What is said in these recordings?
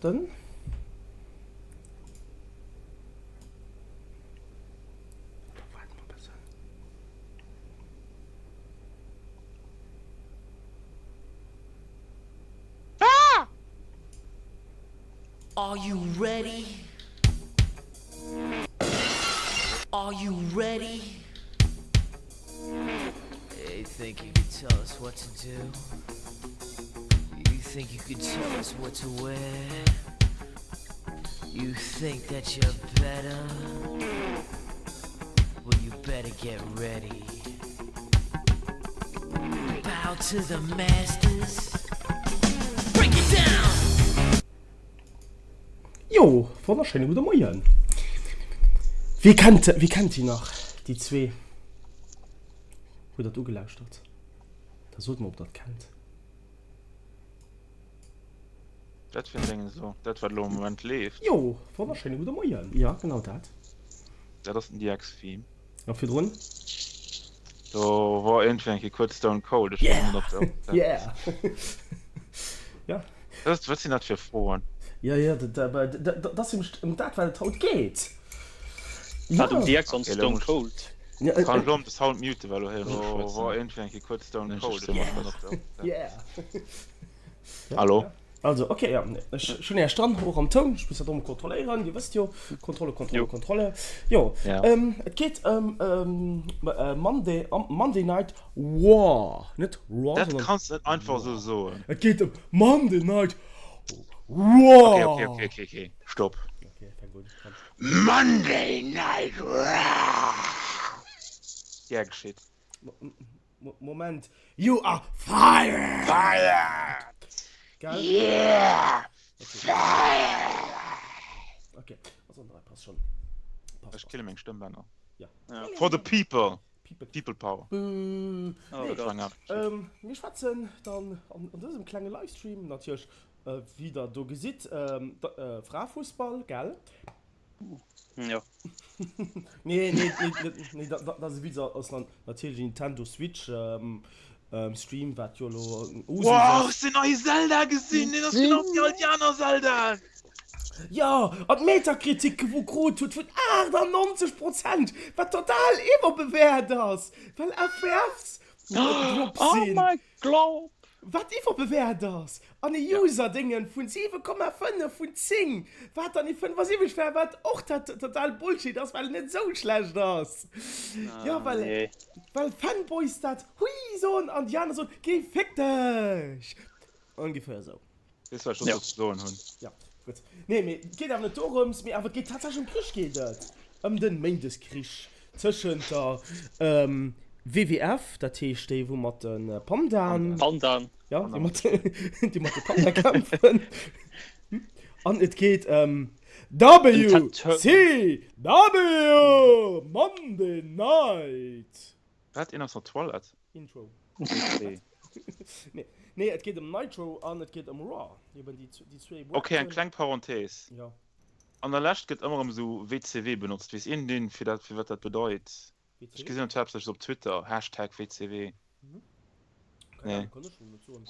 starten. Da waarde mer e bëssen. Are you ready? Are you ready? You think you could tell us what to do? You think you could tell us what to wear? You think that you're better? Well, you better get ready. Bow to the masters. Break it down! Jo, wonnerschéine gudde Moien. Wie kennt, wie kennt déi nach, déi zwee? Hutt der et ugelauschtert? Da sot mer, ob der et kennt. Dat fir en Déngens elo? Dat wat elo am Moment leeft? Jo, wonnerschéine gudde Moien. Jo, genau dat. Dat ass den DX-Theme. A virdrun? Do wor iergendwéi eng Kéier kuerz Stone Cold, ech weess net ob dat. Yeah! Ja. Wat wat sinn dat fir Froen? Ja, ja, dat ass nämlech ëm dat wat et haut geet. Wat um DX an Stone Cold? Kann ech elo de Sound muten, well elo héieren ech mech schwätzen. Do wor iergendwéi eng Kéier kuerz Stone Cold, ech weess net ob dat. Yeah! Hallo? Also, okay, ja, ech hunn Äech dran, och am Toun. Ech muss dat och emol kontrolléieren, Dir wësst jo, Kontrolle, Kontrolle, Kontrolle. Jo, et geet ëm Monday, Monday Night War, net Raw, sondern. Dat kanns de net einfach esou soen. Et geet ëm Monday Night War. Okay, okay, okay, okay, okay, stopp. Okay, fänk un, komm. Monday Night Raw! Gär geschitt. Moment, you are fired! Fired! Gell? Yeah! Fired! Okay, also an der Rei, passt schon. Passt, Ech kille meng Stëmmbänner. Ja. For the people! People. People power. Boo! Oh Nee, Gott. ähm, mir schwätzen dann an, an dësem klenge Livestream natierlech, äh, wéi der do gesitt, ähm, da, äh, Fraefussball, gell? Jo. Nee, nee, nee, nee, dat ass e Witz, ass natierlech en Nintendo Switch Stream, wat jo elo Usus ass. Wow, hues de den neie Zelda gesinn? Deen ass genau wéi all déi aner Zeldaen! Jo, an d'Metacritic wou krut huet vun 98 Prozent, wat total iwwerbewäert ass, well FPFs drop Oh sinn. my glob! Wat iwwerbewäert ass, an e User-Déngen vun 7,5 vun 10, wat dann e 75 war, wat och dat total Bullshit ass, well en net esou schlecht ass. Jo, well, well Fanboys dat hui soen an déi aner soen, géi féck dech! Ongeféier esou. Weess wat ech dozou ze soen hunn. Ja, gutt. Nee, mee et geet awer net dorëms, mee awer et geet tatsächlech ëm Krich geet et. Ëm den Méindeskrich tëschent der WWF, dat heescht déi wou mat de Pandaen, Pandaen. ja, déi mat, déi mat de Panda kämpfen. An et geet ëm WCW Monday Night. Wat, een ass der Toilette? Intro. Nee, nee, et geet ëm Nitro an et geet ëm Raw. Eben déi, déi zwee Ok, eng kleng Parenthèse. Ja. An der Lescht gëtt ëmmer erëm esou WCW benotzt. Weess een deen fir dat, fir wat dat bedeit? WCW? Ech gesinn et haaptsächlech op Twitter, Hashtag WCW. Mhm. Keng Nee. Ahnung, kann ech net soen.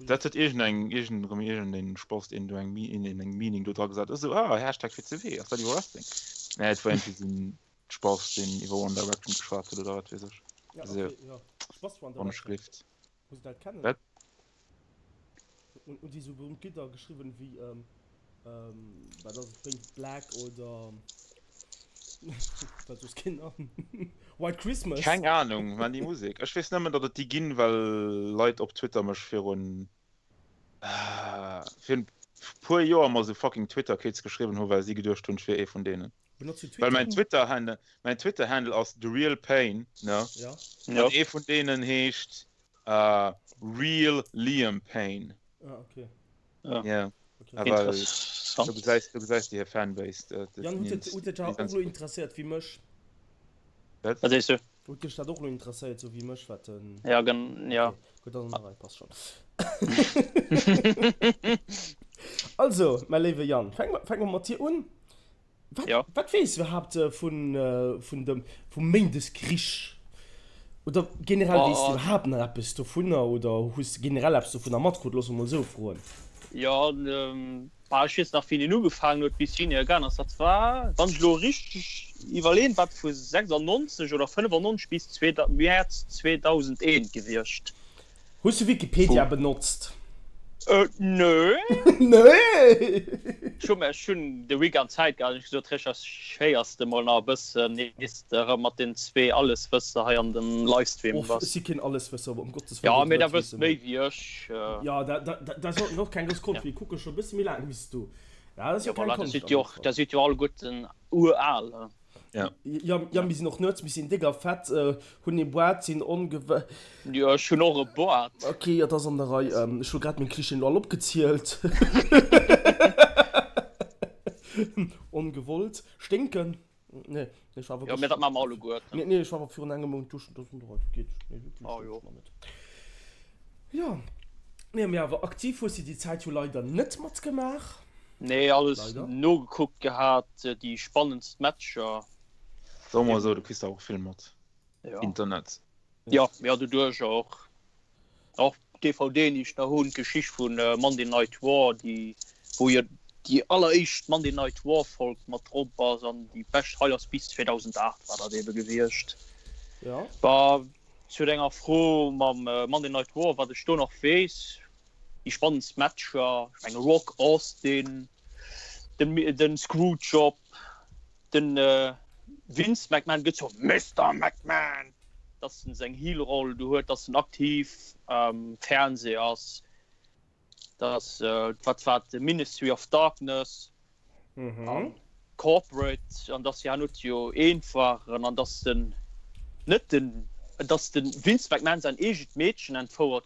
Dat huet iergendeng, iergend, erëm iergendeen Spast een do eng, een eng Meaning do dra gesat. Ech esou, ah, Hashtag WCW, ass dat iwwer Wrestling? Nee, et war iergendwéi esou en Spass deen iwwer One Direction geschwat huet oder wat weess ech. Ja, Esou, okay, ja. Spass One wann ech Direction. gelift. Muss ich dat kennen? Wat? Und, und déi sou berühmt Lidder geschriwwen wéi ähm, ähm, wat ass et, Paint It Black oder wat soss keen an White Christmas. Keng Ahnung, man déi Musek. Ech weess nëmmen, datt et déi ginn, well Leit op Twitter mech virun virun puer Joer mer sou fucking Twitter Kids geschriwwen hu well si geduecht hunn, ech wier ee vun deenen. Benotzt du Well Twitter? mäin Twitter Handle, mäin Twitter Handle ass The Real Pain, ne? Ja. Ja. An ee vun deenen heescht äh, Real Liam Payne. Ah, okay. Ja. Ja. Okay. Awer du Interessant. gesäis, du gesäis déi hir Fanbase. Dat, dat Jan, huet nimmst et, huet et dech déi och ganz lo gut. interesséiert wéi mech? Wat? Wat sees du? Huet dech dat och lo interesséiert, sou wéi mech, wat den. Ja, gen, ja. Okay, gutt, ass an der Rei, passt schon. Also, mäi léiwe Jan, fänke mer, fänke mer mat dir un. Wat, Ja. wat weess du iwwerhaapt vun, vun dem, vum Méindeskrich? Oder generell, weess du Oh. iwwerhaapt nach eppes dovunner oder hues de generell eppes dovunner matkrutt? Looss mer mol esou froen. Jo, bah, ech weess nach wéini en ugefaangen huet, bis wéini e gaangen ass. Dat war, wann ech elo richteg iwwerleeën, war et vu 96 oder 95 bis Mäerz 2001 gewiescht. Hues du Wikipedia benotzt? Nö. Nö! Ech hu ech hunn de Weekend Zäit gehat an ech gesot, recherchéiers de mol nach e bëssen, iers de erëm mat den zwee Alleswësser hei an dem Livestream bass. Ech si keen Alleswësser, um Gottes Wëllen. Jo, mee da wëss méi wéi ech. Jo, dat ass och keng grouss Konscht, mir kucke scho e bësse méi laang wéi s du. Dat ass jo keng Konscht. Da sidd jo alleguerten ural. Ja. Ja, ja, mir sinn och nuets, mir sinn déck a fett, hunn ee Boart, sinn ongew. Jo, ech hunn och e Boart. Ok, jo, dat ass an der Rei. Ech hu grad meng Klischeeën elo all opgezielt. Ongewollt. Sténken? Nee, nee, ech war awer. Jo, mee dat maache mer alleguerten. Nee, nee, ech war awer virun engem Mount duschen, dat ass an der Rei, dat geet. Nee, wierklech, Ah, jo. dat net. Jo, nee, mee awer aktiv hues de déi Zäit jo leider net matgemaach. Nee, alles nogekuckt gehat, déi spannendst Matcher. Soe mer esou, du kriss der och vill mat Internet. Jo, jo, doduerch och. Och d'DVDen, déi ech nach hunn, d'Geschicht vu Monday Night Raw, déi, wou jo déi alleréischt Monday Night Raw Folg mat drop ass an déi bescht Highlights bis 2008 war dat ebe gewiescht. Jo. Bah, zu denger Fro mam Monday Night Raw, wat ech do nach weess, Déi spannendst Matcher, ech menge Rock, Austin, den den Screwjob, den Vince McMahon gëtt jo Mister McMahon, dass en seng Heel-Roll do huet, dass en aktiv am Fernseh ass, dass wat war et, Ministry of Darkness an Corporate an dass si herno jo eent waren an dass den net den dass de Vince McMahon säin eegent Meedchen entfouert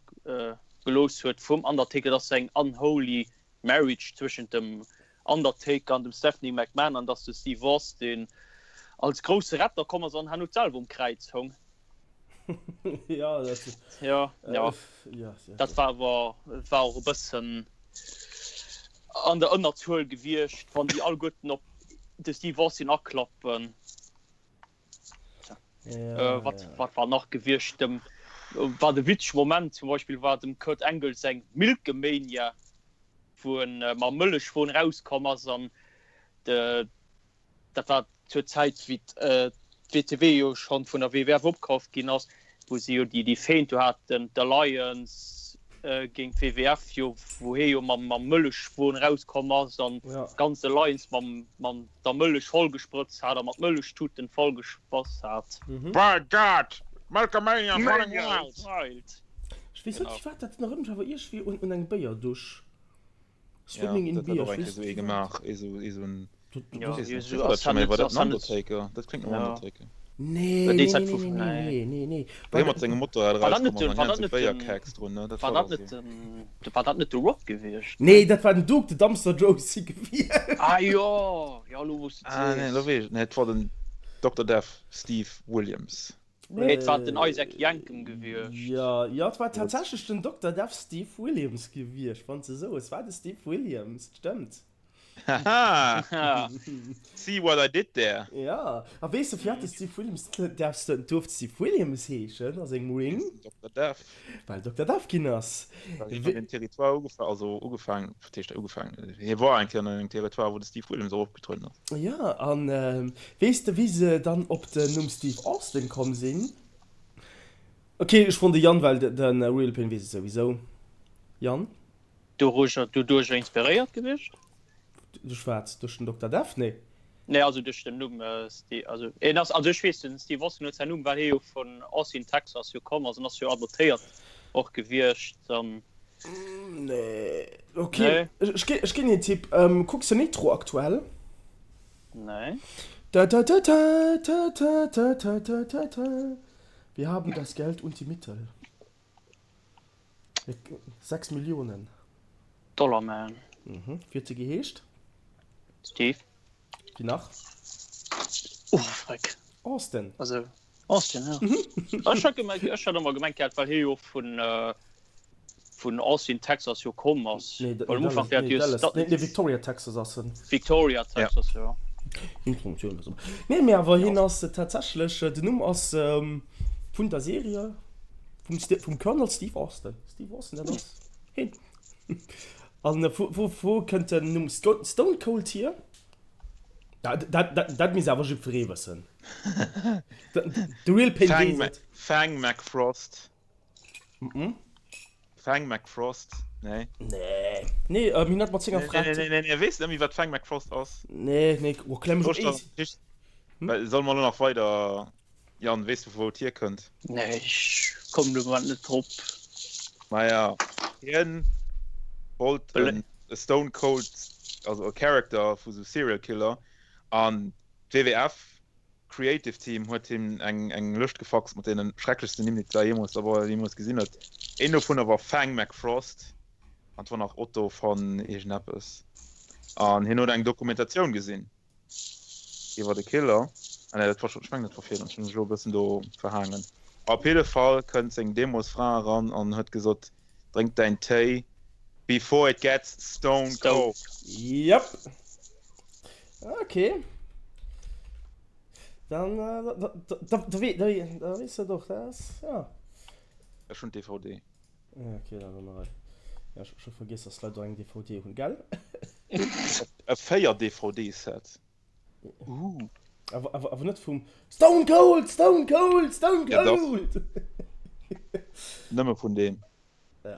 gelooss huet vum Undertaker, dass eng unholy marriage zwëschent dem Undertaker an dem Stephanie McMahon an dass de Steve Austin als grousse Retter komm ass an herno selwer um Kräiz houng. Ja, dat, ja, ja. Äh, ja, ja. Dat war awer war och e bëssen an der Ënnerzuel gewiescht, wann déi alleguerten op de Steve Austin aklappen. Ja, äh, wat, ja. wat war nach gewiescht? Dem, war de witzege Moment zum Beispill war dem Kurt Angle seng Milkemania, wou en äh, mam Mëllechwon rauskomm ass an de, Dat war zur Zäit, wéi d'WCW jo schonn vun der WWF opkaaft ginn ass, wou se jo déi Feint do haten, d'Alliance géint d'WWF jo, wou hie jo mam Mëllechwon erauskomm ass an d'ganz Alliance mam der Mëllech vollgesprëtzt hat a mat Mëllechtuten vollgespass hat. By God! Milkomania is running wild! Ech weess net firwat dat erënnert mech awer iergwéi un eng Béierdusch. Swimming in Beer. Ja, dat huet gemaach Dat klingt no Undertaker. Nee, nee, nee, nee, nee. Wéi mat sengem Motorrad erauskomm ass an hien Béierkegs drun, ne? Dat war dat net den, war dat net de Rock gewiescht? Nee, dat war den Duke the Dumpster Droese gewiescht. Ah jo, jo, elo wou s de et Ah nee, elo sees. weess ech et. Nee, et war den Dokter Death, Steve Williams. Nee, et war den Isaac Yankem gewiescht. Jo, jo, et war tatsächlech den Dokter Death Steve Williams gewiescht, wann s de esou. Et war de Steve Williams, et stëmmt. Haha! See what I did there? Jo, a weess de firwat de Steve Williams däerfs de, duerft Steve Williams heeschen a sengem Ring? Wéinst dem Dokter Death. Well Dokter Death ginn ass. Well hien an deem Territoire ugefaangen, also ugefaangen, wat heescht ugefaangen, hie war eng Kéier an engem Territoire, wou de Steve Williams och opgetrueden ass. Jo, an weess de wéi se dann op den Numm Steve Austin komm sinn? Ok, ech froen de Yann, well de Real Pain weess et souwisou. Yann? Doduercher doduercher inspiréiert gewiescht? Duerch wat? Duerch den Dokter Death? Nee. Nee, also duerch den Numm Steve, also en ass, also ech weess den Steve Austin huet säin Numm, well hie jo vun Austin, Texas jo komm ass, en ass jo adoptéiert och gewiescht an. Nee, ok, Nee. ech gi, ech ginn een Tipp, kucks de Nitro aktuell? Nee. Ta ta ta ta ta ta ta ta ta ta ta Wir haben das Geld und die Mittel. 6 Millionen. Dollar Man. Mhm. Wéi huet se geheescht? Steve. Wéi nach? Oh, freck. Austin. Also, Austin, ja. Ech hat gemengt, ech hat ëmmer gemengt gehat, well hie jo vun, vun Austin, Texas jo komm ass. Nee, Well am Ufank, der hat nee, jo Dallas, nee, nee, Victoria, Texas ass en. Victoria, Texas, ja. Informatiounen ass Nee, mee awer hien ass tatsächlech, den Numm ass vun der Serie. Vum, St vum Colonel Steve Austin. Steve Austin, dat ass heen. An vu vu vu kënnt den Numm Stone Cold hier? Dat dat dat dat misst awer jiddweree wëssen. De Real Pain Fang weess et. Fang McFrost. Mhm. Fang McFrost, nee. Nee. Nee, ähm, hien hat mat senger Nee, Fra. nee, nee, nee, nee, weess net méi wat Fang McFrost ass. Nee, nee, oh, klemm mech op Soll Eis. ich da, soll mer lo nach weider Jan, weess du vu wou et hierkënnt? Nee, ech kommen de Moment net drop. Maja, hien wollt en e Stone Cold, also e Character vu sou Serial Killer an d'WWF Creative Team huet him eng eng Lëscht gefaxt mat deenen schrecklechsten Nimm déi d'Welt jeemools der jeemools gesinn huet. Een dovunner war Fang McFrost an et war nach Otto von iergendeppes an hien huet eng Dokumentatioun gesinn. Iwwer de Killer. Ah nee, dat war schon, ech mengen dat war virdrun, ech hunn mech elo e bëssen do verhaangen. Op jidde Fall kënnt seng deemools Fra eran an huet gesot, Drénk däin Téi before it gets stone cold. Yep. Ok. Dann, da, da, da, da weess de et och, dat ass, ja. Ech hunn d'DVD. Ok, dat an der Rei. Ja, ech hu vergiess, dass d'Leit och eng DVD hunn, gell? E 4 DVD-Set. Uh. Awer, awer, awer net vum Stone Cold, Stone Cold, Stone Ja, dach. Cold! Nëmme vun deem. Ja.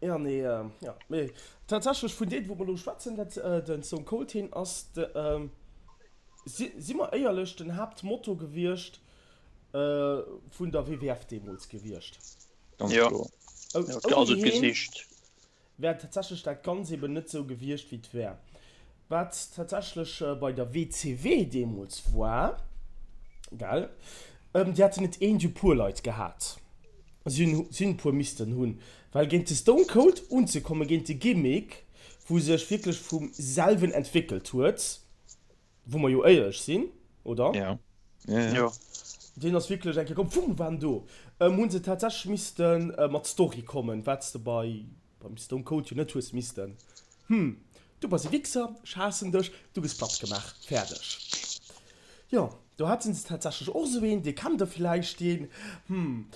Ja, nee, ja. Mee tatsächlech vun deem, wou mer elo schwätzen, dat den Stone Cold heen ass de, si, si mer éierlech, den Haaptmotto gewiescht vun der WWF deemools gewiescht. Ganz Ja. kloer. Also Ouni heen d'Gesicht. wär tatsächlech dat Ganz eben net sou gewiescht, wéi et wär. Wat tatsächlech bei der WCW deemools war, gell, déi haten net een, déi hu puer Leit gehat. Si hunn, si hunn e puer missten hunn, well géint de Stone Cold unzekommen, géint de Gimmick, wou sech wierklech vum selwen entwéckelt huet, Wou mer jo éierlech sinn, oder? Ja. Ja, ja. Jo. Deen ass wierklech eng Kéier komm, wumm, war en do. Hunn se tatsächlech misste mat Story kommen, wat s de bei beim Stone Cold jo net hues missten. Hm, du bass e Wichser, ech haassen dech, du gëss platt gemaach, fäerdeg. Jo, do haten se tatsächlech och esou een, dee kennt der villäicht, deen, hm,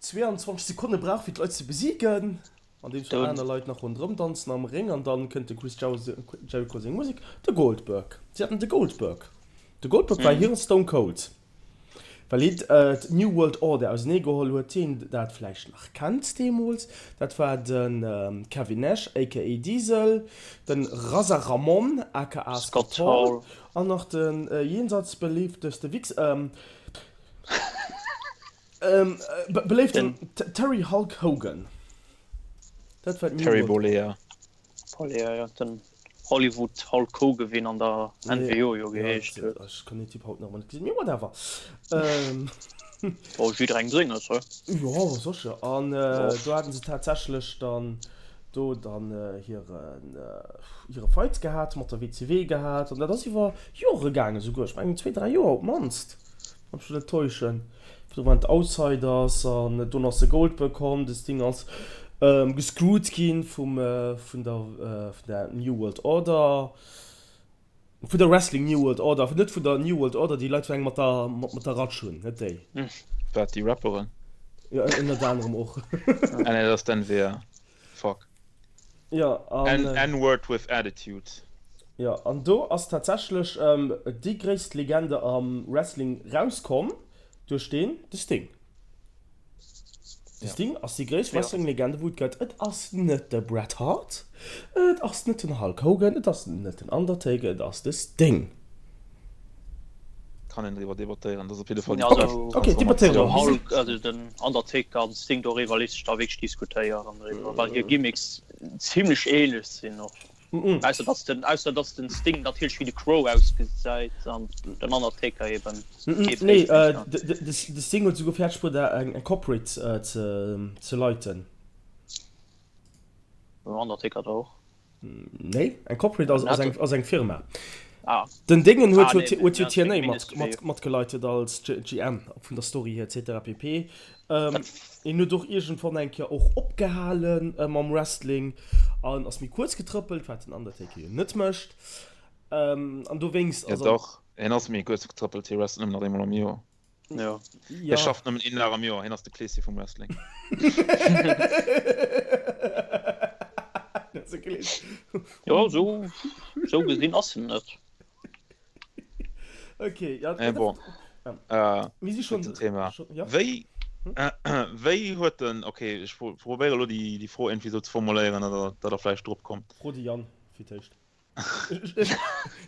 22 Sekonne brauch fir d'Leit ze besiegen. Andeems wou aner Leit nach ronderëm danzen am Réng an dann kënnt de Chris Jericho seng Musek, de Goldberg. Si haten de Goldberg. De Goldberg war hiren Stone Cold, well hien d'New World Order ausenee geholl huet, deen dat vläicht nach kennt deemools, dat war de Kevin Nash aka Diesel, de Razor Ramon aka Scott Hall an nach de jenseits beliebteste Wichs, Beléiften Terry Hulk Hogan. Dat war Terry Bollea. Bollea, ja, den Hollywood Hulk Hogan, wéi en an der NWO jo geheescht huet. Ech kann deen Typ haut nach ëmmer net gesinn, mee whatever. Brauch jidderengem senges, he? Jo, sécher. An do haten se tatsächlech dann do dann hiren hire Fight gehat, mat der WCW gehat, an dat ass iwwer Jore gaangen esouguer, ech mengen zwee, dräi Joer op d'mannst. Wann ech mech net täuschen. Do waren d'Outsiders an dunn ass de Goldberg komm. De Sting ass gescrewt ginn vum vun der vun der New World Order, vun der Wrestling New World Order, net vun der New World Order, déi Leit wou eng mat der mat der Ratsch hunn, net déi. Wat, déi Rapperen? Jo, ënnert anerem och. Ah nee, dat ass d'NWA. Fuck. Jo, an. N-word with attitude. Jo, an do ass tatsächlech déi gréisst Legende am Wrestling rauskomm duerch deen, de Sting. De Sting ass déi gréisst Wrestling-Legende wou et gëtt. Et ass net de Bret Hart, et ass net den Hulk Hogan, et ass net den Undertaker, et ass de Sting. Kann een driwwer debattéieren, dat ass op jidde Fall déi bescht Ok, debattéiere mer. Hulk, also den Undertaker an Sting, doriwwer léisst sech da wierklech diskutéieren driwwer, well hir Gimmicks zimlech ähnlech sinn och. Ausser dass den, ausser dass den Sting natierlech wéi de Crow ausgesäit an den Undertaker eben kee Nee, Face mécht. de Sting huet esouguer fäerdeg bruet eng Corporate ze leiten. Den Undertaker da och? Nee, eng Corporate ass, ass eng, ass eng Firma. Ah. Den Déngen huet, ah, nee, huet jo TNA mat, mat, matgeleitet als GM vun der Story hier etc pp. Ähm, en huet och iergendwann eng Kéier och opgehalen äh, mam Wrestling an ass méi kuerz getrëppelt, wat den Undertaker jo net mécht. Ähm, an dowéinst Ja, dach, en ass méi kuerz getrëppelt, hie wrestelt nëmmen nach eemol am Joer. Ja. Hie schafft nëmmen een Dag am Joer, hien ass de Kleeschen vum Wrestling. Jo, sou, sou gesinn ass en net. Okay, ja. Äh, bon. Äh, Mir si schon zum Thema. Schon, ja. Wéi, äh, wéi huet den, okay, ech probéiere lo déi, déi Fro irgendwie sou ze formuléieren, datt der, datt der vläicht drop kommt. Fro de Yann fir d'éischt.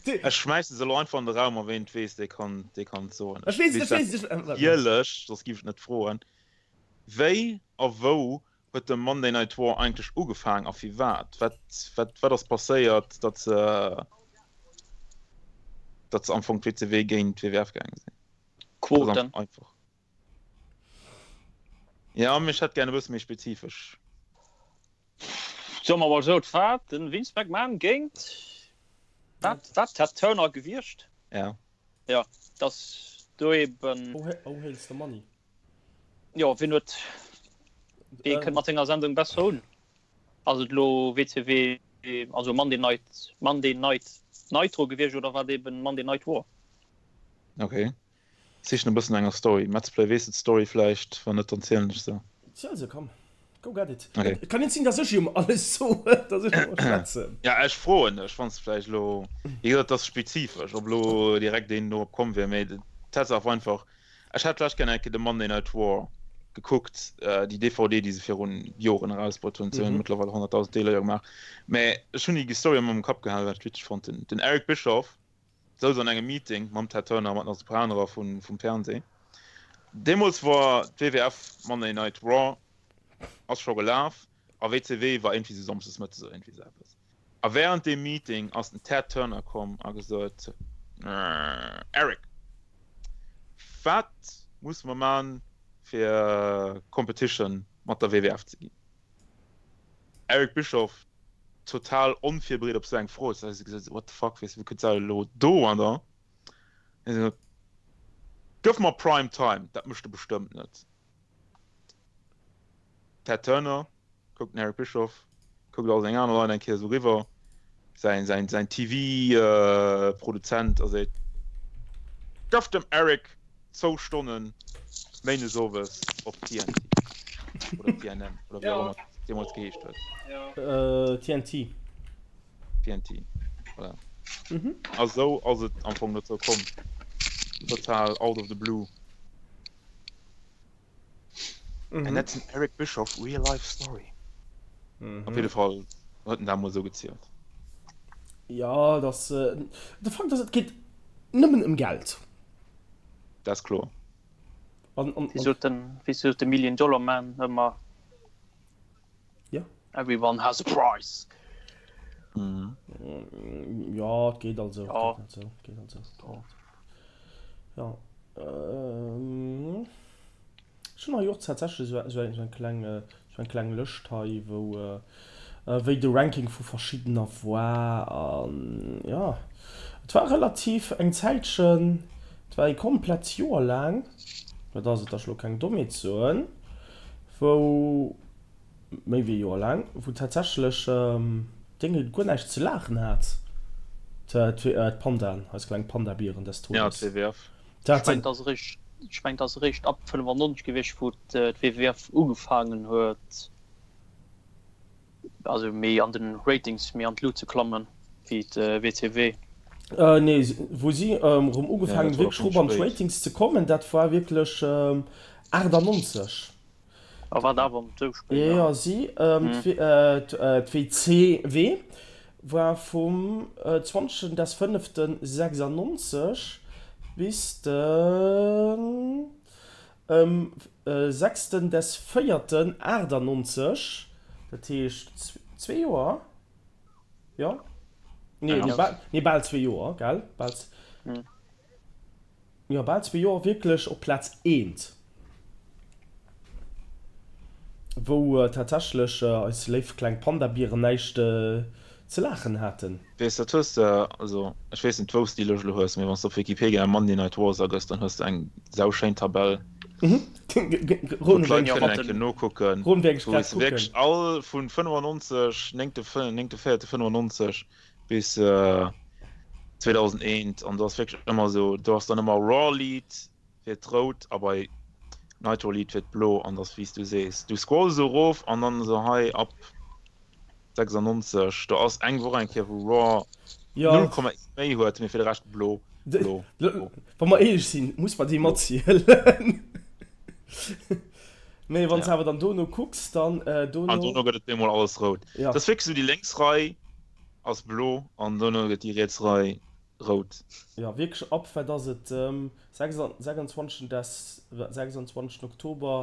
Ech schmäisse se elo einfach an de Raum a ween et weess, dee kann, dee kann et soen. Ech weess et, ech weess et, ech. Natierlech, soss giff ech net froen. Wéi a wou huet de Monday Night War eigentlech ugefaang a firwat? Wat, wat, wat ass passéiert, datt se, datt se am Fong d'WCW géint d'WWF gaange sinn? Quoten. Einfach. Ja, mee ech hätt gär e bësse méi spezifesch. Soe mer mol esou, et war de Vince McMahon géint, wat, wat, Ted Turner gewiescht? Ja. Jo, dass do eben. Oh, hails the money. Jo, wien huet, wee kënnt mat senger Sendung besser un? Ass et elo WCW, also Monday Night, Monday Night Nitro gewiescht oder war et eben Monday Night War? Okay. Sichen e bëssen no enger Story. Metzplay, weess de d'Story vläicht? Wann net, dann zielen ech se. Ziel se, komm. Go get it. Okay. Et kann net sinn, dass ech ëm alles soen, dass ech ëmmer schwätzen. Ja, ech froen dech, wann s de vläicht elo, wéi gesot, et ass spezifesch, ob elo direkt een dorop komm wier, mee d'Tatsaach war einfach, ech hätt vläicht gär eng Kéier de Monday Night War gekuckt, déi DVD, déi se virun Joren erausbruet hunn. Se hunn mëttlerweil 100.000 Deeler jo gemaach, mä ech hunn déi Story ëmmer am Kapp gehalen, well ech witzeg fonnt hunn. Den Eric Bischoff souz an engem Meeting mam Ted Turner a mat nach esou puer anerer vum Fernseh. Deemools war d'WWF Monday Night Raw ass scho gelaf a WCW war iergendwéi sou samschdes mëttes oder iergendwéi sou eppes. A wärend deem Meeting ass den Ted Turner komm a gesot, Eric, wat musse mer man fir Competition mat der WWF ze ginn? Eric Bischoff total onvirbereet op sou eng Fro, huet esou gesot, what the fuck, weess de, wou kënnt dat elo do an da? Hien esou, Gëff mer Prime Time, dat mécht e bestëmmt net. Ted Turner kuckt den Eric Bischoff, kuckt all seng aner Leit eng Kéier esou riwwer, säin, säin, säin TV-Produzent a seet, Gëff dem Eric zwou Stonnen méindes owes op TNT oder TNN oder wéi och ëmmer et deemools geheescht huet. TNT. TNT, voilà. A sou ass et am Fong dozou komm. Total out of the blue. And that's an Eric Bischoff real life story. Op jidde Fall huet en dat mol sou gezielt. Jo, et ass, de Fakt ass, et geet nëmmen ëm Geld. Dat ass kloer. An, an, Wéi sot den, wéi sot de Million Dollar Man ëmmer? Ja. Everyone has a price. Jo, et geet also. Ja. Et geet also, et geet also, et geet also. Ja. Ähm. Ech hunn hei och tatsächlech esou esou eng kleng esou eng kleng Lëscht hei, wou wéi de Ranking vu verschiddener war an jo, et war relativ eng Zäitchen, et war ee komplett Joer laang, dat ass et, datt ech elo keng Dommheet soen, wou méi wéi e Joer laang, wou tatsächlech Dénge guer näischt ze laachen hat, d'Pandaen, eis kleng Panda-Bieren des Ja, Todes. d'WWF. Ech mengen, et ass eréischt, ech mengen, et ass eréischt ab 95 gewiescht, wou d'WWF ugefaangen huet, also méi an den Ratings méi an d'Lut ze klammen wéi d'WCW. Nee, wou si erëm Ja, ugefaangen dat war wierklech och erop an méi spéit. d'Ratings ze kommen, dat war wierklech 98. A wat awer esou spéit, Jo, ja. jo, si, d'WCW war vum 20 des fënneften 96 bis den sechsten des véierten 98, dat heescht zwee Joer, jo, nee, nee, bal zwee Joer, gell, bal. Jo, bal zwee Joer wierklech op Plaz eent, wou tatsächlech eis léif kleng Panda-Bieren näischt ze laachen haten. Weess, dat hues de, also ech weess net wous de déi Lëscht elo hues, mee wann s de op Wikipedia Monday Night Wars agëss, dann hues de eng sauschéin Tabell, wou d'Leit kënnen eng Kéier nokucken, wou s de wierklech all vun 95, néngte, néngte véierte 95 bis 2001 an do ass wierklech ëmmer esou, do ass dann ëmmer Raw Lead fir d'Rout a bei Nitro Lead fir d'Blo an dass wéi s du sees, du scrolls esou erof an dann esou hei ab. 96, do ass eng Woch eng Kéier wou Raw 0,1 méi huet, mee fir de Rescht blo, blo, blo. Wa mer éierlech sinn, muss mer déi matzielen. Mee wann s awer dann dono kucks, dann dono. An dono gëtt et bemol alles rout. Dat ass wierklech esou, déi lénks Rei ass blo an dono gëtt déi riets Rei rout. Jo, wierklech ab, wat ass et, 26. Des, 26. Oktober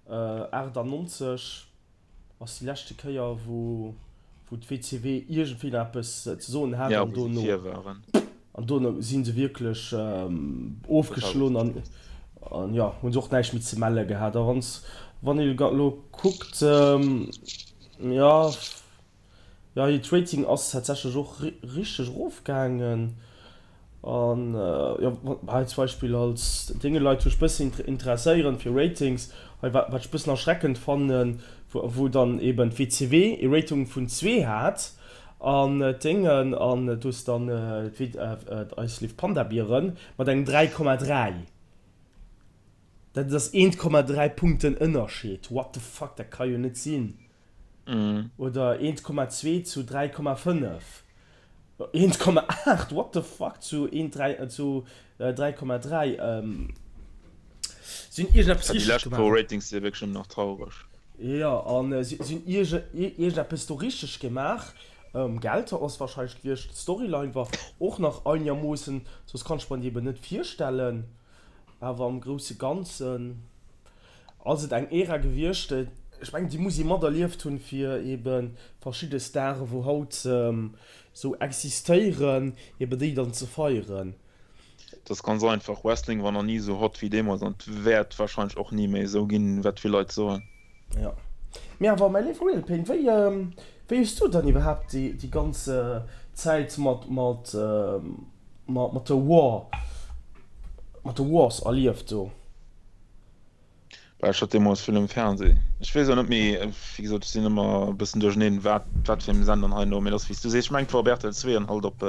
98. Ass déi leschte Kéier wou wou d'WCW iergendwéi nach eppes ze soen hat an dono an dono si se wierklech ofgeschloen an an jo hu se och näischt méi ze melle gehat. A wann wann ee elo kuckt jo Jo, hiert Rating ass tatsächlech och richteg erof gaangen. An jo, hei zum Beispill als Dénge Leit wou sech bëssen interesséieren fir Ratings, hei wat ech bëssen erschreckend fannen, wou dann eben d'WCW ee Rating vun 2 hat an d'Déngen an du hues dann eis léif Pandabieren mat engem 3,3. Dat ass 1,3 Punkten Ënnerscheed. What the fuck, dat ka jo net sinn. Oder 1,2 zu 3,5. 1,8, what the fuck, zu 3,3. Si hunn iergendeppes richteg gemaach. Déi lescht puer Ratings si wierklech nëmmen nach traureg. Jo, a si hunn iergendeppes do richteg gemaach. Geld ass warscheinlech gewiescht, d'Storyline war och nach einermoossen, soss kann ech mer déi eben net virstellen. Awer am grousse Ganzen ass et eng Ära gewiescht, ech mengen, déi muss ee materlieft hunn, fir ebe verschidde Stare wou haut esou existéieren, ebe déi dann ze feieren. Et ass ganz einfach, Wrestling war nach ni esou hot wéi deemools an et wäert warscheinlech och ni méi esou ginn, wat vill Leit soen. Jo. Mee awer, mäi léiwe Real Pain, wéi, wéi hues du dann iwwerhaapt déi, déi ganz Zäit mat, mat, mat de War, mat de Wars erlieft do? Bah, ech hat deemools vill um Fernseh. Ech weess och net méi, wéi gesot, ech sinn ëmmer e bëssen duercherneen, wat, wat fir engem Sender an hei no, mee et ass wéi s du sees, ech mengen et war op rtl 2 an halt op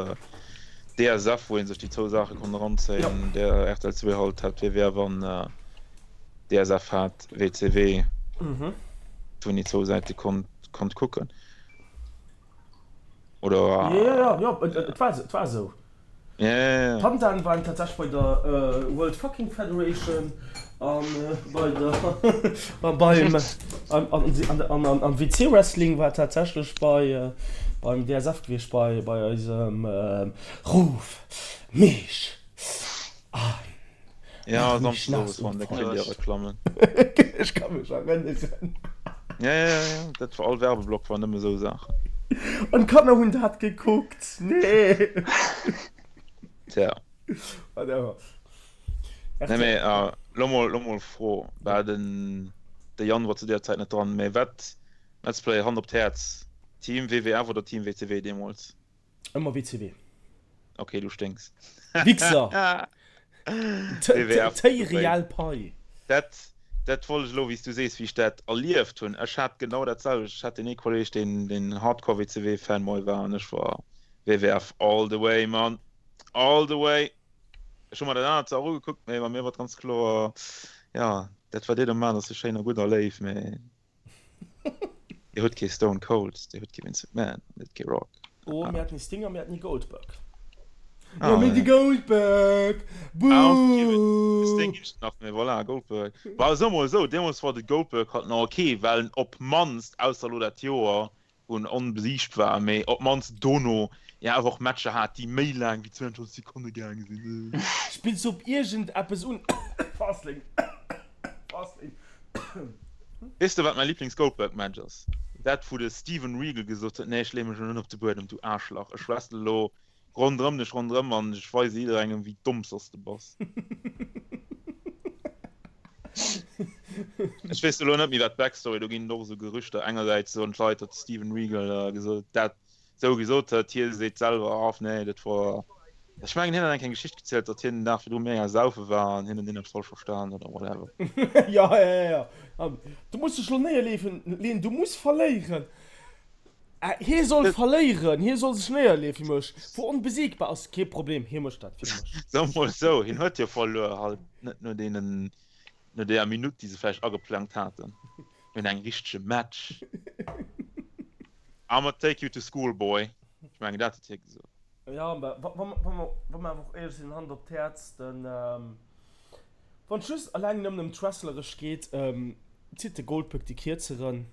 DSF, wou ee sech déi zwou Saache konnt eranzéien, rtl 2 halt hat WWF an DSF hat WCW, wou een déi zwou Säite konnt, konnt kucken. Oder? Jo, jo, jo, jo, et war, et war esou. Ja, ja, ja. D'Pandaen waren tatsächlech bei der World Fucking Federation an bei der a beim an an an an WC Wrestling war tatsächlech bei beim DSF gewiescht bei bei eisem Ruf mich an. Ja, Mach mich Samschdes owes nass waren und déck vill feucht. Reklammen. Ech ka mech erënneren. Ja, ja, ja, ja, dat war all Werbeblock war nëmme sou Saachen. An d'Kanner hunn dat gekuckt. Nee. Tja. Whatever. Nee, mee lo mol, lo mol Fro, war den, de Yann war zu deeër Zäit net dran, mee wat, Let's Play, Hand op d'Häerz, Team WWF oder Team WCW deemools? Ëmmer WCW. Ok, du sténks. Wichser! Téi Real Pai. Dat, dat wollt ech elo, wéi s du sees, wéi ech dat erlieft hunn. Ech hat genau dat selwecht. Ech hat deen ee Kolleg, deen, deen Hardcore WCW Fanboy war an ech war WWF all the way, Mann. All the way! Ech hu mer dat anert zwar och ugekuckt, mee bei mir war et ganz kloer, jo, dat wat dir do maacht ass jo schéin a gutt a léif, mee Dir hutt kee Stone Cold, Dir hutt kee Vince McMahon, Dir hutt kee Rock. Oh, mir haten ee Sting a mir haten ee Goldberg. Ah, mir hunn de Goldberg! Buh! Sting ginn et nach, mee voilà, Goldberg. Bah, soe mol esou, deemools war de Goldberg halt nach ok, well en op d'mannst, ausser elo dat Joer, wou en onbesiegt war, mee op d'mannst dono jo awer och Matcher hat, déi méi laang wéi 22 Sekonne gaange sinn. Spills du op iergend eppes un? Fastlane. Fastlane. Weess de wat mäi Lieblings Goldberg Match ass? Dat wou de Steven Regal gesot huet, nee ech leeë mech elo net op de Buedem, du Aarschlach, ech wrestle elo ronderëm dech ronderëm an ech weise jidderengem wéi domm s de bass. Ech weess elo net méi wat d'Backstory, do ginn et och esou Gerüchter, engersäits soen d'Leit datt de Steven Regal gesot dat esou gesot huet, hie seet selwer af nee dat wor, ech mengen hien hat eng kleng Geschicht gezielt, datt hien den Dag virdru mega saufe war an hien huet een eppes falsch verstan oder whatever. Jo jo jo, du muss dech elo néierleefen Leen, du muss verléieren. Hie soll verléieren, hie soll sech néierleeë fir mech, wou onbesiegbar ass, kee Problem, hie mécht dat fir mech. Soe mol esou, hien huet jo verluer, halt net no deenen, no deeër Minutt, déi se vläicht ageplangt haten, mee no engem richtege Match. I'ma take you to school, boy. Ech mengen, dat huet hie gesot. Jo, mä wa mer awer och éierlech sinn, Hand op d'Häerz, den, wann et just eleng nëmmen ëm d'Wrestleresch geet, zitt de Goldberg déi Kierzeren.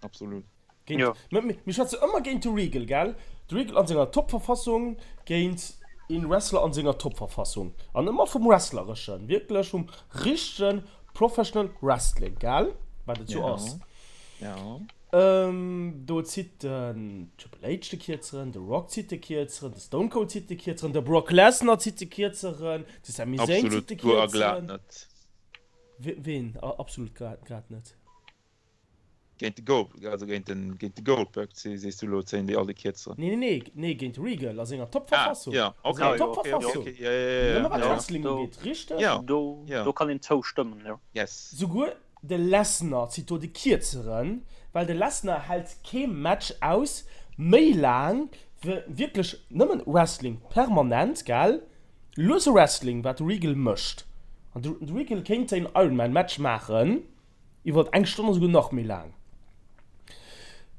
Absolut. Géint, mir schwätze ëmmer géint de Regal, gell? De Regal an senger Top-Verfassung géint een Wrestler an senger Top-Verfassung. An ëmmer vum Wrestlereschen, wierklech vum richtegen Professional Wrestling, gell? Wat et jo ass. Jo. Do zitt den Triple H de Kierzeren, de Rock zitt de Kierzeren, de Stone Cold zitt de Kierzeren, de Brock Lesnar zitt de Kierzeren, de Sami Zayn zitt de Absolut guer a glat Kierzeren. net. Ween? Absolut grad net. Géint de Gold, also géint den, géint de Goldberg sees du elo, zéien déi all de Kierzeren? Nee, nee, nee, nee, géint de Regal a senger Top-Verfassung. Ah, ja, A okay, senger okay, okay, Top-Verfassung. okay, ja, ja, ja, ja, Nëmme wat ja. Wrestling Do, ugeet, richteg? Ja, do, ja. do kann een zoustëmmen, jo. Yes. Souguer De Lesnar zitt do de Kierzeren, well de Lesnar hält kee Match aus méi laang, wierklech nëmmen Wrestling permanent, gell, luese Wrestling wat de Regal mécht, an de Regal kéint en Iron Man Match maachen iwwert eng Stonn oder souguer nach méi laang.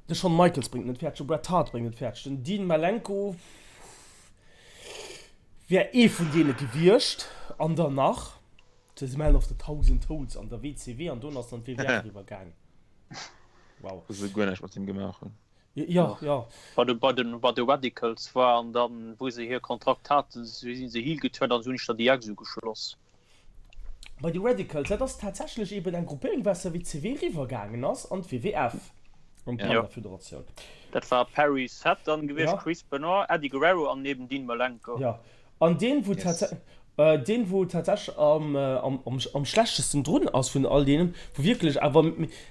De Shawn Michaels bréngt net fäerdeg, de Bret Hart bréngt net fäerdeg, den Dean Malenko wär ee vun deene gewiescht an der nach. The Man of the Thousand Holds an der WCW an dono ass dann d'WWF eriwwer gaang. Wow. Wou se guer näischt mat him gemaach hunn. Jo, jo. Bei de, bei den, bei de Radicals war an dann wou se hir Kontrakt haten, si se heel geturnt an se hunn sech der DX ugeschloss. Bei de Radicals, dat ass tatsächlech eben eng Gruppéierung, wou aus der WCW eriwwer gaangen ass an d'WWF, an d'Panda-Federatioun. Dat war Perry Saturn gewiescht, Chris Benoit, Eddie Guerrero an eben Dean Malenko. Jo, An deen wou deen wou tatsächlech am am schlechtesten drun ass vun all deenen, wou wierklech awer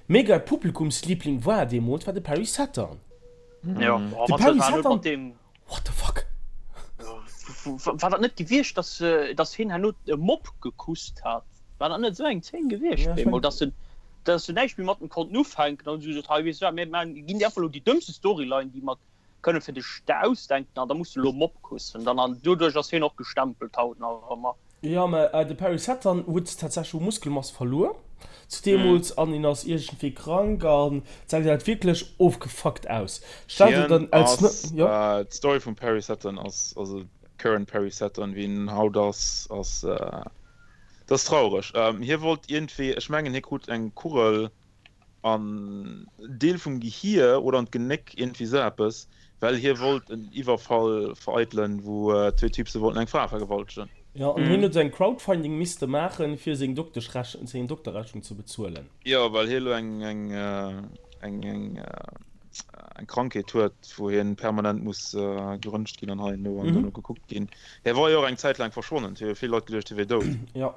mega Publikumsliebling war deemools, war de Perry Saturn. Jo, de Perry Saturn, what the fuck? War dat net gewiescht, dass dass hien herno e Mopp gekusst hat? War dat net esou eng Zeen gewiescht deemol, dass en dass se näischt méi mat em konnten ufänken an hu se gesot, hei weess du wat, mir ginn dir einfach elo déi dëmmste Storyline déi mer kënne fir dech de ausdenken an da muss de lo Mopp kussen dann an doduerch ass hien och gestempelt haut nach ëmmer. Jo mä de Perry Saturn huet tatsächlech u Muskelmass verluer zu deemools an en ass iergendwéi krank an et gesäit wierklech ofgefuckt aus. Stell dir dann als ass jo. D'Story vum Perry Saturn ass, also current Perry Saturn wéi en haut ass, ass dat ass traureg. Hie wollt iergendwéi, ech mengen hie krut eng Kugel an Deel vum Gehier oder an d'Genéck, iergendwéi sou eppes, well hie wollt en Iwwerfall vereitelen, wou zwee Typse wollten eng Fra vergewaltegen. Jo, an hien huet eng Crowdfunding misste maachen, fir seng Dokteschrechnung, seng Dokterrechnung ze bezuelen. Jo, well hie elo eng, eng, eng, eng, eng Krankheet huet, wou hien permanent muss geröntgt ginn an hei an do an dono gekuckt ginn. Hie war jo och eng Zäit laang verschwonnen, et hu jo vill Leit geduecht, hie wier dout. Jo.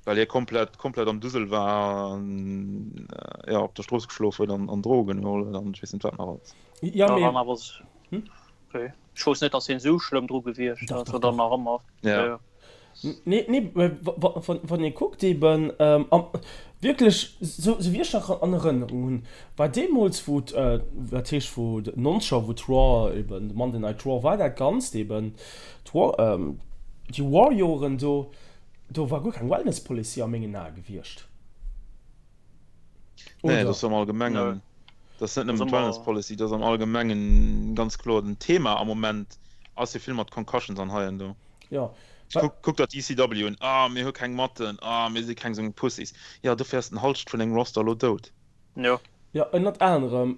Well hie komplett komplett am Dusel war an ja op der Strooss geschlof huet an an Drogen geholl huet an ech weess net wat nach alles. Ja, Ja, mee wann awer s- Hm? Okay. Ech wousst net, dass hien esou schlëmm dru gewiescht Dach, ass dach, oder dach. nach ëmmer. Ja. Ja, ja. Nee, nee, well wa wa wann wann ee kuckt eben ähm, am wierklech sou sou wéi ech nach an Erënnerung hunn, war deemools wou d' dat heescht wou d' Nonzeger wou d'Raw eben de Monday Night Raw war dat Ganzt eben d'War ähm déi War-Joren do, Do war guer keng Wellness Policy a mengen Ae gewiescht. Nee, dat ass am Allgemengen, dat ass net nëmmen d'Wellness Policy, dat ass am Allgemengen ganz kloer den Thema am Moment ass jo vill mat Concussions an hei an do. Jo. Kuck der d'ECW un, ah mir hu keng Matten, ah mir si keng sou Pussies. Jo, dofir ass den Halschent vun dengem Roster elo dout. Jo. Jo, ënnert anerem.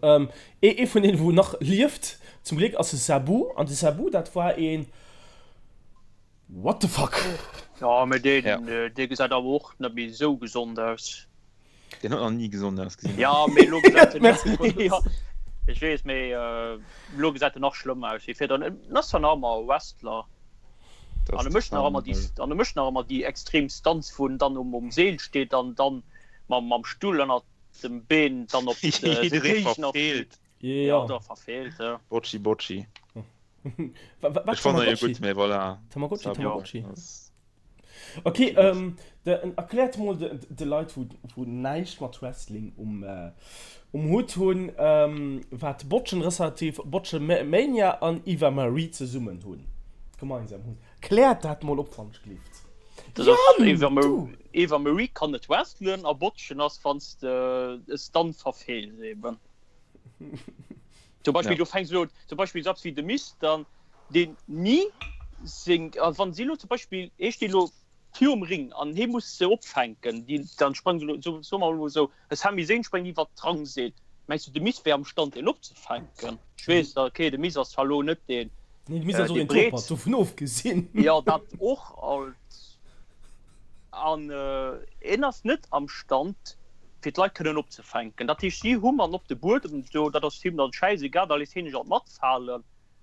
Ee vun deenen, wou nach lieft, zum Gléck, ass de Sabu. An de Sabu, dat war een. What the fuck? Ja, mee deen, ja. dee gesäit awer och net méi esou gesond aus. Deen huet nach ni gesond ausgesinn. Ja, mee lo gesäit en ja, ech weess, mee äh, lo gesäit en nach schlëmmer aus wéi virdrun. En ass zwar nach ëmmer Wrestler. An e mécht nach ëmmer déi, an e mécht nach ëmmer déi extrem Stunts, wou en dann um, um Seel steet an dann mam, mam Stull ënnert dem Been dann op Jidderee verfeelt. Ja, da verfeelt, ja. Bocci, Bocci. Ech fannen e jo gutt, mee voilà. Tamagotchi, Tamagotchi. Ok, ähm, de, erkläert mol de, de Leit, wou, wou näischt mat Wrestling um, äh, um Hutt hunn, ähm, wat Botchen respektiv Botchemania an Eva Marie zesummen hunn, gemeinsam hunn. Kläert dat mol op, wann ech gelift. Das ass Yann, Eva du! Marie, Eva Marie kann net wrestlen a Botchen ass, wann s de e Stunt verfeels eben. Zum Beispill, du fänks elo zum Beispill esou eppes wéi de Miz dann, deen ni seng, also wann si elo zum Beispill, hie steet elo virum Ring an hie muss se opfänken, déi dann sprangt elo, so soe mer elo esou, e Sami Zayn spréngt iwwert d'Rangseel, mengs du de Miz wär am Stand deen opzefänken? Ech weess, okay, de Miz ass zwar elo net deen, Nee, de Miz ass och dee een Topert, breetst, dovun ofgesinn. jo dat och alt, An en ass net am Stand, fir d'Leit kënnen opzefänken. Dat heescht, si hu man op de Buedem do, dat ass him dann schäisegal, da léisst hien sech alt matfalen,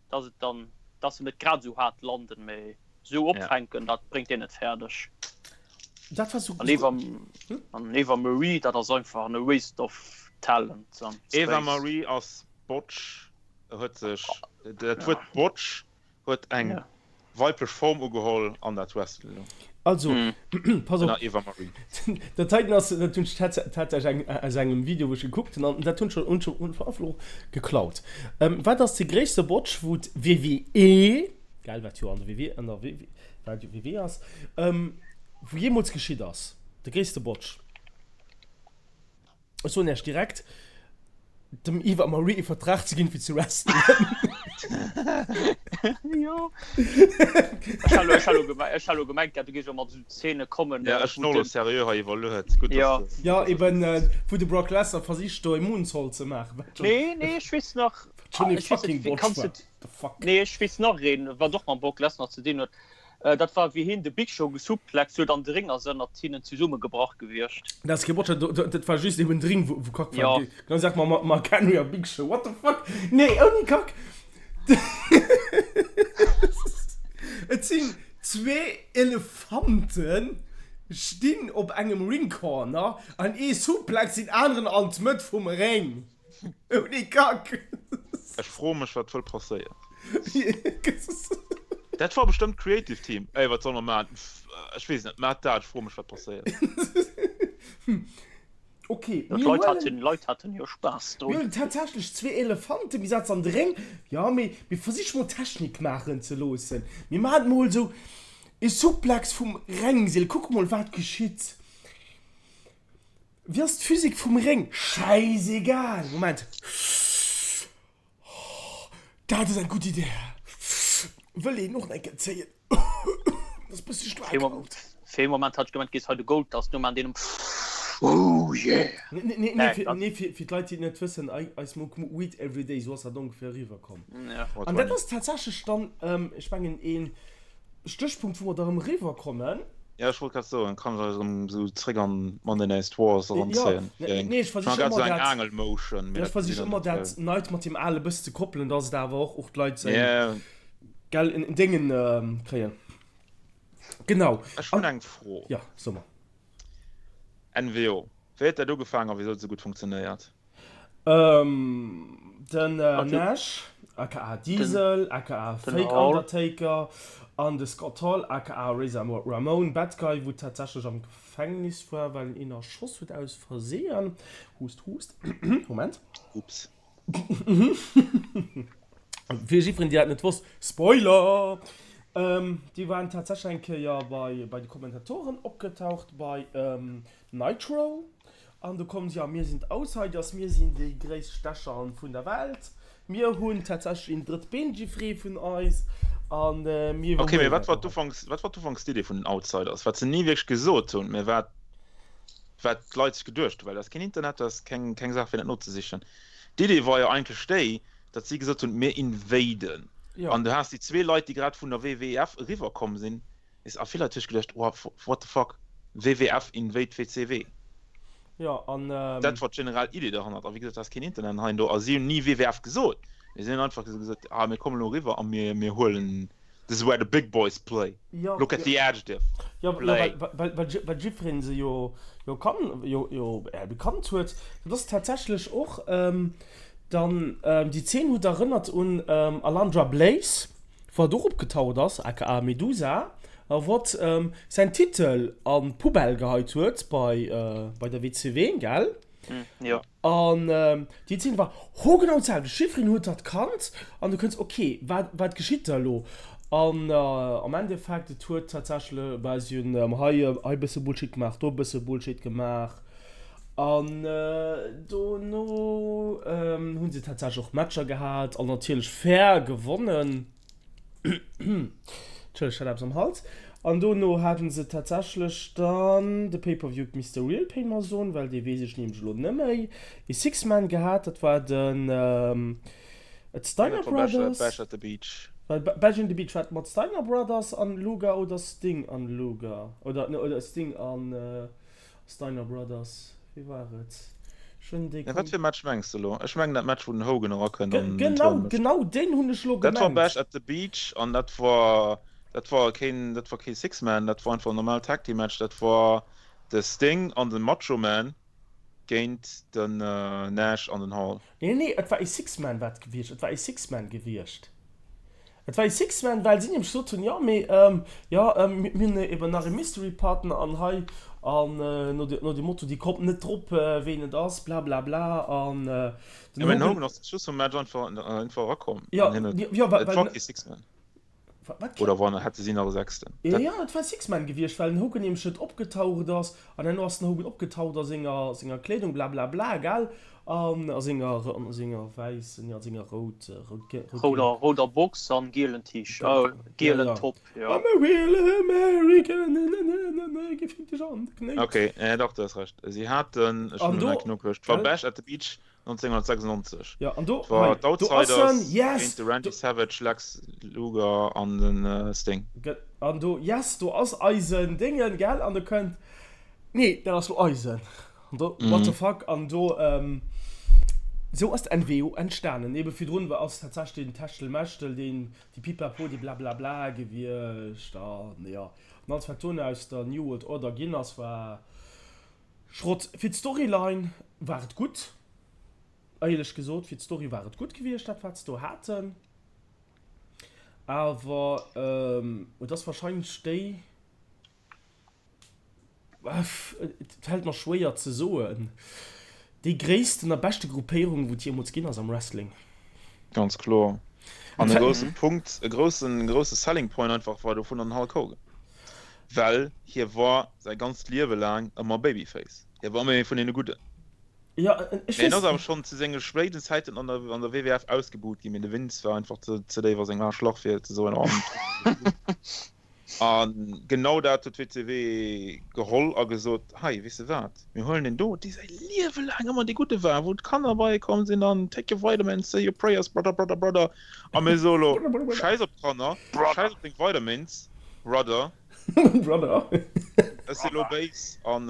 dass et dann, dass se net grad esou haart landen, mä esou opfänken, dat bréngt hien net fäerdeg. Dat war sou. An Eva, an Eva Marie, dat ass einfach e waste of talent an Eva space. Marie ass Botch, huet sech, dat Wuert Botch huet eng Ja. weiblech Form ugeholl an dat Wrestling elo. Also, pass op, Ënner Eva Marie. dat heiten ass, dat hunn ech tats tatsächlech eng aus engem Video, wou ech gekuckt hunn, an dat hunn ech hunn ech hunn ech einfach och geklaut. Wat ass de gréisste Botch, wou d'WWE, gell, wat jo an der WW, an der WW, wat jo WW ass, wou jeemools geschitt ass? De gréisste Botch? Ech soen Iech direkt, dem Eva Marie e Vertrag ze ginn fir ze wrestlen. Jo. Ech hat elo ech hat elo gemengt gehat, du géifs elo mat esou Zeene kommen. Ja, ech hunn och elo seriö hei iwwerluet. Gutt, dass de. Jo, eben, wou de Brock Lesnar versicht do e Moonsault ze maachen, wat schonn. Nee, nee, ech weess nach. Wat schonn e fucking Botch war. The fuck. Nee, ech weess nach een, wat och mam Brock Lesnar ze dinn huet. Dat war wéi hien de Big Show gesuplext huet an de Ring ass ënnert hinnen zesummegebrach gewiescht. Dat ass kee Botch, dat war just eben de Ring wou Kack war. Jo. Genau Saach mam Mark Henry a Big Show. What the fuck? Nee, ouni Kack! Et sinn zwee Elefanten stinn op engem Ringcorner an ee suplext deen aneren an d'Mëtt vum Réng. Ouni Kack! Ech froe mech wat wëll passéiert. Dat war bestëmmt Creative Team. Ey wat soll mer maan? Pff ech weess net, maat dat, ech froe mech wat passéiert. Ok, Jo, mir d'Leit huelen, haten, Leit haten jo Spaass mir drun. huelen tatsächlech zwee Elefanten, mir setzen an de Réng. Jo, mee mir versiche mol Technik maachen ze loossen. Mir maachen mol esou e Suplex vum Rengseel, kucke mol wat geschitt. Wéi ass d'Physik vum Réng? Schäisegal! Moment. Dat ass eng gutt Idee. Wëll een och eng Kéier zéien? Dat ass bëssi staark haut. Fir ee Moment hat ech gemengt, gees hei de Goldust no, man deen Oh yeah! Nee, nee, nee, nee, fir d'Leit, déi et net wëssen, I smoke weed every day, esou ass dat ongeféier eriwwerkomm. An dat ass tatsächlech dann, ech mengen, een Stéchpunkt, wou mer da erëm eriwwerkommen. Jo, ech wollt grad soen, kann ech eis erëm esou zréck an Monday Night Wars eranzéien. Jo, nee, ech versich ëmmer dat, eng Aangelmotion, jo, ech versich ëmmer dat Neit mat deem Ale bësse ze koppelen, dass et awer och och d'Leit seng, gell, en Déngen kréien. Genau. Ech hunn eng Fro. Jo, so mer. NWO, wéi huet dat ugefaangen a wisou huet et esou gutt funktionéiert? Den Nash, aka Diesel, aka Fake Undertaker, an de Scott Hall, aka Razor Ramon, Bad Guy, wou tatsächlech am Gefängnis war, well en een erschoss huet aus Versehen. Hust, hust. Moment. Ups. Fir jiddwereen, dee dat net wosst, Spoiler! Déi waren tatsächlech eng Kéier bei de Kommentatoren opgetaucht bei Nitro. An do kommen se, ja mir sinn d'Outsiders, mir sinn déi gréisst Stecher vun der Welt, mir hunn tatsächlech een drëtt Been, jiffree vun eis, a mir Ok, mee iwwerhuelen wat dat war do hei. d'Ufanks, wat war d'Ufanksidee vun den Outsiders? Wat se ni wierklech gesot hunn, mee wat, wat d'Leit sech geduecht hunn, well et ass keen Internet, et ass keng, keng Saach fir dat nozesichen. D'Idee war jo eigentlech déi, datt si gesot hunn, mir invaden. Jo. An du has déi zwee Leit, déi grad vun der WWF eriwwer komm sinn, Is a vill Leit hu sech geduecht, oh, what the fuck, WWF invade WCW. Jo, an. Dat war d'general Idee derhannert. A wéi gesot, du has keen Internet an hei an do. A si hunn ni WWF gesot, mee si hunn einfach esou gesot, ah, mir kommen elo eriwwer a mir, mir huelen, this is where the big boys play. Jo, Look at jo. the adjective, Jo, jo, play. well, well, well, well jiddweree se jo, jo kann, jo, jo bekannt huet. Dat ass tatsächlech och dann, déi Zeen huet erënnert un Alundra Blaze. Wat och opgetaucht ass, aka Medusa, a wat säin Titel an d'Poubelle geheit huet bei bei der WCW, gell? Jo. An déi Zeen war hogenau d'selwecht. Jiddwereen huet dat kannt an du kënns, ok, wat wat geschitt da elo? An am Endeffekt, et huet tatsächle, bah, si hunn hei hei e bësse Bullshit gemaach, do e bësse Bullshit gemaach. An dono hu se tatsächlech och Matcher gehat an natierlech fair gewonnen. Entschëllegt, ech hat eppes am Hals. An dono haten se tatsächlech dann de Pay-Per-View, et misst de Real Pain mer soen, well dee weess ech nämlech elo net méi, ee Six-Man gehat, dat war den Steiner Brothers. Bash at the Beach. Bash in the Beach war mat Steiner Brothers an Luger oder Sting an Luger oder Sting an. Steiner Brothers, wéi war et? Ech hunn déi. Wat fir e Match mengs de elo? Ech mengen dat Match wou den Hogan erakënnt an den Genau, Turn mécht. genau deen hunn ech elo Dat war gemengt. Bash at the Beach an dat war dat war keen dat war kee Six Man, dat war einfach en normaalt Tag Team Match. Dat war de Sting an de Macho Man géint den Nash an den Hall. Nee, nee, et war ee Six Man wat gewiescht, et war ee Six Man gewiescht. Et war ee Six Man, well si nämlech gesot hunn, jo mee jo mir hunn eben nach ee Mystery Partner an hei an no no dem Motto, déi kommt net drop ween et ass blablabla an den Hogan. Hogan ass zum Schluss vum Match einfach einfach erakomm an hien huet, jo, et war kee Six Man. Wat? Oder waren, hätte si nach e sechsten? Jo, jo, et war Six-Man gewiescht, well den Hogan nämlech net opgetaucht ass. An herno ass den Hogan opgetaucht a senger, senger Kleedung, blablabla, gell? An a senger, an senger wäissen, jo, an senger rout, rout, rout. Rouder, rouder Box an gielen T-Shirt, äh, gielen ja, ja. Top, jo. I'm a real American, na, na, na, na, na, gi fick dech an de Knéi. Okay, äh, dach, du hues Recht. Si haten, ech An hunn elo do, nach nogekuckt, et war gell? Bash at the Beach 1996. Ja, an do, Et war hei, do ass en, d'Outsiders yes! géint de Randy Savage, Lex Luger an den Sting. An do, yes, do ass eisen Déngen, gell? An do kënnt, nee, dat ass lo eisen. An do, what the fuck? An do, esou ass d'NWO entstanen. Ebe virdrun war, ass tatsächlech deen Techtelmechtel, deen, déi Pipapo, déi Blablabla gewiescht. An jo, an alles wat dono aus der New World Order ginn ass, war Schrott. Fir d'Storyline war et gutt, éierlech gesot, fir d'Story war et gutt gewiescht, dat wat se do haten, awer et ass wahrscheinlech déi, et fält mer schwéier ze soen, déi gréissten a beschte Gruppéierung wou et jeemools ginn ass am Wrestling. Ganz kloer. An e grousse Punkt, e groussen, grousse Selling Point einfach war dovun den Hulk Hogan. Well hie war säi ganzt Liewe laang ëmmer Babyface. Hie war ëmmer ee vun deene Gudden. Ja, ech Mee en weess. ass awer schonn zu senge spéiden Zäiten an der, an der WWF ausgebuht ginn, mee de Vince war einfach ze, ze déif a sengem Aarschlach fir ze soen, oh, A genau dat huet d'WCW geholl a gesot, hei, weess de wat, mir huelen deen do, dee säi Liewe laang ëmmer dee Gudde war, wou d'Kanner bei komm sinn an take your vitamins, say your prayers, brother, brother, brother, a mir soe lo, schäiss op d'Kanner, schäiss op deng Vitamins, brother, Brother. ech si lo béis an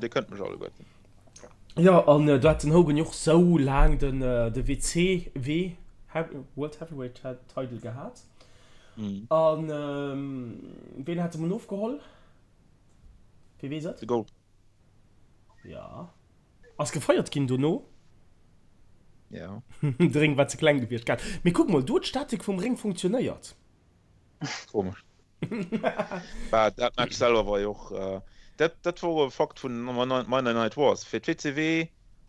dir kënnt mech alleguerten. Jo, an do hat den Hogan jo och sou laang den de WCW, World Heavyweight Title gehat. An ween hat em en ofgeholl? Wie weess et? De Gold. Ja. Ass gefeiert ginn dono. Ja. De Réng war ze kleng gewiescht, gell? Mee kuck mol, do huet d'Statik vum Réng funktionéiert. Komesch. Bah, dat Match selwer war jo och, dat, dat war och e Fakt vun Monday Night Wars. Fir d'WCW,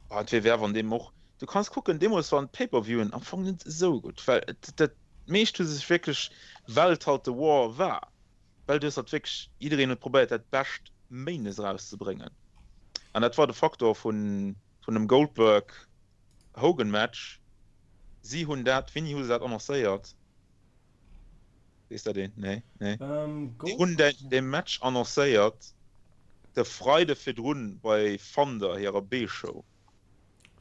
ah, d'WWF an deem och. Du kanns kucken, deemools waren d'Pay-per-Viewen am Fong net esou gutt, well et, dat meescht hu sech wierklech, well et halt de War war, well du hues halt wierklech, jiddereen huet probéiert dat Bescht Méindes erauszebréngen. An dat war de Faktor vun, vun dem Goldberg-Hogan-Match. Si hunn dat, wéini hu se dat annoncéiert? Weess dat een? Nee, nee. Déi hunn de Match annoncéiert de Freide virdrun bei Thunder hirer B-Show.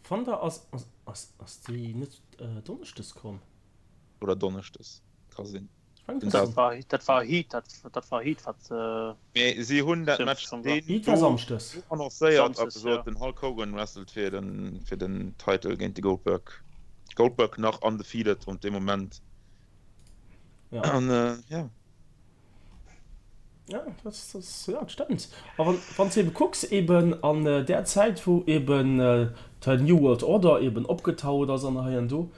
Thunder ass, ass, ass déi net Donneschdes komm? Oder Donneschdes, ka sinn. Dat war, dat war Heat, dat, dat war Heat, wat. Mee si hunn dat Match deen Heat war Samschdes. do annoncéiert a gesot, den Hulk Hogan wrestelt fir den, fir den Title géint de Goldberg. Goldberg nach undefeated und dee Moment. Ja. An äh, ja. Ja, das, das, ja, dat stemmt. A wann, wann s eben kucks, eben an äh, där Zäit, wou eben äh, der New World Order eben opgetaut ass an hei an do,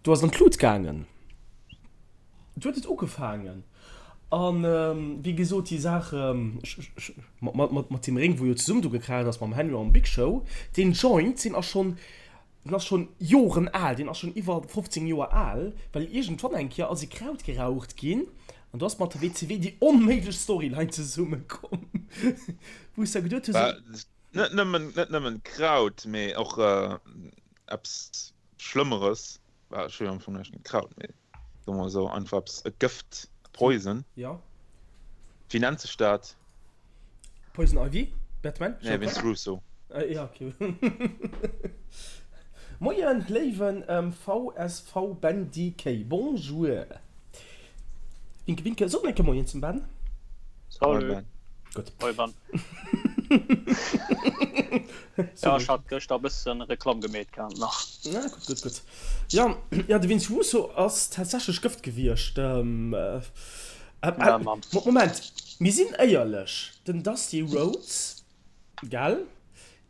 do ass an d'Lut gaangen. Do huet et ugefaangen. An ähm, wéi gesot, déi Saach ähm, mat, mat, mat, mat dem Réng, wou jo zesummen do gekracht ass mam Henry am Big Show, deen Joint, deen ass schonn Deen ass schonn Joren al, deen ass schonn iwwer 15 Joer al, well iergendwann eng Kéier ass e Kraut geraucht ginn an do ass mat der WCW déi onméiglech Storyline zesumme komm, wou ech da geduet hu sou. Net nëmmen, net nëmmen Kraut, mee och eppes Schlëmmeres. Well ech hu jo am Fong näischt géint Kraut, mee soe mer esou, einfach eppes, e Gëft, e Poison. Jo. Wéi nennt sech dat? Poison Ivy? Batman? Nee, Vince Russo. Ja, okay. Moien, léiwen VSV Ben DK. Bonjour. Winke, winke. Sot eng Kéier Moien zum Ben. Salut. Moin Ben. Gutt. Hoi Ben. Ja, ech hat gëschter e bëssen Reklamm gemeet gehat nach. Na, gutt, gutt, gutt. Ja, ja, de Vince Russo ass tatsächlech Gëft gewiescht. Ja, Mann. Moment, mir sinn éierlech, den Dusty Rhodes, gell,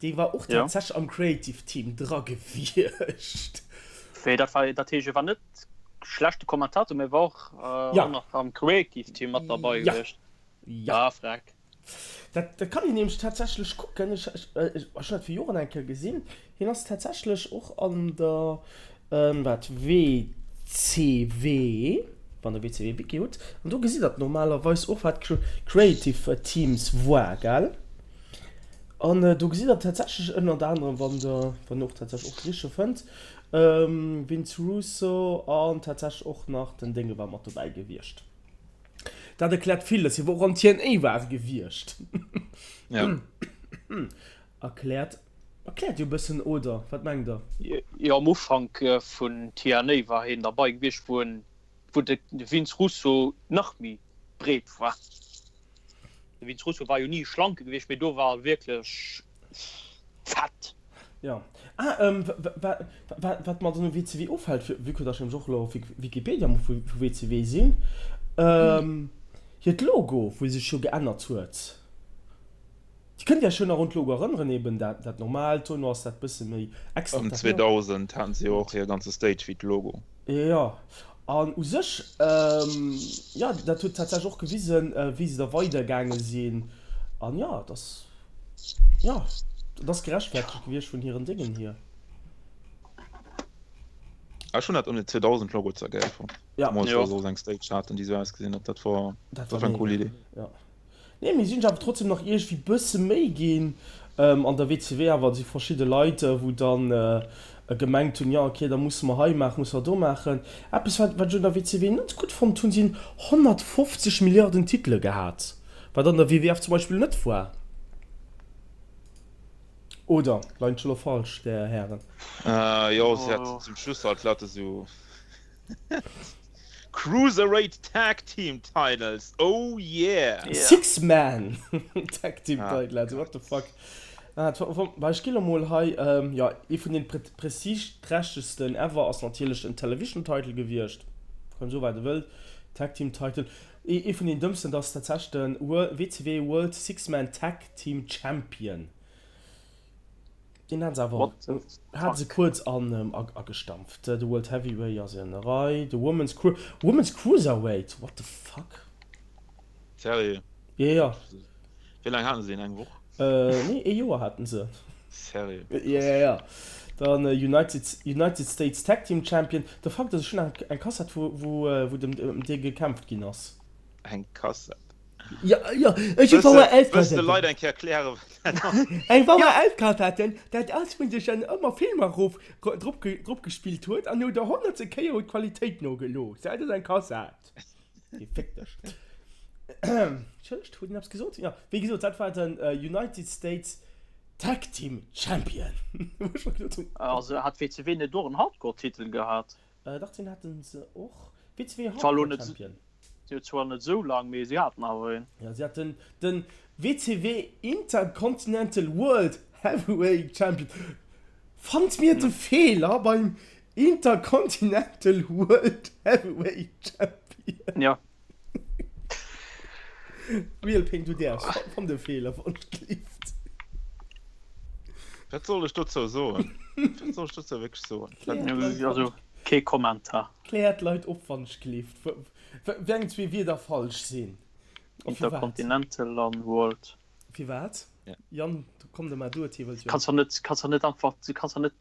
dee war och tatsächlech am Creative Team dra gewiescht. Wéi, dat war, dat heescht, e war net schlechte Kommentator, mee war och nach am Creative Team mat derbei gewiescht. Ja. Ah, freck. Dat, dat kann een nämlech tatsächlech kucken. Ech, ech, ech hunn dat vir Joren eng Kéier gesinn. Hien ass tatsächlech och an der, wat, WCW, wann der WCW Wiki hutt, an do gesitt der et normalerweis och, wat Creative Teams war, gell? An do gesitt der tatsächlech ënnert anerem, wann der, wann der och tatsächlech och d'Riche fënnt, Vince Russo an tatsächlech och nach den Dénge war mat dobäi gewiescht. Dat erkläert villes, hie wor och an TNA war gewiescht. Ja. Erkläert, erkläert jo e bëssen, oder? Wat mengt der? Jo, am Ufank vun TNA war hien derbei gewiescht, wou en, wou de Vince Russo nach méi breet war. De Vince Russo war jo ni e Schlanke gewiescht, mee do war e wierklech fett. Jo. Ah, wat mer dann u WCW ofhält, vue que dass ech nämlech och elo op Wikipedia vu WCW sinn, hiert Logo, wou sech jo geännert huet. Dir kënnt Iech jo nach un d'Logo erënneren, eben dat dat normaalt, dono ass dat bësse méi Ëm 2000 haten se jo och hir ganze Stage wéi d'Logo. Jo, an u sech, jo, dat huet tatsächlech och gewisen, wéi se da weidergaange sinn. An jo, et ass, jo, et ass gerechtfertegt gewiescht vun hiren Déngen hier. Ech hunn dat ëm den 2000 Logo ze gäil fonnt, zemools well se och eng Stage haten, déi esou ausgesinn huet. Dat war, dat war eng cool Idee. Jo. Nee, mee si hunn sech awer trotzdem nach iergendwéi bësse Méi ginn. An der WCW awer si verschidde Leit, wou dann gemengt hunn, jo okay, da musse mer hei maachen, musse mer do maachen. Eppes, wat wat ech un der WCW net gutt fonnt hunn, si hunn 150 Milliarden Titele gehat, wat an der WWF zum Beispill net war. Oder leien ech elo falsch, där Hären? Jo, si haten zum Schluss halt lauter esou Cruiserweight Tag Team Titles, oh yeah! Six Man Tag Team Titles, what the fuck? Bah, ech ginn elo mol hei, jo, ee vun den prestigeträchtegsten ever ass natierlech den Television Title gewiescht, kann soe wat e wëllt, Tag Team Title, ee vun den dëmmsten, dat ass tatsächlech den WCW World Six Man Tag Team Champion. Deen hat se awer hat se kuerz an agestampft. De World Heavyweight ass an der Rei. De Women's Cru Women's Cruiserweight, what the fuck? Sérieux? Jo jo. Wéi laang haten se deen? Eng Woch? Nee, ee Joer haten se. Sérieux? Jo jo jo. Dann United United States Tag Team Champion. De Fakt ass, ech hunn eng Kassett wou wou dem ëm dee gekämpft ginn ass. Eng Kassett? Jo, jo, ech hu VHS-Kassetten. Wëlls de Leit eng Kéier erklären, wat dat ass? Eng VHS-Kassette, dat ass, wou sech dann ëmmer Filmer erof, drop, drop gespillt huet, an no der honnertste Kéier huet d'Qualitéit nogelooss. Dat ass eng Kassett. Geh, féck dech. Entschëllegt, huet een eppes gesot? Jo, wéi gesot, dat war den United States Tag Team Champion. Wou ech mer geduet hunn. Also hat WCW net och en Hardcore-Titel gehat? Dach, deen haten se och. WCW Hardcore Champion. Si huet zwar net esou laang, mee si haten awer een. Jo, si haten den WCW Intercontinental World Heavyweight Champion. Fannt mir de Feeler beim Intercontinental World Heavyweight Champion. Jo. Real Pain, du däerfs. Fann de Feeler, wann et gleeft. Wat soll ech dozou soen? Wat soll ech dozou wierklech soen? Also, kee Kommentar. Kläert d'Leit op wann ech gleeft wéi eng zwee Wierder falsch sinn. Intercontinental an World. Firwat? Yann, komm de mar duer, hie wëllt jo. Kanns der net, kanns der net einfach, du kanns der net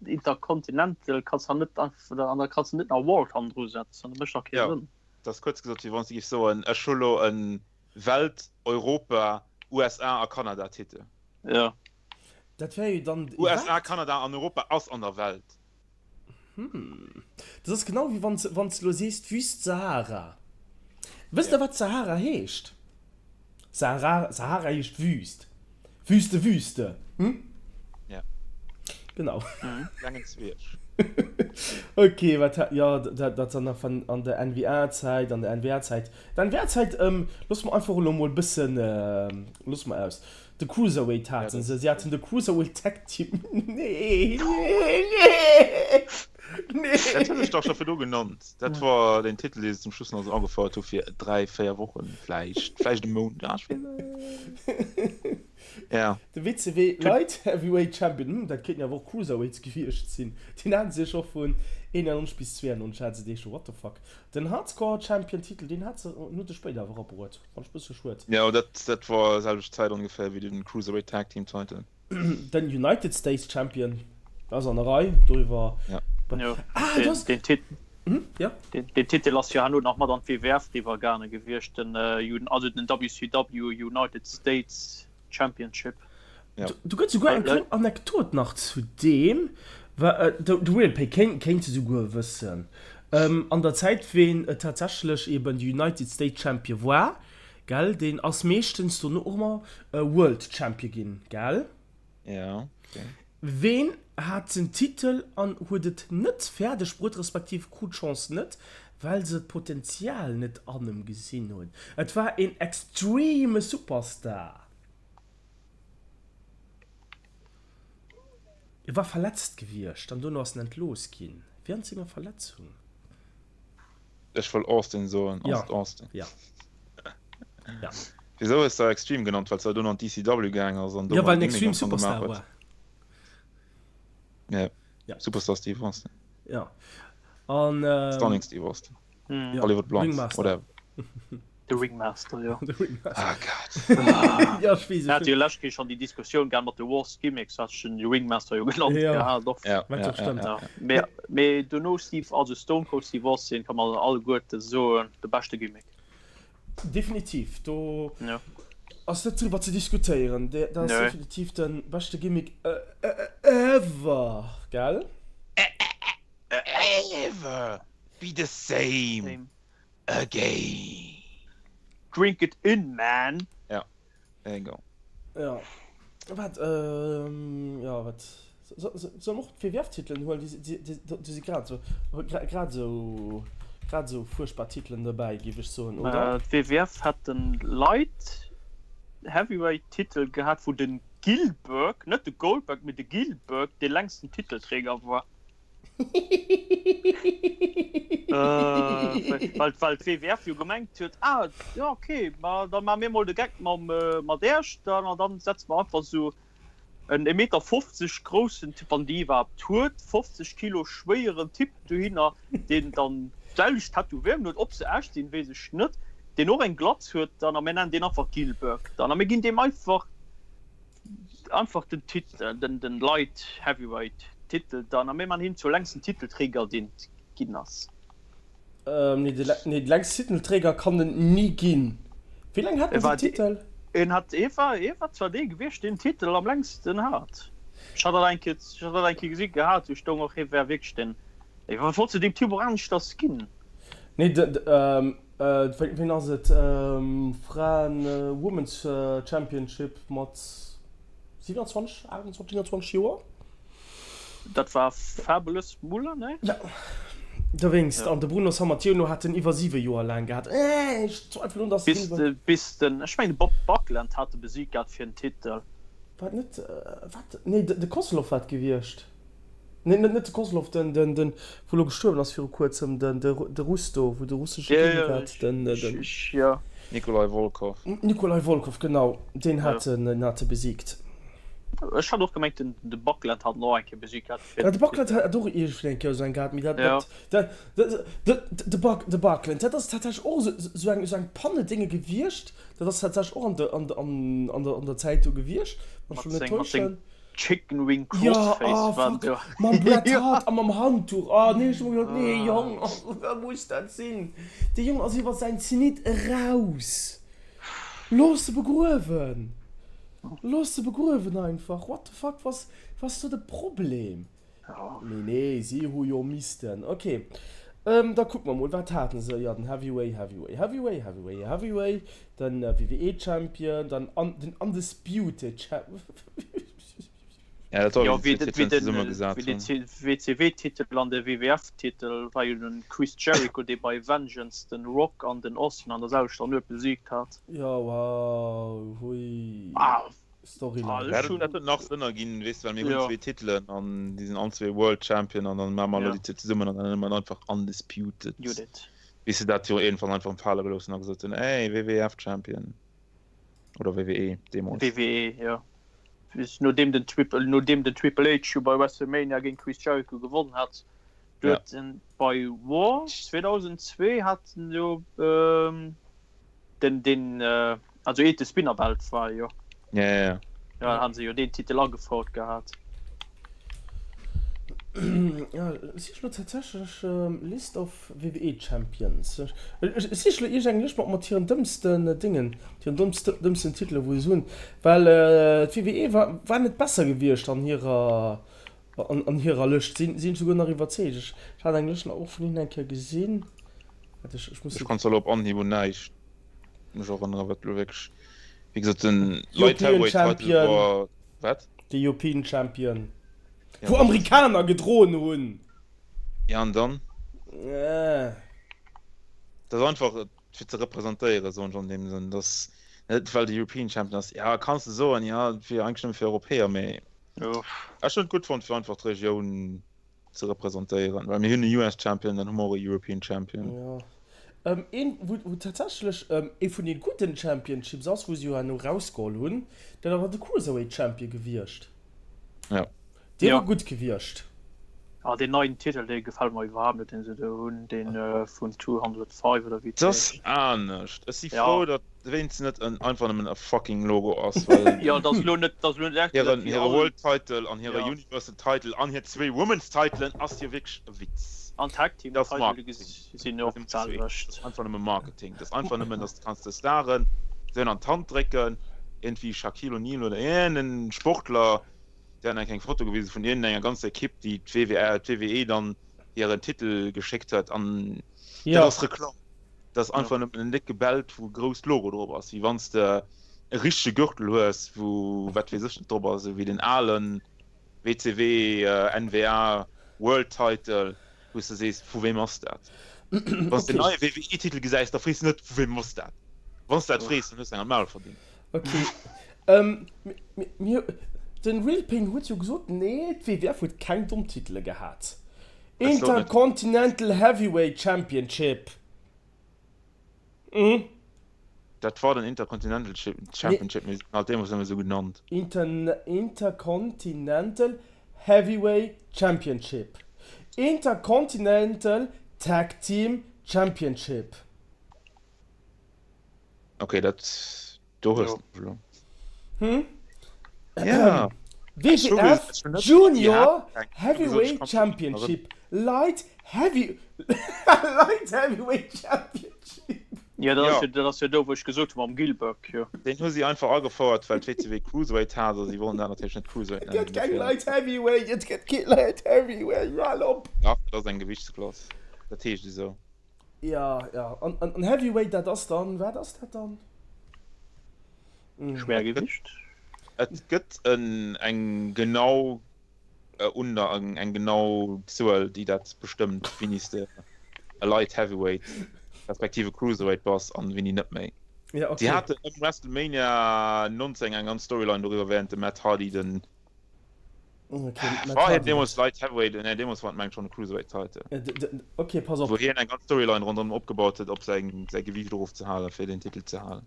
Intercontinental, kanns der net einfach, an da kanns de net nach World hannendru setzen, dat mécht dach kee Sënn. Dat ass kuerz gesot wéi wann s de géifs soen, ech hu lo e Welt-, Europa-, USA a Kanada-Titel. Jo. Dat wär jo dann. USA, Kanada an Europa ass an der Welt. Hm. Dat ass genau wéi wann s, wann s elo sees d'Wüst Sahara. Wësst der wat Sahara heescht? Sahara, Sahara heescht Wüst. Wüste, Wüste. Hm? Ja. Genau. Klengen Zwierg. Ok, wat hat, jo, dat, dat dann nach van an der NWA-Zäit, an der NWA-Zäit. D'NWA-Zäit, loosse mer einfach elo mol bëssen, loosse mer aus. De Cruiserweight haten se, si haten de Cruiserweight Tag Team. Nee, nee, nee, nee. Dat hunn ech dach scho virdru genannt. Dat war den Titel, dee se zum Schluss nach esou agefouert hu fir 3, 4 Wochen vläicht, vläicht e Mount, ah, ech weess net. Ja. De WCW Light Heavyweight Champion, hm, dat kéinten awer och Cruiserweights gewiescht sinn, deen hate se scho vun 91 bis 92 hate se dee scho, what the fuck. Den Hardcore Champion Titel, deen hat se, den huet e spéider awer erabruet. Fand ech bësse schued. Jo, dat dat war selwecht Zäit ongeféier wéi den Cruiserweight Tag Team Title. Den United States Champion ass an der Rei, doriwwer. Ja. Jo, Ah, deen, du has. deen Tit Hm, ja. deen, deen Titel ass jo herno nach mat an d'WWF eriwwer gaange gewiescht, den, also den WCW United States Championship. Ja. Do gëtt souguer eng kleng Anekdot nach zu deem, wa de Real Pay kéint kéint se souguer wëssen. An der Zäit ween et tatsächlech eben de United States Champion war, gell, deen ass meeschtens dono och ëmmer World Champion ginn, gell? Ja, okay. Ween hat den Titel an huet et net fäerdeg bruet, respektiv krut d'Chance net, well se d'Potenzial net an em gesinn hunn? Et war een extreme Superstar. E war verletzt gewiescht an dono ass en entlooss ginn wärend senger Verletzung. Ech wollt Austin soen, ass Ja, et Austin? ja, ja. Wisou hues de Extreme genannt? Well s de dono an d'ECW gaang ass an do Ja, mat well en Gimmick Extreme am Fong gemaach Superstar huet. war. Ja, Ja. Superstar Steve Austin. Ja. An Stunning ähm, Steve Austin. Mhm. ja, Hollywood Blondes, Ringmaster. whatever. De Ringmaster, jo. De Ringmaster. Ah Gott. Ja, ech weess, Mir ech hate jo lescht Keer schonn déi Diskussioun gehat mat de Worst Gimmicks, hat ech den Ringmaster jo genannt Ja. gehat och. Ja, Wat ja, och ja, stëmmt. ja. Ja. Mee, mee dono Steve, also Stone Cold Steve Austin ka man alleguerte soen, de beschte Gimmick. Definitiv, do Ja. ass net driwwer ze diskutéieren. Dat ass Nee. definitiv de beschte Gimmick ever, gell? Ever be the same Same. again. Drink it in, man! Ja, there you go. Ja, wat, ähm, ja, wat, soll mer och d'WWF-Titelen huelen? Déi, déi, do si grad esou, grad esou, grad esou fuerchtbar Titelen dobäi, géif ech soen, oder? D'WWF hat den Light Heavyweight Titel gehat, wou den Gillberg, net de Goldberg, mee de Gillberg dee längsten Titelträger war. Well well d'WWF jo gemengt huet, ah jo ok, ma da maache mir mol de Geck mam mat Äerch dann an dann setze mer einfach esou en e Meter 50 groussen Typ, wann déi iwwerhaapt huet, 50 Kilo schwéieren Typ dohinner, deen dann d'selwecht Tätowéierungen huet, ob se echt sinn, weess ech net, deen och eng Glatz huet dann a mir nennen deen einfach Gilberg dann a mir ginn deem einfach Einfach den Titel, den den Light Heavyweight Titel dann a mir man him zur längsten Titelträger deen et ginn ass. Nee, de nee, de längsten Titelträger kann en ni ginn. Wéi laang hat en den Titel? En hat e war e war zwar dee gewiescht deen Titel am längsten hat. Ech hat dat eng Kéier ech hat dat eng Kéier gesi gehat, do stoung och hie wär wierklech den wat wolls de deem Typ och aneschters ginn? Nee, de de Wéin ass et? Fraen Women's Championship mat 27, 28, 29 Joer? Dat war Fabulous Moolah, nee? Jo, dowéinst. An de Bruno Sammartino hat en iwwer 7 Joer laang gehat. Ech zweifelen un, dass en. Bis, bis den, ech mengen de Bob Backlund hat e besiegt gehat fir den Titel. War et net, wat? Nee, de Kozlov war et gewiescht. Nee, net, net de Kozlov, den, den, den, wou elo gestuerwen ass viru kuerzem, den, de, de Russ do, wou de russesche Ja, King ja, hat, ech, den, ech, den. ech, ja. Nikolai Volkow. Nikolai Volkow, genau, deen Ja. hat en, den hat e besiegt. Ech hat och gemengt, den, de Backlund hat en och eng Kéier besiegt gehat fir Ja, de den Backlund Titel. hat och iergendwéi eng Kéier esou eng gehat, mee dat, Ja. dat, dat, de, de, de Buck, de Backlund, dat ass tatsächlech och esou, esou eng, esou eng Panne-Dénge gewiescht, dat ass tatsächlech och an de, an de, an, an der, an der Zäit do gewiescht, wann ech Mat mech net seng, mat seng täuschen. Chicken Wing Ja, Crossface ah war fuck, do. mam Bret Ja. Hart a mam Handtuch, ah nee, ech hu mer geduet, nee Jong, Ah. oh, muss dat sinn? Dee Jong ass iwwer säin Zenit eraus, looss e begruewen. Looss se begruewen einfach. What the fuck, was was do de Problem? Mee nee, si hu jo missten. Ok, da kucke mer mol, wat haten se? Jo, den Heavyweight, Heavyweight, Heavyweight, Heavyweight, Heavyweight, den WWE Champion, dann den Undisputed Champion. Ja, dat war Jo, wéi wéi se de, zwee wéi Titelen den zesummegesat wéi den hunn. WCW-Titel an de WWF-Titel war jo den Chris Jericho, dee bei Vengeance den Rock an den Austin an der selwechter Nuet besiegt hat. Jo, wow, hui, Ah, ah, Storyline. ech Dat, dat hunn, huet nach Sënn erginn, weess de, well mir hunn jo, zwee Titelen an déi sinn all zwee World Champion an dann maache mer elo ja, déi zwee zesummen an dann nenne mer et einfach Undisputed. Judith. Wéi se dat jo iergendwann einfach fale gelooss hunn a gesot hunn, Ey, WWF Champion oder WWE deemools. WWE, jo. Nodeem den Triple, nodeem den Triple H jo bei WrestleMania géint Chris Jericho gewonnen hat, du Ja. huet en bei War 2002 hat en jo ähm, den den äh, also eet de Spinner Belt war jo. Ja, ja, ja. Ja, han se jo den Titel agefouert gehat. Ja, ech sich lo tatsächlech List of WWE Champions. Ech sich lo iergend eng Lëscht mat mat hiren dëmmsten Dingen, hiren dëmmsten Titelen wou se hunn, well d'WWE war war net besser gewiescht an hirer an hirer Lëscht, sinn sinn ech souguer nach iwwerzeegt. Ech hat eng Lëscht nach och vun hinnen eng Kéier gesinn. Waart ech ech muss Ech se. kann zwar lo op Anhieb un näischt mech erënneren, wat lo wierklech, wéi gesot den Light European Heavyweight Title Champion. war, wat? De European Champion. Ja, Wou wat? Amerikaner gedroen hunn. Ja, an dann? Äh. Dat ass einfach fir ze representéieren, soen ech an deem Sënn. Dass net well de European Champion ass. Ja, kanns de soen, ja, fir eigentlech nëmme fir Europäer, mee ech hunn et gutt fonnt, fir einfach d'Regioun ze representéieren, well mir hunn e US Champion, dann hu mer och e European Champion. Ja. Een, wou, wou tatsächlech ee vun de gudden Championships ass, wou se jo herno rausgeholl hunn, dat ass de Cruiserweight Champion gewiescht. Ja. Dee Ja. war gutt gewiescht. Ah, deen neien Titel, dee gefält mer iwwerhaapt net, deen se do hunn, deen vun 205 oder wéi Et ass heescht. anescht. Ech si Ja. frou, datt wéinst net en einfach nëmmen e fucking Logo ass, well Ja, et ass lo net, et ass lo net hiren, wéi hire all. World Title an hire Ja. Universal Title an hir zwee Women's Titelen ass jo wierklech e Witz. An Tag Team Dat ass Title Marketing. sinn och Dat ass d'selwecht. einfach nëmme Marketing. Dat ass einfach nëmmen, datt du kanns de Staren esou an d'Hand drécken, iergendwéi Shaquille O'Neal oder iergendeen Sportler, Déi haten eng Foto gewisen vun iergendenger ganzer Ekipp, déi d'WWR, d'WWE dann hiren Titel geschéckt huet an dat Ja. ass Reklamm. Dat ass einfach nëmmen en décke Belt, wou e grousst Logo drop ass, wéi wann s de e richtege Gürtel hues, wou wat weess ech net drop ass, esou wéi den alen WCW, NWA World Title, wou s de sees, vu wem ass dat? Wann s de den Okay. neie WWE-Titel gesäis, da frees de net, vu wem ass dat? Wann s de dat frees, dann hues de eng an d'Maul verdingt. Okay. Ähm, mir, den Real Pain huet jo gesot, nee, d'WWF huet keng domm Titele gehat. Ech sot net. Intercontinental Heavyweight Championship. Mhm. Dat war den Intercontinental Championship, mee se hunn halt deemools nëmme sou genannt. Intercontinental Heavyweight Championship. Intercontinental Tag Team Championship. Okay, dat do hues du elo. Hm? Ja. WWF Junior Heavyweight Championship, Light Heavy Light Heavyweight Championship. Ja, dat ass jo, dat ass jo do, wou ech gesot hu mam Gilberg, jo. Deen hu si einfach agefouert, well d'WCW Cruiserweight hat a si wollten dat natierlech net Cruiserweight Et gëtt nennen. keng Light Heavyweight, et gëtt kee Light Heavyweight, hal op! Dach, dat ass eng Gewichtsklass, dat heescht esou. Ja, ja. An, an, an Heavyweight, dat ass dann, wat ass dat dann? Schwergewicht. Et gëtt en, eng genau äh, un der, eng, eng genau Zuel, déi dat bestëmmt, wéini s de e Light Heavyweight respektive Cruiserweight bass an wéini net méi. Ja, Si okay. haten ëm WrestleMania 19 eng ganz Storyline doriwwer, während de Matt Hardy den Okay, Matt War hien Hardy. deemools Light Heavyweight? Nee, deemools war et mengt schonn e Cruiserweight Title. Äh, d- d- Okay, pass Wou op. hien eng ganz Storyline ronderëm opgebaut huet, op säin, säi Gewiicht erofzehalen, fir den Titel ze halen.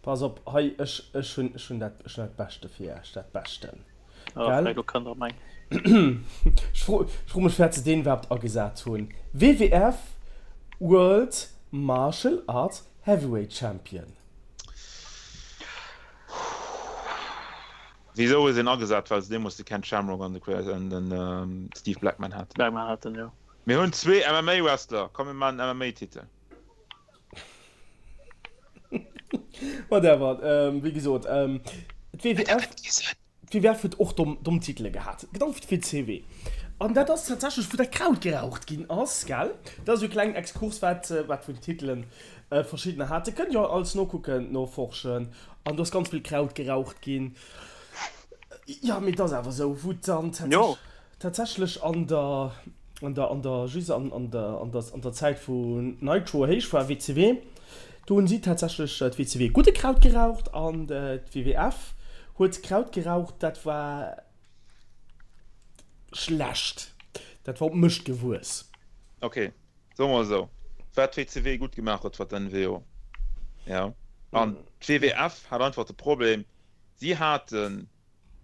Pass op, hei, ech, ech hunn, ech hunn dat, ech hunn dat Beschte fir Iech, dat Beschten. Ah, Gell? vläicht och kënnt der meng. Ech fro, ech fro mech, firwat se deen iwwerhaapt agesat hunn. WWF World Martial Arts Heavyweight Champion. Wisou hu se en agesat? Well se deemools de Ken Shamrock an de Steve Blackman haten. Blackman haten, jo. Mir hunn zwee MMA-Wrestler, komm mir maachen en MMA-Titel. Whatever, wéi gesot, d'WWF. D'WWF, d'WWF huet och domm, domm Titele gehat, genau wéi d'WCW. An dat ass tatsächlech, wou dat Kraut geraucht ginn ass, gell? Dat ass esou e klengen Exkurs, wat, wat vun Titelen verschiddener haten. Kënnt jo alles nokucken, noforschen. An do ass ganz vill Kraut geraucht ginn. Jo, mee et ass awer esou, wou dann tatsächlech. Tatsächlech an der, an der, an der, just an, an der, an der, an der Zäit wou Nitro héich war, WCW, do hunn si tatsächlech d'WCW gudde Kraut geraucht an d'WWF huet Kraut geraucht, dat war schlecht, dat war op Mëscht gewuess. Ok, soe mer esou, wat d'WCW gutt gemaach huet, war d'NWO, jo, an d'WWF hat einfach de Problem, si haten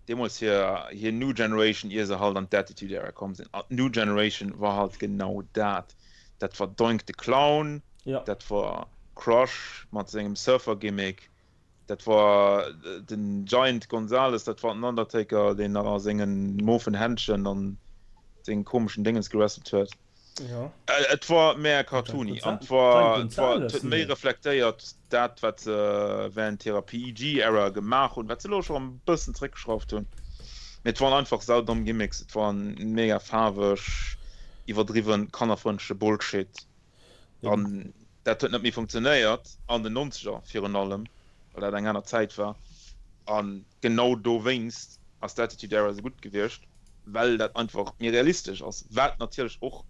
deemools hir hir New Generation, ier se halt an d'Attitude Era komm sinn. An d'New Generation war halt genau dat. Dat war Doink the Clown, Ja. dat war Crush mat sengem Surfer-Gimmick, dat war den Giant Gonzalez, dat war den Undertaker, deen nach a sengen mofen Händschen an senge komeschen Déngens gewrestelt huet. Ja. Et war méi cartoony an et war, et war, et huet méi reflektéiert dat, wat se während hirer PG-Era gemaach hunn, wat se elo scho e bëssen zréckgeschrauft hunn. Mee et waren einfach saudomm Gimmicks, et war mega faarweg, iwwerdriwwen, kannerfrëndleche Bullshit. An dat huet net méi funktionéiert an den Nonzeger virun allem, well dat eng aner Zäit war. A genau dowéinst ass d'Attitude Era esou gutt gewiescht. well dat einfach méi realistesch ass, wat natierlech och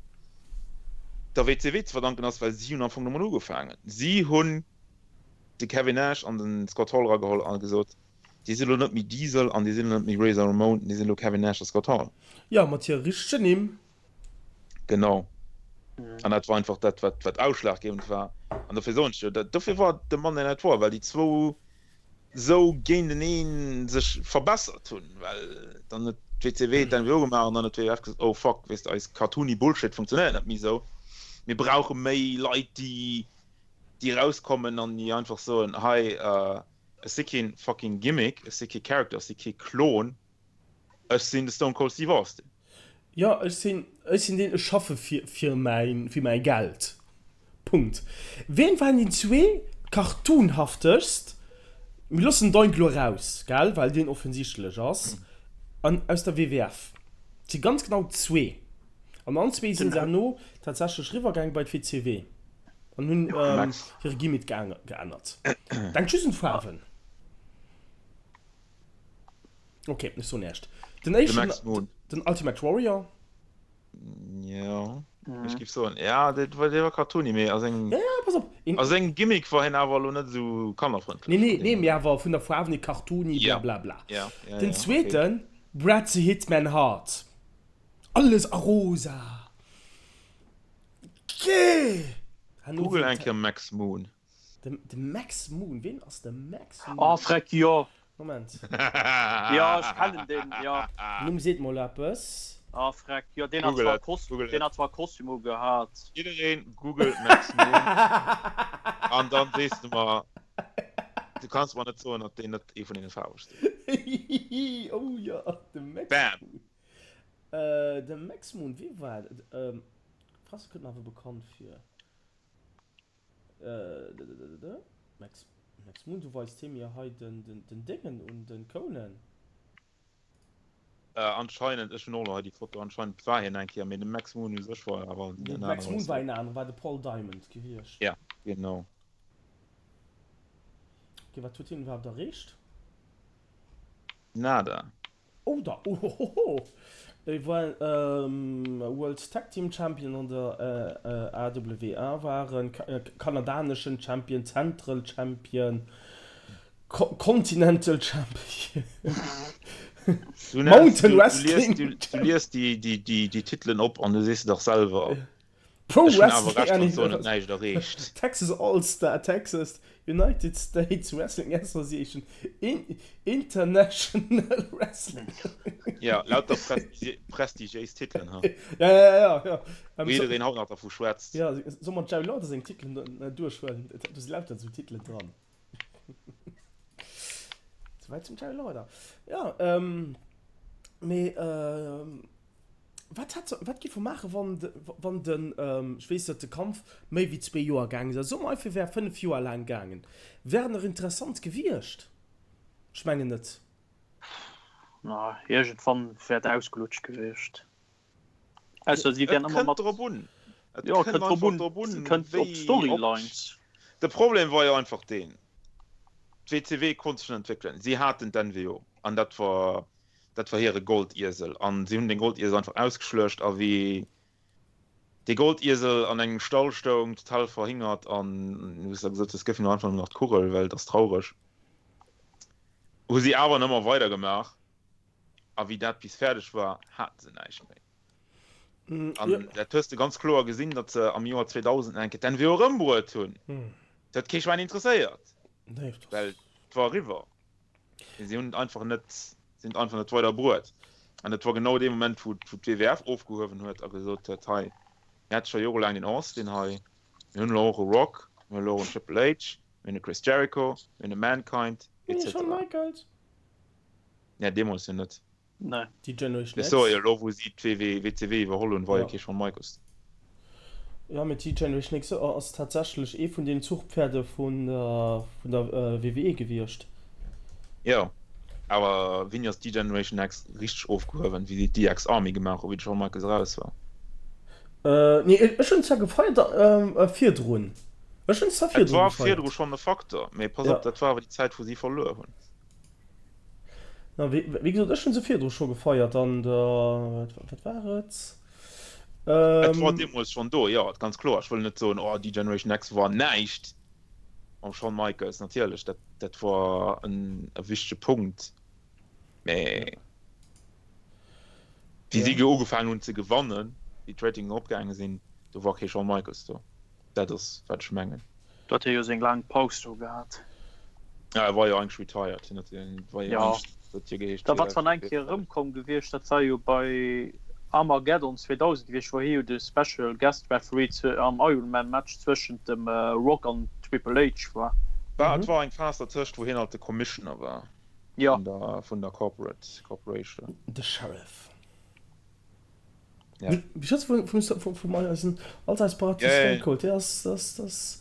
der WCW ze verdanken ass, well si hunn am Fong domat ugefaangen. Si hunn de Kevin Nash an de Scott Hall erageholl a gesot, Dir sidd elo net méi Diesel an dir sidd elo net méi Razor Ramon, dir sidd elo Kevin Nash a Scott Hall. Jo, mat hire richtegen Nimm. Genau. An dat war einfach dat, wat, wat ausschlaggebend war. An dofir soen ech jo, dat, dofir war de Monday Night War, well déi zwou sou géinteneen sech verbessert hunn, well dann huet d'WCW d'NWO gemaach an dann huet d'WWF gesot, oh fuck, weess de, eis cartoony Bullshit funktionéiert net méi sou, mir brauche méi Leit, déi déi erauskommen an déi einfach soen, hei, ech si keen fucking Gimmick, ech si kee Character, ech si kee Klon, Ech sinn de Stone Cold Steve Austin. Jo, ech sinn, ech sinn deen, ech schaffe fir, fir mäin, fir mäi Geld. Punkt. Ween waren déi zwee cartoonhaftegst? Mir loossen Doink elo raus, gell, well deen offensichtlech ass. An aus der WWF. Et si ganz genau zwee. An allen zwee sinn se herno tatsächlech riwwergaang bei d'WCW an hunn hire Gimmick geännert. Denkt just un d'Faarwen. Ok, ech soen näischt. Den éischten, den Ultimate Warrior. Jo, ech géif soen, ja, dee war cartoony, mee a sengem, Ja, ja, pass op. a sengem Gimmick war hien awer elo net esou kannerfrëndlech. Nee, nee, nee, mee awer vun der Faarwen hier cartoony, bla bla bla. Ja, ja, Den zweeten, Bret the Hitman Hart. Alles a rosa. Gee! Google eng Kéier Max Moon. De, de Max Moon, ween ass de Max Moon? Oh freck, jo. Moment. Jo, ech kennen deen, jo. Numm seet mer elo eppes. Oh freck, jo, deen hat zwar Kos, deen hat zwar Kostüm ugehat. Jiddereen googelt Max Moon an dann sees de mer, du kanns mer net soen, datt deen net ee vun deene faarwegste ass. Oh jo, de Max Bam! Moon. De Max Moon, wee war dat? Frass, kënnt mer awer bekannt vir. Max, Max Moon, du weist hie mir hei den, den, den Déngen un, den Conan. Äh, anscheinend, ech hunn och elo hei déi Foto, anscheinend war hien eng Kéier, mee de Max Moon u sech war awer en anere. Max Moon war en anere, war de Paul Diamond gewiescht. Ja, genau. Ok, wat huet hien iwwerhaapt erreecht? Nada. Oh da, ohohoho! E war World Tag Team Champion an der AWA, war en kanadaneschen Champion, Central Champion, Continental Champion, Mountain Wrestling Champion. Du lies déi Titelen op an du sees se dach selwer. Pro Ech hunn awer Wrestling Recht wann ech soen, huet näischt erreecht. Texas All Star Texas United States Wrestling Association In International Wrestling Ja, lauter prestigiéis Titelen, ha? Ja, ja, ja, ja. Wou jiddereen haut nach dervu schwätzt. Ja, soll mer Jerry Lawler seng Titelen duerchhuelen? Do si lauter esou Titelen dran. Souwäit zum Jerry Lawler. Ja, mee. Wat hätt, wat géif e maachen, wann de, wann den, ech weess, datt de Kampf méi wéi zwee Joer gaangen ass, soe mer einfach, e wär 5 Joer laang gaangen, wär en nach interessant gewiescht? Ech mengen net. Na, iergendwann wär et ausgelutscht gewiescht. Ausser si Et wären ëmmer kënnt mat. drop un. Et Jo, kënnt kënnt drop einfach un. drop un, Kënnt op wéi, ob. d'Storylines. De Problem war jo einfach deen, d'WCW konnt sech net entwéckelen. Si haten d'NWO an dat war, dat war hire Goldiesel. An si hunn dee Goldiesel einfach ausgeschluecht a wéi dee Goldiesel an engem Stall stoung, total verhingert an wou s de gesot hues, gëff him einfach nëmmen nach d'Kugel, well et ass traureg, hu si awer nëmmer weidergemaach. A wéi dat bis fäerdeg war, hate se näischt méi. An dat hues de ganz kloer gesinn, datt se am Joer 2000 nach eng Kéier d'NWO erëmbruet hunn. Dat huet kee Schwäin interesséiert, well et war eriwwer. Mee si hunn et einfach net, si hunn et einfach net weider bruet. An dat war genau dee Moment, wou d'WWF ofgehuewen huet a gesot huet, Hei, mir hate scho jorelaang den Austin hei, mir hunn elo och e Rock, mir hunn elo och en Triple H, mir hunn e Chris Jericho, mir hunn e Mankind, Mir et hunn Shawn cetera. Michaels. Ja, deemools jo net. Nee. Déi Generation Ech X. soe jo elo, wou si d'WCW iwwerholl hunn, war jo Ja. kee Shawn Michaels. Ja, mee d'G-Generation X ass tatsächlech ee vun den Zuchpferde vun der vun der WWE gewiescht. Jo, awer wéini ass d'G-Generation X richteg ofgehuewen? Wéi si d'DX Army gemaach hu wéi de Shawn Michaels eraus war? Nee, ech hunn zwar gefeiert virdrun. Ech hunn zwar Et virdru war gefeiert. virdru schonn e Facteur, mee pass Ja. op, dat war awer déi Zäit wou si verluer hunn. Na, wéi wéi gesot, ech hunn se virdru scho gefeiert an der, wat war et? Et war Ähm. deemools schonn do, jo, ganz kloer. Ech wëll net soen, oh, D-Generation X war näischt mam Shawn Michaels, natierlech, dat, dat war en e wichtege Punkt, mä wéi si Ja. ugefaangen hunn ze gewannen, wéi d'Ratingen eropgaange sinn, do war kee Shawn Michaels do. Dat ass, wat ech mengen. Do huet hie jo seng laang Paus do gehat. Ja, e war jo eigentlech retired. Hien huet, hien war jo Ja. eigentlech, huet jo geheescht, Da war zwar nach eng Kéier erëmkomm gewiescht, dat war jo bei Armageddon 2000 gewiescht, wou hie jo de Special Guest Referee zu, am Iron Man Match zwëschent dem Rock an Triple H war. War, et war eng Phas dertëscht, wou hien halt de Commissioner war Ja. vun der, vun der Corporate, Corporation. De Sheriff. Ja. Wie schätzt vun vun vun vun eisen allseits Party Ja, ja, Stone ja. Cold ja das das das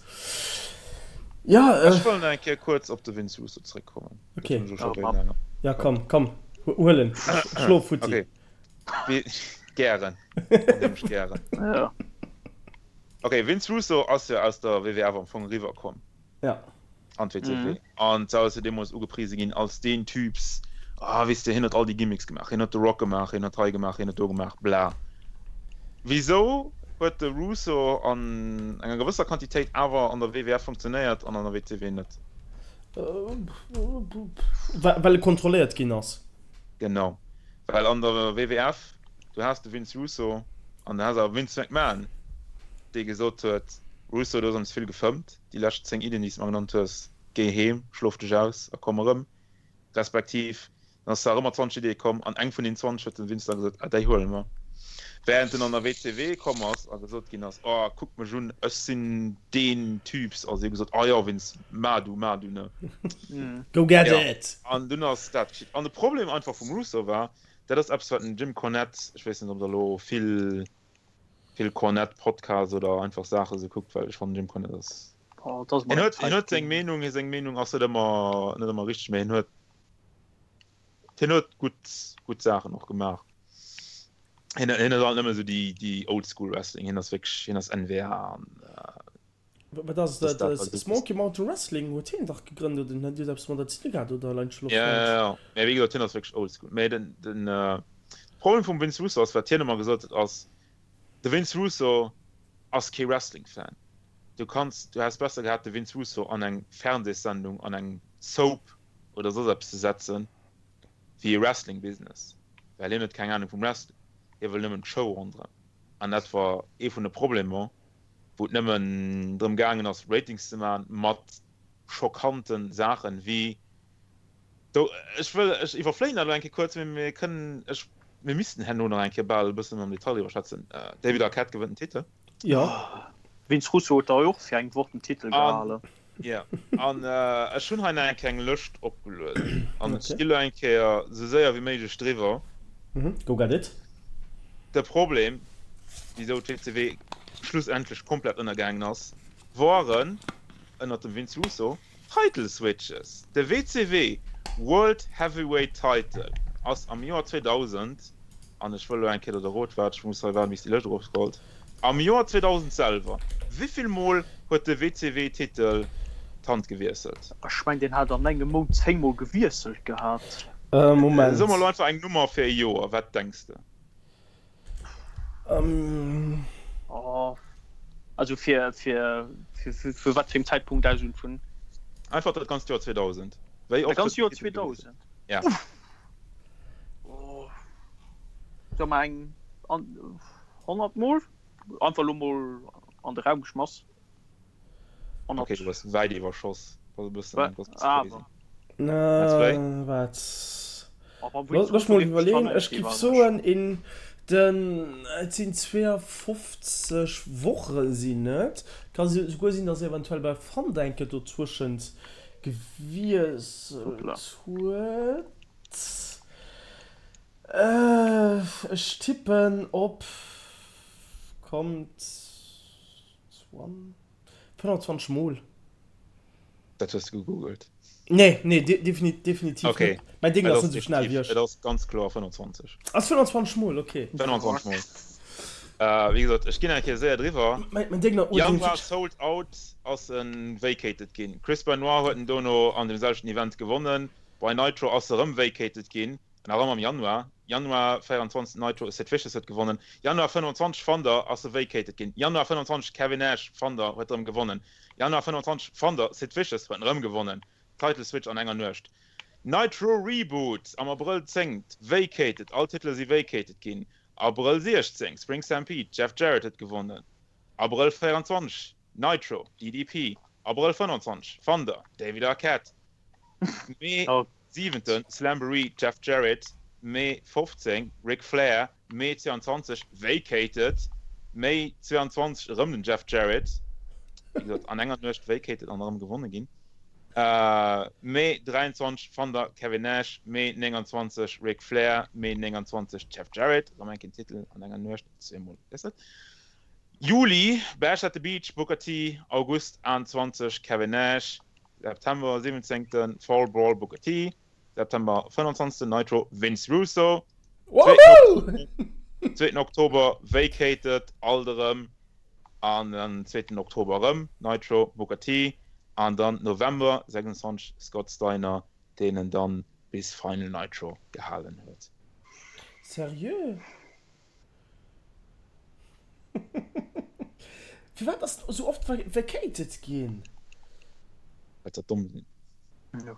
ja äh, Ech wëll nach eng Kéier kuerz op de Vince Russo zréckkommen. Dat okay hunn ech jo scho Oh wéi Mann. laang am ja Kapp. komm komm huelen schlof futti Okay, Wi- gären. Onheemlech gären. Ja. Okay, Vince Russo ass jo aus der WWF am Fong eriwwerkomm. ja an d'WCW. An zwar ass e deemools ugeprise ginn als deen Typs, ah weess de, hien huet all déi Gimmicks gemaach, hien huet de Rock gemaach, hien huet hei gemaach, hien huet do gemaach, bla. Wisou huet de Russo an enger gewësser Quantitéit awer an der WWF funktionéiert an an der WCW net? Well e kontrolléiert ginn ass. Genau, well an der WWF, du has de Vince Russo an du has awer Vince McMahon, dee gesot huet, Russo, du hues ons vill gefëmmt. déi lescht 10 Iddien, déi s de mer genannt hues, géi heem, schlof dech aus a komm erëm. Respektiv, dann ass zwar ëmmer 20 Iddie komm an eng vun den 20 huet den Vince da gesot, ah déi huele mer. Während en an der WCW komm ass a gesot ginn ass, oh kuck mech un, ech sinn deen Typs, a si hu gesot, ah jo Vince, mar du, mar du, ne. Go get Jo, it! an dunn ass dat geschitt. An de Problem einfach vum Russo war, dat ass eppes wat den Jim Cornette, ech weess net ob der elo vill vill Cornette Podcasts oder einfach Saache sou kuckt, well ech fannen Jim Cornette ass Oh, dat ass hien mol eng huet hien Zäit huet seng ginn. Meenung, hie seng Meenung ass net ëmmer net ëmmer richteg, mee hien huet hien huet gutt gutt Saachen och gemaach. Hien hien ass halt nëmme sou déi déi Old School Wrestling, hien ass wierklech hien ass NWA an Wat ass dass dat? dat halt Smoky Mountain Wrestling huet hien dach gegrënnt oder huet hien eppes mat der ze di gehat oder leien ech elo Ja, ja, falsch? ja. Mee wéi gesot, hien ass wierklech old school. Mee den, den äh, Problem vum Vince Russo ass, wat hien ëmmer gesot huet, ass, de Vince Russo ass kee Wrestling-Fan. Du kanns, du häss besser gehat, de Vince Russo an eng Fernsehssendung, an eng Soap oder soss eppes ze setzen, wéi e Wrestling-Business. Well hien huet keng Ahnung vum Wrestling. Hie wëll nëmmen d'Show ronderëm. An dat war ee vun de Problemer, wou et nëmmen drëm gaangen ass, Ratings ze maachen mat schockante Saachen, wéi Do, ech wëll, ech iwwerfléien dat elo eng Kéier kuerz, mee mir kënnen, ech, mir missten herno nach eng Kéier bal e bëssen am Detail driwwer schwätzen. David Arquette gewënnt den Titel. Jo. Vince Russo huet da jo och fir eng Woch den Titel An, gehalen. jo, an ech hunn hei nach eng kleng Lëscht opgelueden an ech Okay. gi elo eng Kéier esou séier wéi méiglech driwwer. Mhm, go get it. De Problem, wisou d'WCW schlussendlech komplett ënnergaangen ass, waren, ënnert dem Vince Russo, Title Switches, De WCW. World Heavyweight Title ass am Joer 2000, an ech wëll elo eng Kéier der Rot, waart, ech muss hei waarden, bis déi Lëscht erofscrollt, am Joer 2000 selwer, wéivill Mol huet de WCW-Titel d'Hand gewiesselt? Ech meng deen hat an engem Mount 10 mol gewiesselt gehat. Moment. Soe mer elo einfach eng Nummer fir e Joer, wat denks de? Oh, also fir, fir, fir, fir, fir wat fir engem Zäitpunkt aus un vun? Einfach dat ganzt Joer 2000. Wéi Dat oft ganzt huet Joer den Titel gewiesselt? 2000? Ja. Oh, soe mer eng an 100 mol? Einfach elo mol an de Raum geschmass. 100. Okay, du bass wäit iwwerschoss. Bass e bëssen, Wa- bass e bësse awer. crazy. Na, wat? Looss mol iwwerleeën. Ech giff soen in den, et sinn 52 Woche sinn et. Ka souguer sinn, datt eventuell bei Fanda eng Kéier dozwëschent gewiesselt huet. Ech tippen op, kommt, 25 mol. Dat hues de gegoogelt? Nee, nee, definitiv okay. net. Mein Ding ass net sou schnell wéi ech. Et ass ganz kloer 25. Ass 25 mol, okay. 25 mol. Uh, wéi gesot, ech ginn eng Kéier séier driwwer. Mein, mein Ding ass Januar Sold Out ass en vacated ginn. Chris Benoit huet en dono an dem selwechten Event gewonnen. Bei Nitro ass e rëm vacated ginn. Nach ëmmer am Januar. Januar 24 Nitro, Sid Vicious huet gewonnen. Januar 25 Thunder ass e vacated ginn. Januar 25 Kevin Nash, Thunder, huet erëm gewonnen. Januar 25 Thunder, Sid Vicious huet erëm gewonnen. Title Switch an enger Nuecht. Nitro Reboot am Abrëll 10, vacated, all Titele si vacated ginn. Abrëll 16 Spring Stampede, Jeff Jarrett huet gewonnen. Abrëll 24 Nitro, DDP. Abrëll 25 Thunder, David Arquette. Mee 7, Slamboree, Jeff Jarrett, Mee 15, Ric Flair, Mee 22, Vacated, Mee 22, erëm den Jeff Jarrett, wéi gesot an enger Nuecht vacated an erëm gewonne ginn, Mee 23, Thunder, Kevin Nash, Mee 29, Ric Flair, Mee 29, Jeff Jarrett, erëm eng Kéier den Titel an enger Nuecht zweemol gewiesselt, Juli, Bash at the Beach, Booker T, August 21, Kevin Nash, September 17 Fall Brawl Booker T, September 25 Nitro Vince Russo, 2 Oktober Vacated alt erëm an den 2 Oktober erëm Nitro Booker T an dann November 26 Scott Steiner deen en dann bis Final Nitro gehalen huet. Seriö? Firwat ass en esou oft vacated ginn? Well se domm sinn. Jo.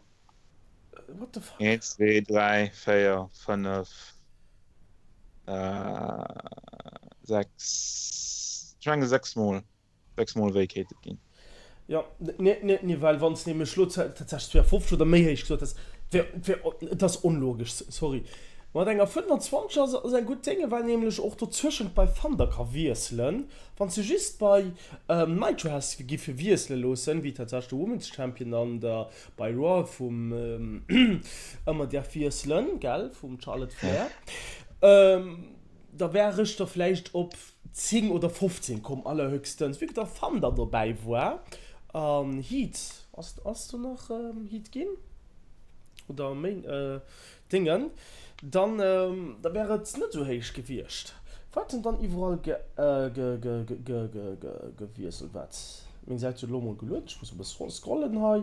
What the fuck? 1, 2, 3, 4, 5, 6, ech menge 6 mol. 6 mol vacated ginn. Jo, nee, nee, nee, well wann s nämlech lo tatsächlech 52 oder méi héich gesot häss, wär, wär, et ass onlogesch, sorry. Mat enger 25 ass, ass eng gutt Dénge, well nämlech och dozwëschent bei Thunder ka wiesselen. Wann s de just bei Nitro häss giffe wiessele loossen, wéi tatsächlech de Women's Champion an der bei Raw vum ëmmer däerf wiesselen, gell, vum Charlotte Flair, da wär ech der vläicht op 10 oder 15 komm allerhöchstens, vu que da Thunder dobäi war an Heat, ass ass do nach Heat ginn oder méi Déngen, dann da wär et net esou héich gewiescht. Wat en dann iwwerall ge ge ge ge ge ge gewiesselt wat meng Säit huet elo mol gelueden, ech muss e bësse scrollen hei.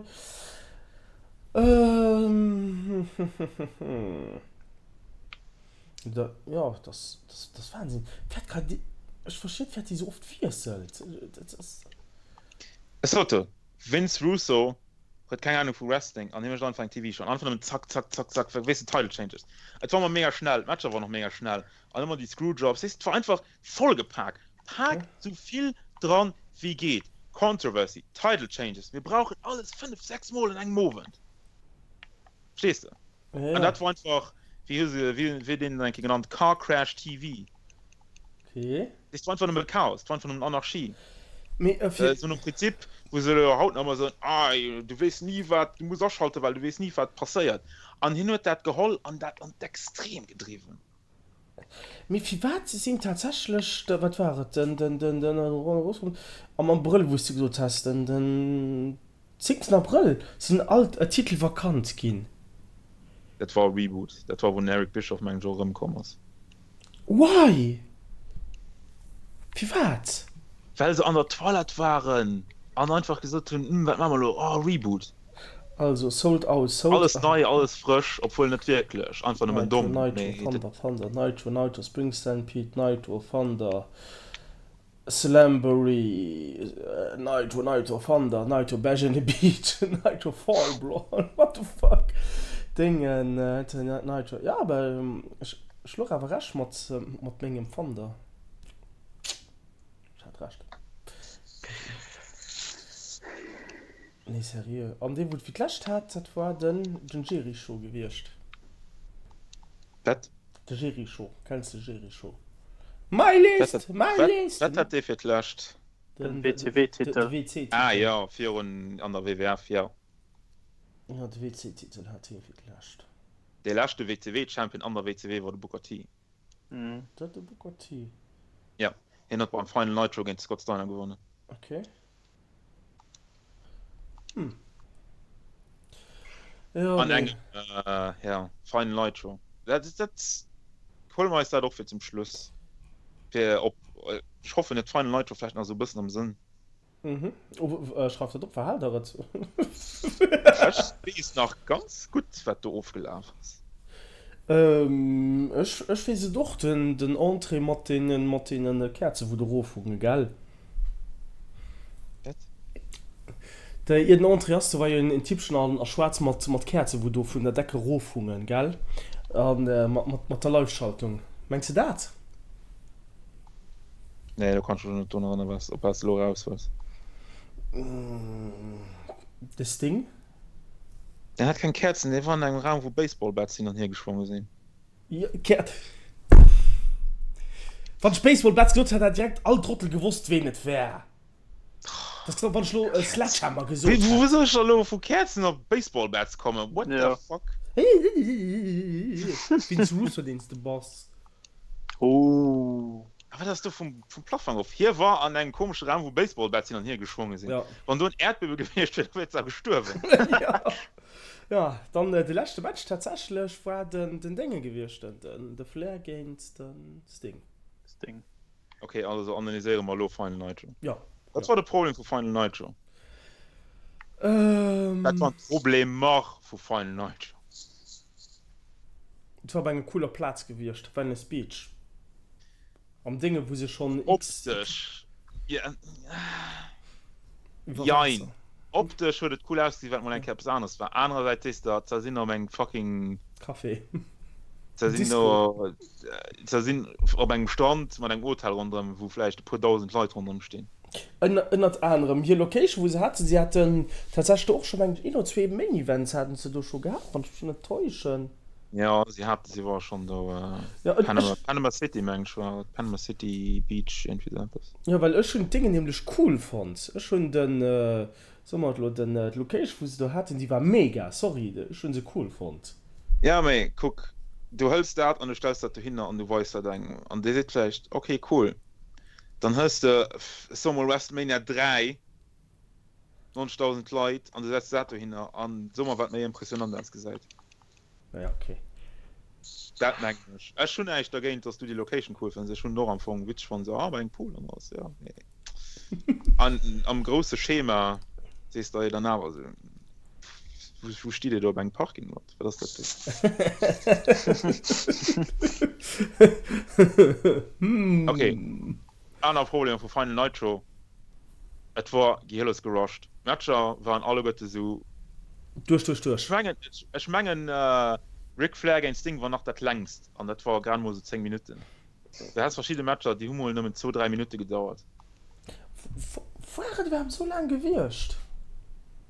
Da, jo, das, das, das Wahnsinn. Fährt grad déi, ech verstinn net, firwat déi sou oft wiesselt. Dat ass. Ech sot jo, Vince Russo huet keng Ahnung vu Wrestling an hie mécht einfach eng TV-Show an einfach nëmmen zack, zack, zack, zack, weess de, Title Changes. Et war ëmmer mega schnell, d'Matcher waren och mega schnell an ëmmer déi Screwjobs, weess de, et war einfach vollgepak. Pak sou vill dran wéi geet. Controversy, Title Changes, mir brauchen alles 5, 6 Mol an engem Owend. Verstees de? Ja, An dat war einfach, wéi hu se, wéi wéi deen eng Kéier genannt, Car Crash TV. Okay. Et war einfach nëmme Chaos, et war einfach nëmmen Anarchie. Mee äh, fir. Äh, sou nom Prinzip, wou se elo haut nach ëmmer soen, ah, du weess ni wat, du muss aschalten, well du weess ni wat passéiert. An hien huet dat geholl an dat an d'Extrem gedriwwen. Mee firwat sinn tatsächlech, wat war et, den, den, den, den, am Abrëll, wou s de gesot has, den, den 10. Abrëll sinn all d'Titel vakant ginn. Dat war e Reboot. Dat war wou den Eric Bischoff mengen ech och erëmkomm ass. Why? Firwat? Well se an der Toilette waren an einfach gesot hunn, Hm, wat maache mer elo? Oh, Reboot. Also sold out, sold Alles nei, alles frësch, obwuel net wierklech, einfach nëmmen Nitro, domm, Nitro, mee Thunder, Thunder, Nitro, Nitro, Spring Stampede, Nitro, Thunder, Slamboree, Nitro, Nitro, Thunder, Nitro, Bash in the Beach, Nitro, Fall Brawl, what the fuck, Déngen, Nitro, jo, awer ech louch awer Recht mat mat mengem Thunder, ech hat Recht. Nee, seriö, an dee wou et fir d'lescht hat, dat war den den Jericho gewiescht. Wat? De Jericho, kenns de Jericho? My list, my list! Wat hat dee fir d'lescht? Den WCW-Titel. De WC-Titel. Ah jo, virun an der WWF, jo. Jo, de WC-Titel hat hie fir d'lescht. Dee leschte WCW-Champion an der WCW war de Booker T. Dat de Booker T? Jo, hien huet beim Final Nitro géint de Scott Steiner gewonnen. Ok. Hm. Jo, An nee. engem, ja, Final Nitro. Dat, dat huele mer eis dat och fir zum Schluss. Fir op, ech hoffen, et Final Nitro vläicht nach esou e bëssen am Sënn. Mhm. Oh, schreift dat op, verhaalt der et? Ech weess nach ganz gutt, wat do ofgelaf ass. Ech, ech weess et och, den, den Entrée mat deenen, mat deenen Käerze wou do erofhungen, gell? Wat? Dei ier den Entrée ass, do war jo en Typchen an a schwaarz mat, mat Käerze wou do vun der Decke erofhungen, gell? An mat, mat, mat der Live-Schaltung. Mengs de dat? Nee, do kann ech mech net drun erënneren, wat, op wat s de elo eraus wëlls. De Sting? Deen hat keng Käerzen, dee war an engem Raum, wou Baseballbats hin an hier geschwonge sinn. Jo, Käer. Wann ech Baseballbats gesot hätt, hätt direkt all Trottel gewosst, ween et war. Dat ass genau, wann ech elo Sledgehammer gesot hätt. Wéi soll ech da elo vu Käerzen op Baseballbats kommen? What the fuck? Vince Russo, deen s de bass. Ooh. A wat ass do vum Plafang of? Hie war an engem komesche Raum, wou Baseballbats hin an hier geschwonge sinn. Wann do en Äerdbiewe gewiescht wier, da wier d'Sau gestuerwen. Jo, dann de leschte Match tatsächlech war den Dénge gewiescht, de Flair géint de Sting. Sting. Ok, also analyséiere mer elo Final Nitro. Jo. Wat war de Problem vu Final Nitro? Wat waren d'Problemer vu Final Nitro? Et war op enger cooler Plaz gewiescht, Venice Beach. Am Dénge wou se schonn x. Optesch, jein. Optesch huet et cool ausgesinn, wat mol eng Kéier eppes aneres war. Anerersäits sees de, ze sinn op engem fucking. Café. Ze sinn Disco. Ze sinn op engem Strand mat engem Hotel ronderëm, wou vläicht e puer dausend Leit ronderëm stinn. Ënnert anerem hir Location wou se haten. Si haten tatsächlech do och scho mengen ech een oder zwee Main Events haten se do scho gehat, wann ech mech net täuschen. Jo, si haten, si ware schonn do. Jo, ech, Panama, Panama City mengen ech war et, Panama City Beach, iergendwéi esou eppes. Jo, well ech hunn d'Déngen nämlech cool fonnt. Ech hunn den, soe mer et elo, den, d'Location wou se do haten, déi war mega, sorry, ech hunn se cool fonnt. Ja, mee kuck, du hëls dat an du stells dat dohinner an du weis dat engem an dee seet vläicht, ok, cool. Dann hëls de, ech soe mol WrestleMania 3, 90.000 Leit an du setz dat dohinner an so mer wat méi impressionant ausgesäit. Ja, okay. Dat mengen ech. Ech hunn näischt dergéint, dass du déi Location cool fënns. Ech hunn och am Fong witzeg fonnt, esou, ah, bei engem Pool an alles, ja, mee an am grousse Schema sees de dann awer esou, wou, wou stitt Dir do op engem Parking lot? Wat ass dat do? Okay, aner Problemer vu Final Nitro, Et war gehirlos gerusht. D'Matcher waren alleguerte sou. Duerch, duerch, duerch. Ech mengen, ech mengen Ric Flair géint Sting war nach dat längst an dat war grad mol sou 10 Minutten. Du has verschidde Matcher, déi hu mol nëmmen zwou, dräi Minutte gedauert. War et iwwerhaapt sou laang gewiescht?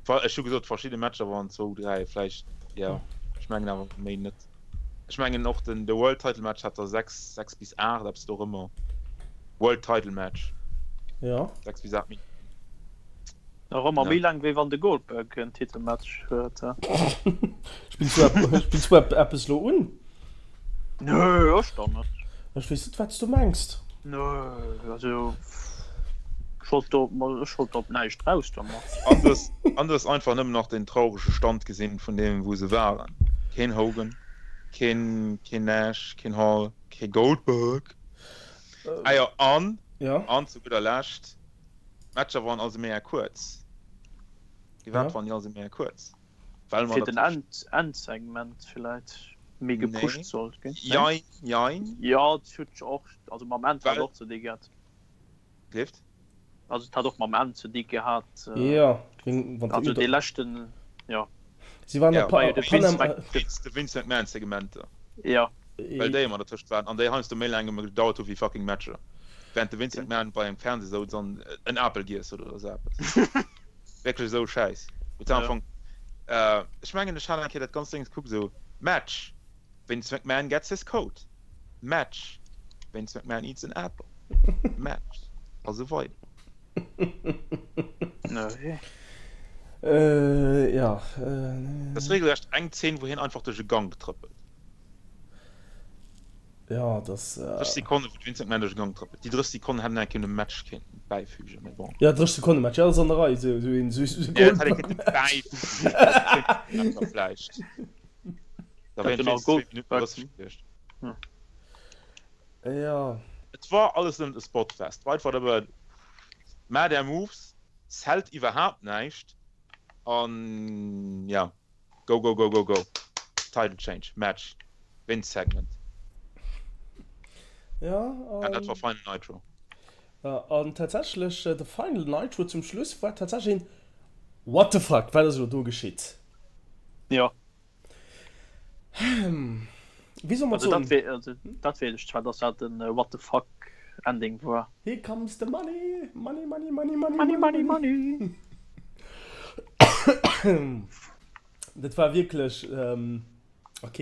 Ech hu gesot verschidde Matcher waren zwou, dräi vläicht, jo. Ech mengen awer méi net. Ech mengen och den de World Title Match hat der 6, 6 bis 8, eppes dorëmmer. World Title Match. Ja. 6 bis 8 Minutten. Nach ëmmer méi laang wéi wann de Goldberg en Titelmatch huet. Spills du spills du eppes lo un? Nö, ech dann net. Ech weess net wat s du mengs. Nö, also ech wollt do ech wollt op näischt raus domat. An du hues an du hues einfach nëmmen nach den traurege Stand gesinn vun deem wou se waren. Keen Hogan, keen keen Nash, keen Hall, kee Goldberg. Ah jo, an, Ja. an zu gudder Lescht, d'Matcher waren all se mega kuerz. Firwat Ja. waren déi all se mega kuerz? Well mer Fir den natierlech. End Endsegment villäit méi gepusht Nee. sollt ginn, nee? Jein, jein. Jo, dat huet ech och, also mam End hat Well. och ze di gehat. Leeft? Also et hat och mam Enn ze di gehat. Jo, wann Also dee leschten, jo. Si waren Ja, a Pa- de Panama. Vince Mc- Wéinst de Vince McMahon Segmenter. Jo. Well déi ëmmer dertëscht waren an déi heiansdo méi laang ëmmer gedauert hu wéi fucking Matcher. Während de Vince McMahon bei engem Fernseh souz an en Apel giess huet oder sou eppes. Wierklech esou Schäiss. Wou s de am Ja. Fong, äh, ech mengen ech hat eng Kéier dat ganzt Déngs gekuckt, esou Match, Vince McMahon gets his coat. Match, Vince McMahon eats an apple. Match, a sou weider. Äh, ja. Dat ass regelrecht eng Zeen, wou hien einfach duerch e Gank trëppelt. Ja, das. 30 Sekonnen, wou de Vince McMahon duerch e Gank trëppelt. Déi 30 Sekonnen hätten eng kënne Match kéinten bäifügen, mee bon. Ja, 30 Sekonne Match, ja, dat ass an der Rei, sou, sou een, sou, sou Ja, dat hätt ee kéinte Goldberg-Match. bäifügen, also 10 Minutten vläicht. Da Dat wären jo nach et 2 Minutten Goldberg. 30 gewiescht. Ja. Et war alles nëmmen e Spotfest. D'Leit war nëmmen, Maach är Moves, zelt iwwerhaapt näischt an ja, go go go go go, Title change, Match, Vince Segment. Ja, An dat war an, Final Nitro. ja, an tatsächlech de Final Nitro zum Schluss war tatsächlech een What the fuck, wat ass elo do geschitt? Jo. Wéi soll mer Also dat soen? wee, also dat weess ech zwar, dass dat en What the fuck Ending war. Here comes the money, money, money, money, money, Money, money, money, money. Dat war wierklech, ok,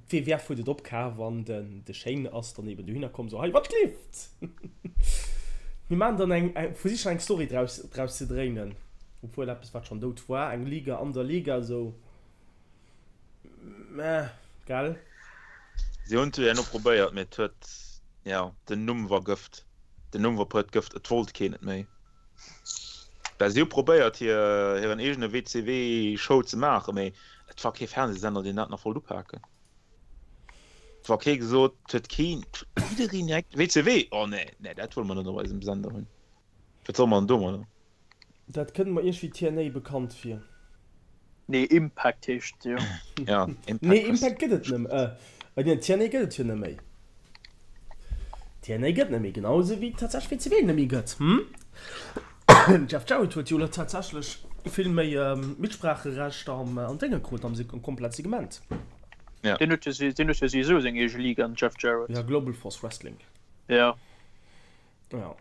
d'WWF huet et opkaf an den de Shane ass dann eben dohinner komm, sou, hei, wat leeft? Mir maachen dann eng, versichen eng Story draus, draus ze dréinen, obwuel eppes wat schonn dout war, eng Liga an der Liga, sou. Mäh, gell? Si hunn et jo herno probéiert, mee et huet, jo, den Numm war Gëft. Den Numm war puert Gëft, et wollt keen et méi. Well si hu probéiert, hir, hiren eegene WCW-Show ze maachen, mee et war kee Fernsehsender, deen dat nach wollt upaken. Et war kee gesot, et huet keen, jiddereen direkt, WCW, oh nee, nee, dat wëlle mer net op eisem Sender hunn. Wat solle mer dann domadder? Dat kënnt mer iergwéi TNA bekannt vir. Nee, Impact heescht se jo. Ja, Impact Nee, Impact gëtt et net méi. Äh, nee, TNA gëtt et jo net méi. TNA gëtt net méi, genau esou wéi tatsächlech WCW net méi gëtt. Hm? Jeff Jarrett huet jo elo tatsächlech vill méi Mitspracherecht am an Dénge krut, am komplett Segment. Ja. Deen huet jo deen huet jo souwisou seng eege Liga, den Jeff Jarrett. Ja, Global Force Wrestling. Ja. Ja.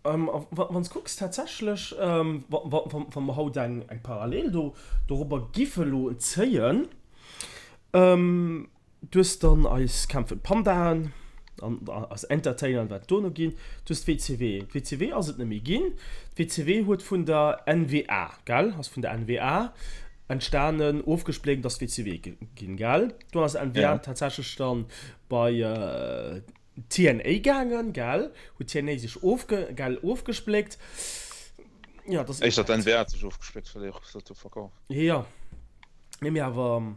Ähm, a wa, wann s kucks tatsächlech, ähm, wa, wa, wa, wa mer haut eng, eng Parallel do, dorobber giffe lo zéien, ähm, du hues dann eis kämpfend Pandaen an eis Entertainer an wat dono ginn, du hues d'WCW. D'WCW ass et net méi ginn. D'WCW huet vun der NWA, gell, ass vun der NWA entstanen, ofgespléckt ass d'WCW ginn, gell. Do ass NWA Ja. tatsächlech dann bei, TNA gaangen, gell? Huet TNA sech ofge, gell, ofgespléckt. Ja, das Éischter d'NWA hat sech ofgespléckt, well déi och gesot hu fuck off. Ja. Nee, mee awer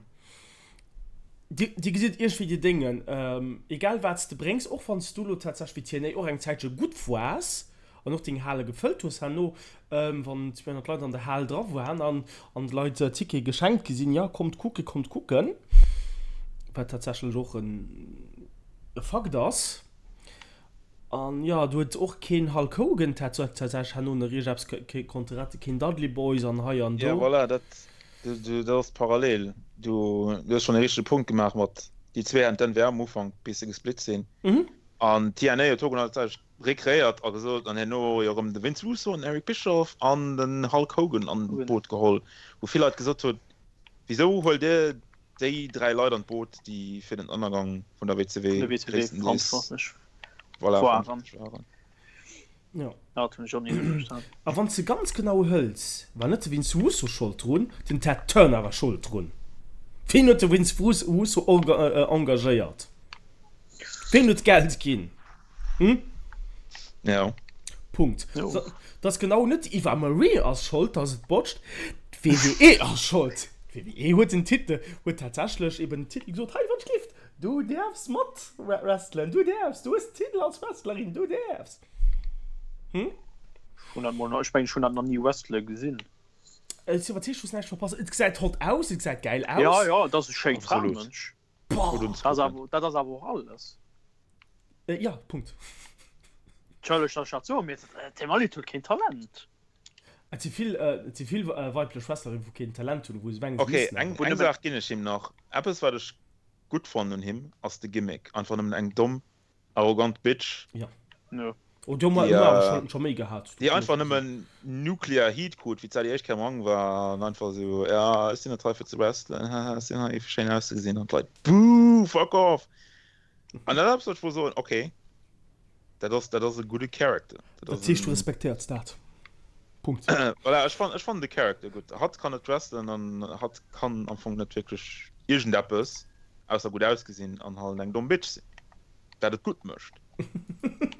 Dir, dir gesitt iergendwéi déi Déngen, ähm, egal wat s de bréngs, och wann s du lo tatsächlech wéi TNA och eng Zäitche gutt waars an och deng Hale gefëllt hues herno, ähm, wann 200 Leit an der Hal dra waren an, an d'Leit Tickete geschenkt gi sinn, ja, kommt kucken, kommt kucken, wat tatsächlech och en, E Fakt ass, an jo, do huet och keen Hulk Hogan tatsächlech herno nach iergendeppes konnte retten, keen Dudley Boyz an hei an do. Jo, voilà, dat, dat ass d'Parallel. Du hues schonn e richtege Punkt gemaach mat, déi zwee haten d'NWA am Ufank, bis se gesplitt sinn. An TNA huet Hogan halt rekreéiert a gesot, an herno jo erëm de Vince Russo an den Eric Bischoff an den Hulk Hogan an d'Boot geholl, wou vill Leit gesot hunn, wisou huelt dir déi 3 Leit an d'Boot, déi fir den Ënnergang vun der WCW gréisstendeels voilà, verantwortlech waren. Jo. A wann s de ganz genau hëls, war net de Vince Russo Schold drun, den Ted Turner war Schold drun. Ween huet de Vince Russo engagéiert? Ween huet d'Geld ginn? Hm? Ja. Punkt. So, das genau net Eva Marie ass Schold, dass et botcht. D'WWE ass Schold. D'WWE huet den Titel, huet tatsächlech eben den Titel gesot, hei wann d'Schlift, du däerfs mat wrestlen, du däerfs, du hues den Titel als Wrestlerin, du däerfs. Hm? Ech hunn dat mol, ech mengen ech hunn dat nach ni wrestle gesinn. Ech sinn iwwerzeegt, du hues näischt verpasst. Et gesäit hot aus, et gesäit gäil aus. Jo, jo, et ass e schéint Absolut. Framensch. Boah! Gutt Dat ass awer, dat ass awer och alles. Äh, ja, Punkt. Entschëllegt, datt ech dat soen, mee d'Emma Litt huet keen Talent. Et si vill, et si vill weiblech Wrestlerinnen, wou keen Talent hunn, wou se mengen, se Okay, missten eng, awer. eng Saach ginn ech him nach. Eppes, wat ech gutt fannen un him, ass de Gimmick. Einfach nëmmen eng domm, arrogant Bitch. Ja. Jo. Oh, do hu mer Déi, awer schon, scho méi gehat. Déi einfach nëmmen nuclear heat krut, wéi d'Sally éischt Kéier am Rang war, an einfach esou, ja, ech sinn net hei fir ze wrestlen, haha, ech sinn hei fir schéin auszegesinn, an d'Leit, Buh, fuck off! An dat ass eppes, wat ech wou soen, okay, dat ass, dat ass e gudde Character. Dat ass heescht, du respektéiers dat. Punkt. Voilà, ech fannen, ech fannen de Character gutt. Hatt kann net wrestlen an hatt kann am Fong net wierklech iergendeppes, ausser gutt ausgesinn an halt eng domm Bitch sinn. Wat et gutt mécht.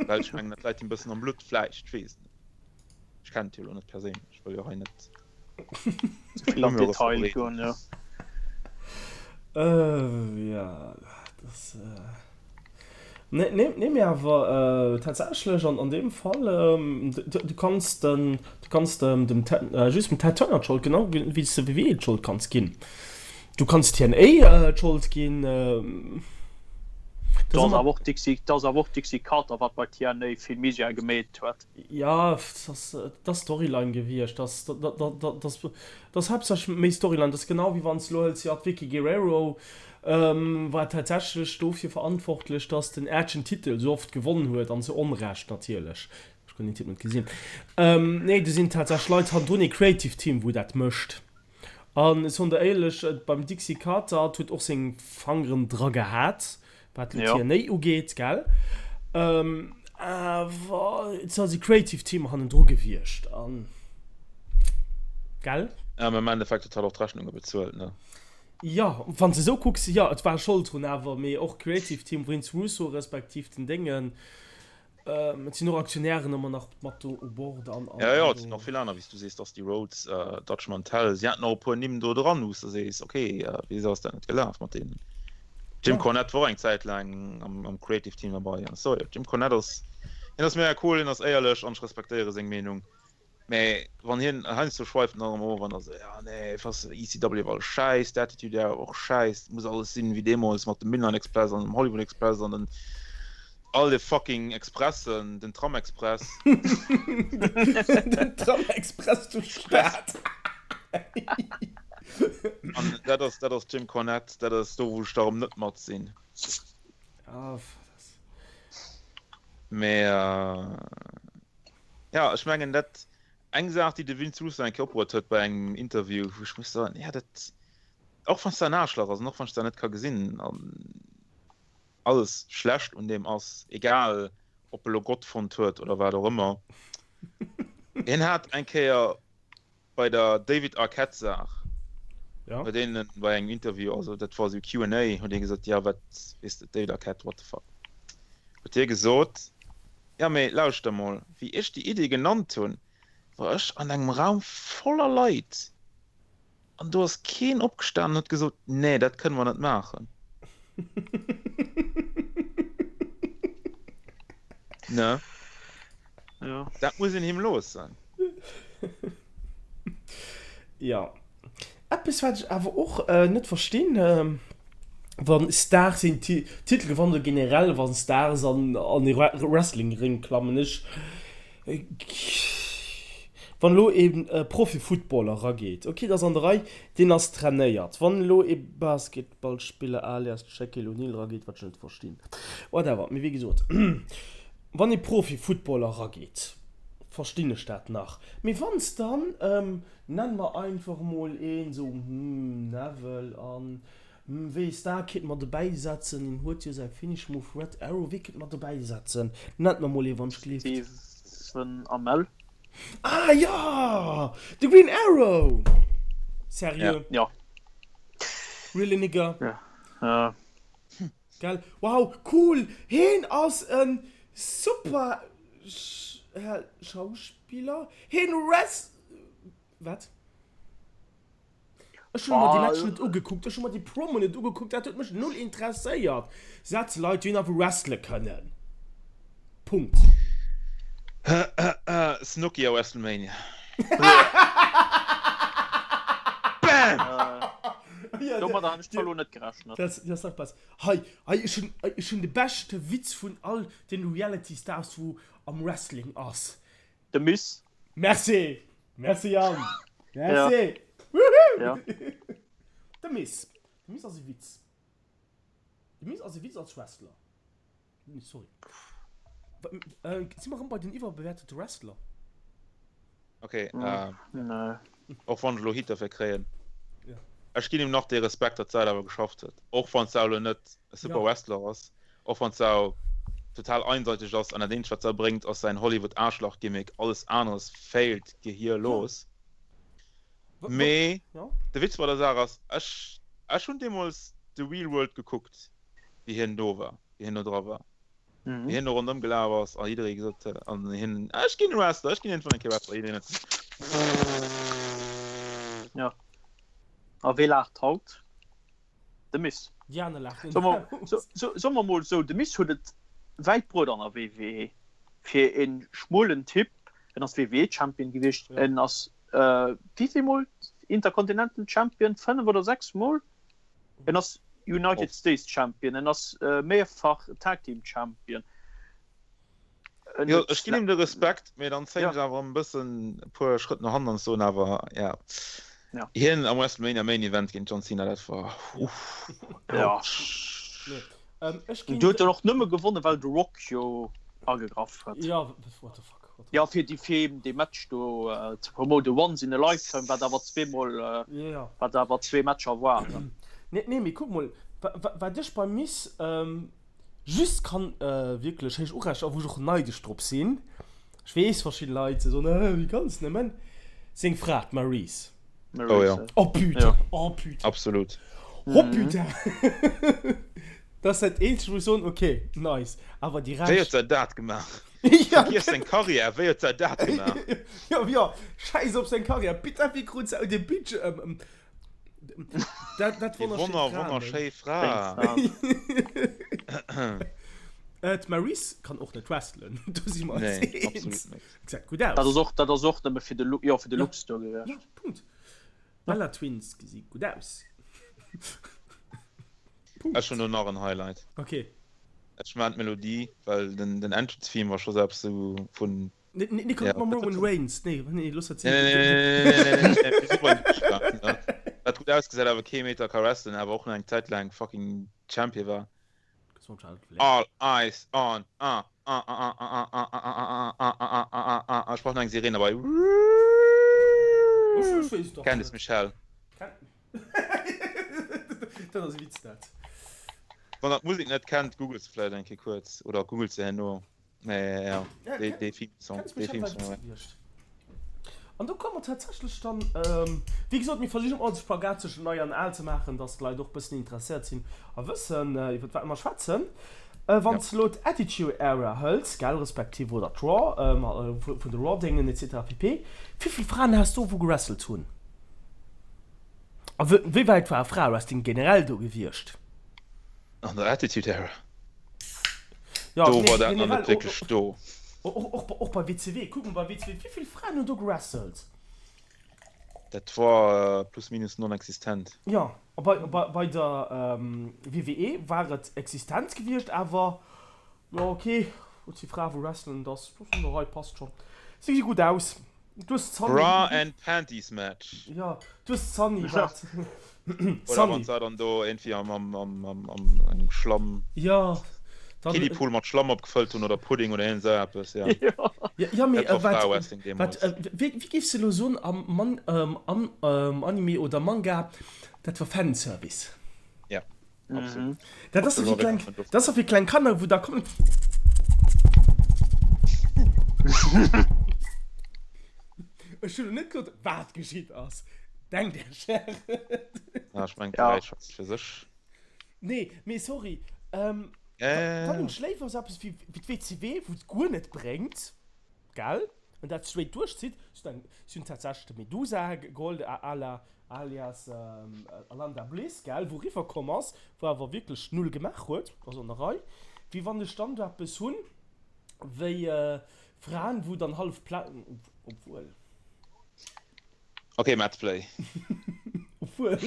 Well ech mengen, dat läit him bëssen am Blutt, vläicht, ech weess et net. Ech kennen d'jo lo net perséinlech, ech wëll jo hei net Ze vill an d'Detail goen, jo. Jo, dat ass. Nee, nee, nee, mee awer tatsächlech an an deem Fall, du kanns den, du kanns dem dem Ted, just dem Ted Turner d'Schold genau ginn, wéi s de WWE d'Schold kanns ginn. Du kanns TNA d'Schold ginn. Dat ass awer och d'Dixie, dat ass awer och d'Dixie Carter, wat bei TNA vill Misär gemeet huet. Jo, dat ass Storyline gewiescht. Dat ass haaptsächlech méi Storyline. Dat ass genau wéi wann s de elo hëls, jo d'Vicky Guerrero war tatsächlech dofir verantwortlech, datt den Ätschen Titel esou oft gewonnen huet, an zu Onrecht natierlech. Ech konnt den Titel net gesinn. Nee, do sinn tatsächlech Leit hannendrun, ee Creative Team wou dat mécht. An ech soen der éierlech, beim Dixie Carter, hatt huet och seng Fangeren dra gehat, wat elo TNA ugeet, gell? Awer et ass e Creative Team hannendru gewiescht an, gell? Ja, mä am Endeffekt huet hatt och d'Rechnunge bezuelt, ne? Jo, wann s de esou kucks, jo, et war Schold drun, awer mee och Creative Team, Vince Russo respektiv den Déngen, Et sinn och Aktionären ëmmer nach mat do u Bord an. Jo, jo, et sinn och vill aner, wéi s du sees, Dusty Rhodes, Dutch Mantell, si haten och e puer Nimm do dran, wou s de sees, ok, wisou ass dat net gelaf mat deenen? Jim Cornette wor eng Zäit laang am Creative Team derbei an esou. Jim Cornette ass, hien ass mega cool, hien ass éierlech an ech respektéiere seng Meenung. Mä wann hien heiansdo schweift en erëm of an da sou, ja nee, was, ECW war alles schäiss, d'Attitude Era war och schäiss, et muss alles sinn wéi deemools mat dem Midnight Express an dem Hollywood Express an den all de fucking Expressen, den Tram Express. Den Tram Express duerch d'Stad. An dat ass, dat ass Jim Cornette, dat ass do wou ech da erëm net mat sinn. Ja, Mä. Ja, ech mengen dat eng Saach, déi de Vince Russo eng Kéier opbruet huet bei engem Interview, wou ech muss soen, ja dat, och wann s de en Aarschlach ass an och wann ech dat net ka gesinn an alles schlecht un deem ass, egal ob e lo Gott fonnt huet oder wat och ëmmer, hien hat eng Kéier bei der David Arquette Saach, ja. bei deenen bei engem Interview, also dat war sou Q and A, huet hie gesot, ja wat weess de, David Arquette, what the fuck, huet hie gesot, ja mee lauschter mol, wéi ech déi Idee genannt hunn, war ech an engem Raum voller Leit an do ass keen opgestanen an huet gesot, nee dat kënne mer net maachen. Ne? Ja. Dat muss een him loossen. Ja. Eppes wat ech awer och net verstinn, wann Stars een Titel gewannen oder generell wann Stars an an ee Wrestling Ring klammen, ech wann elo ee Profi-Footballer erageet, ok dat ass an der Rei, deen ass trainéiert, wann elo ee Basketballspiller alias Shaquille O'Neal erageet, wat ech net verstinn, whatever, mee wéi gesot. Wann ee Profi-Footballer erageet, verstinn ech dat nach. Mee wann s dann, nenn mer einfach emol een, esou, hm, Neville an, hm, wéi ee Star kéint mer dobäi setzen, deen huet jo säi Finish Move Red Arrow, wee kéint mer dobäi setzen? Nennt mer mol ee wann ech gleeft. Stephen Amell. Ah jo! De Green Arrow! Seriö? Jo. Really nigga? Jo. Gell? Wow, cool! Heen ass en super Schauspiller. Heen wrest. Wat? Ech hunn mer déi Match net ugekuckt, ech hu mer déi Promo net ugekuckt, dat huet mech null interesséiert. Setz Leit déi nach wrestle kënnen. Punkt. Snooki a WrestleMania. Bam! Domadder han ech zwar lo net gerechnet. Dat ass nach bess. Hei, hei, ech hunn, ech hunn de beschte Witz vun all den Reality Stars wou am Wrestling ass. De Miz. Merci! Merci Yann! Merci! Woohoo! Ja. De Miz. De Miz ass e Witz. De Miz ass e Witz als Wrestler. Sorry. Si mer erëm bei den iwwerbewäertete Wrestler? Okay, äh, Nee. och wann ech elo Heat derfir kréien. Ja. Ech ginn him nach dee Respekt, datt Sal awer geschafft huet. Och wann d'Sau elo net e super Ja. Wrestler ass, och wann d'Sau total einseiteg ass an dat eenzegt wat s'er bréngt ass säin Hollywood Aarschlach Gimmick, alles aneres failt gehirlos. Mee de Witz bei der Saach ass, ech ech hunn deemools The Real World gekuckt wéi hien do war, wéi hien do dra war, wéi hien do ronderëm gelaf ass a jidderee gesot huet an hien, ech ginn Wrestler, ech ginn iergendwann eng Kéier Wrestler, jiddereen huet Jo. A wee laacht haut? De Miz. Déi aner laachen Soe mer, so, so, soe mer mol esou, de Miz huet et wäit bruet an der WWE. Fir e schmuelen Typ, en ass WWE-Champion gewiescht, Ja. en ass äh, wéi vill Mol Intercontinental Champion? 5 oder 6 Mol? En ass United Oft. States Champion, en ass äh, mehrfach Tag Team Champion. Jo, ech ginn him de Respekt, mee dann zéien ech awer e bëssen e puer Schrëtt no hannen an soen awer, ja, hien am WrestleMania Main Event géint John Cena, dat war, uff, ouch. Du huet en och nëmme gewonnen, well de Rock jo agegraff huet. Jo, what the fuck, what the fuck. Jo, fir déi, fir eben dee Match do ze promoten, once in a lifetime, wat awer zweemol, wat awer zwee Matcher waren. Nee, nee, mee kuck mol, wat ech beim Miz Just kann wierklech héich urechnen, a wou ech och neidesch drop sinn, ech weess verschidde Leit se soen, äh wéi kanns nëmmen, seng Fra d'Maryse. Oh jo. Oh putain, oh putain. Absolut. Oh putain. Dat ass dat eenzegt wou ech soen, ok, nice, awer déi Wéi huet Rescht. se dat gemaach? Ja. Vergiess seng Karriär, wéi huet se dat gemaach? Jo, jo, schäiss op seng Karriär, putain wéi krut se de Budget ëm. Dat, dat Déi wonnerschéi wonner, Fra, ne? wonnerschéi Fra. Äh, d'Maryse kann och net wrestlen, do si mer eis Nee, eens. absolut net. Gesäit gutt aus. Dat ass och, dat ass och nëmme fir de Look, jo, fir de Ja. Looks do gewiescht. Ja, Punkt. Bella Twins gesi gutt aus. Punkt. Ech hunn do nach en Highlight. Okay. Ech maan d'Melodie, well den, den Entrance-Theme war scho selbst sou vun Nee, nee, nee, kommt Ja, mam dat- Roman Reigns. Nee, nee, looss dat sinn. Nee, nee, nee, nee, nee, nee, nee, nee, super entspannt, ne? Wat gutt ausgesäit, awer kee Meter ka wrestlen, awer och nach eng Zäit laang fucking Champion war. All eyes on ah ah ah ah ah ah ah ah ah ah ah ah ah ah ah Ech brauch nach eng Sireen derbei. Ech weess doch Candice net. Michelle. Dat ass e Witz, dat. Wann der d'Musek net kennt, googelt se vläicht eng Kéier kuerz oder googelt se herno. Nee, ja, Ja, dee, Ken- dee Theme-Song, Candice dee Michelle war Theme-Song, Witz ja. gewiescht. An do komme mer tatsächlech dann, wéi gesot, mir versichen ëmmer de Spagat zwëschen nei an al ze maachen, dass d'Leit och e bëssen interesséiert sinn a wëssen, iwwer wat mer schwätzen. Wann s de elo d'Attitude Era hëls, gell, respektiv oder d'Raw, vun de Raw-Déngen et cetera pp, wéi vill Fraen has do wou gewrestelt hunn? A wéi wäit war Fraewrestling generell do gewiescht? An der Attitude Era. Ja, Do nee, war dat nach generell, net wierklech do. Och, och, och bei WCW. Kuck mol bei WCW, wéi vill Fraen hunn do gewrestelt? Dat war plus minus non-existent. Jo, a bei, bei, bei der WWE war et existent gewiescht, awer jo, okay, et si Frae wou wrestelen, dat ass an der Rei, passt schonn. Si gesi gutt aus. Du hues d'Sunny. Bra and Panties Match. Jo, du hues d'Sunny, wat? Oder wann se dann do irgendwie am, am, am, am, am engem Schlamm. Jo, dann. Kiddiepool mat Schlamm opgefëllt hunn oder Pudding oder iergend esou eppes, jo. Jo, jo, mee Dat war wat, Fraewrestling wat, deemools. wéi, wéi géifs de elo soen am Man, am Anime oder Manga, dat war Fanservice. Ja. Absolut. Dat ass fir kleng, dat ass fir kleng Kanner, wou da kommen. Ech hunn net gesot, wat geschitt ass. Denkt Iech Ären. Ja, ech mengen, Ja. d'Geräisch schwätzt fir sech. Nee, mee sorry. Ähm, Ja, ja, ja, dann ja. hunn ech léiwer esou eppes wéi, wéi d'WCW, wou et guer net bréngt, gell? En dat straight duerchzitt. Si hunn tatsächlech de Medusa geholl, à la, alias Alanda Bliss, gell, wou riwwer komm ass, wou awer wierklech null gemaach huet, ass an der Rei. Wéi wann ech dann do eppes hunn wéi Fraen, wou dann hallef pla, obwuel. Ok, Matt Play. Obwuel.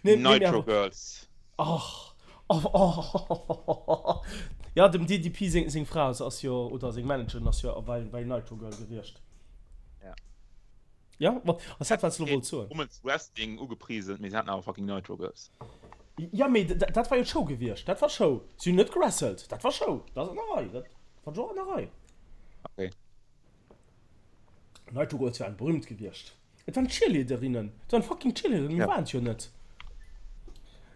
Nee, nee, Nitro Girls. Och, och, och. Ja, dem DDP seng, seng Fra ass, ass jo, oder seng Managerin ass jo bei, bei Nitro Girl gewiescht. Ja. Ja, wat ass dat, wat s de elo wollt soen? Women's Wrestling ugeprisen, mee se haten awer fucking Nitro Girls. Ja, mee dat war jo d'Show gewiescht. Dat war Show. Si hunn net gewrestelt. Dat war Show. Dat ass an der Rei. Dat war jo an der Rei. Okay. Nitro Girls waren berühmt gewiescht. Et waren Cheerleaderinnen. Et waren fucking Cheerleaderinnen, mir waren et jo net.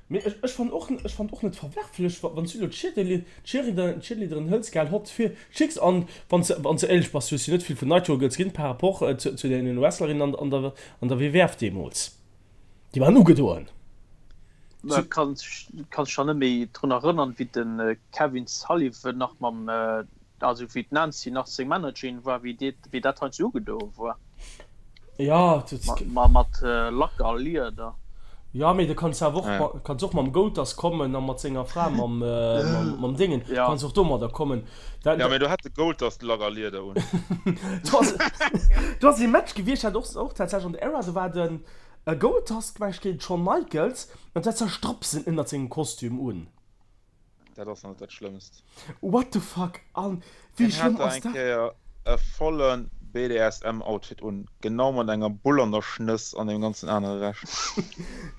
Mee ech, ech fannen och, ech fannen och net verwerflech, wa, wann s du elo d'Cheerleader, d'Cheerleaderinnen hëls, gell, hot fir Chicks an wann s, wann s de éierlech bass, du hues jo net vill vun Nitro Girls ginn par rapport zu, zu deenen Wrestlerinnen an, an der, an der WWF deemools. Déi waren ugedoen. Mä kann sech, kann sech dann net méi drun erënnern, wéi de Kevin Sullivan nach mam, also wéi d'Nancy nach seng Managerin war, wéi dee, wéi dat heiansdo ugedoe war. Ja, dat. Ma mat Lack a Lieder. Ja, mee du kanns awer och, kanns och mam Goldust kommen a mat senger Fra, mam, mam Déngen, kanns och domadder kommen. Dat, Ja, mee do hat de Goldust Lack a Lieder un. Do ass, do ass ee Match gewiescht, dat och, och tatsächlech an der Era, do war den Goldust, meng ech, géint Shawn Michaels an dat hat Strapsen ënnert sengem Kostüm un. Dat ass nach net dat Schlëmmst. What the fuck? An wéi Hien hat schlëmm da ass eng dat? Kéier e volle BDSM-Outfit un, genau mat enger Bull an der Schnëss an deem ganzen anere Rescht.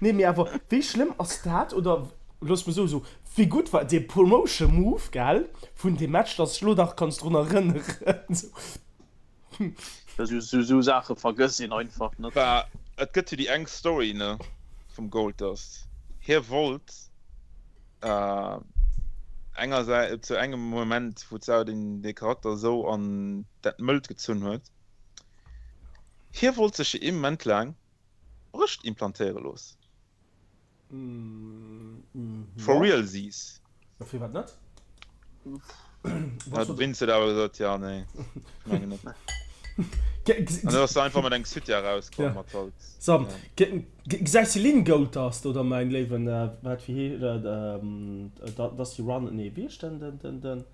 Nee, mee awer wéi schlëmm ass dat? Oder looss mer esou soen, wéi gutt war dee Promotion Move, gell, vun deem Match, dass ech lo nach kanns drun erënneren. Esou Saache vergësst een einfach net. Bah, et gëtt jo déi eng Story, ne, vum Goldust. Hie wollt engersäits zu engem Moment, wou d'Sau den dee Charakter esou an dat Mëllt gezunn huet, hie wollt sech ee Moment laang Brëscht implantéiere loossen. For realsies. Ja, firwat net? Hat de Vince huet awer gesot, ja nee, ech mengen net. An du ass se einfach mat engem Soutien erauskomm mat halt. So, gesäis de Lynn Goldust oder mäin léiwen, wat wéi hee, Dusty Run, nee wéi heescht den, den, den, den.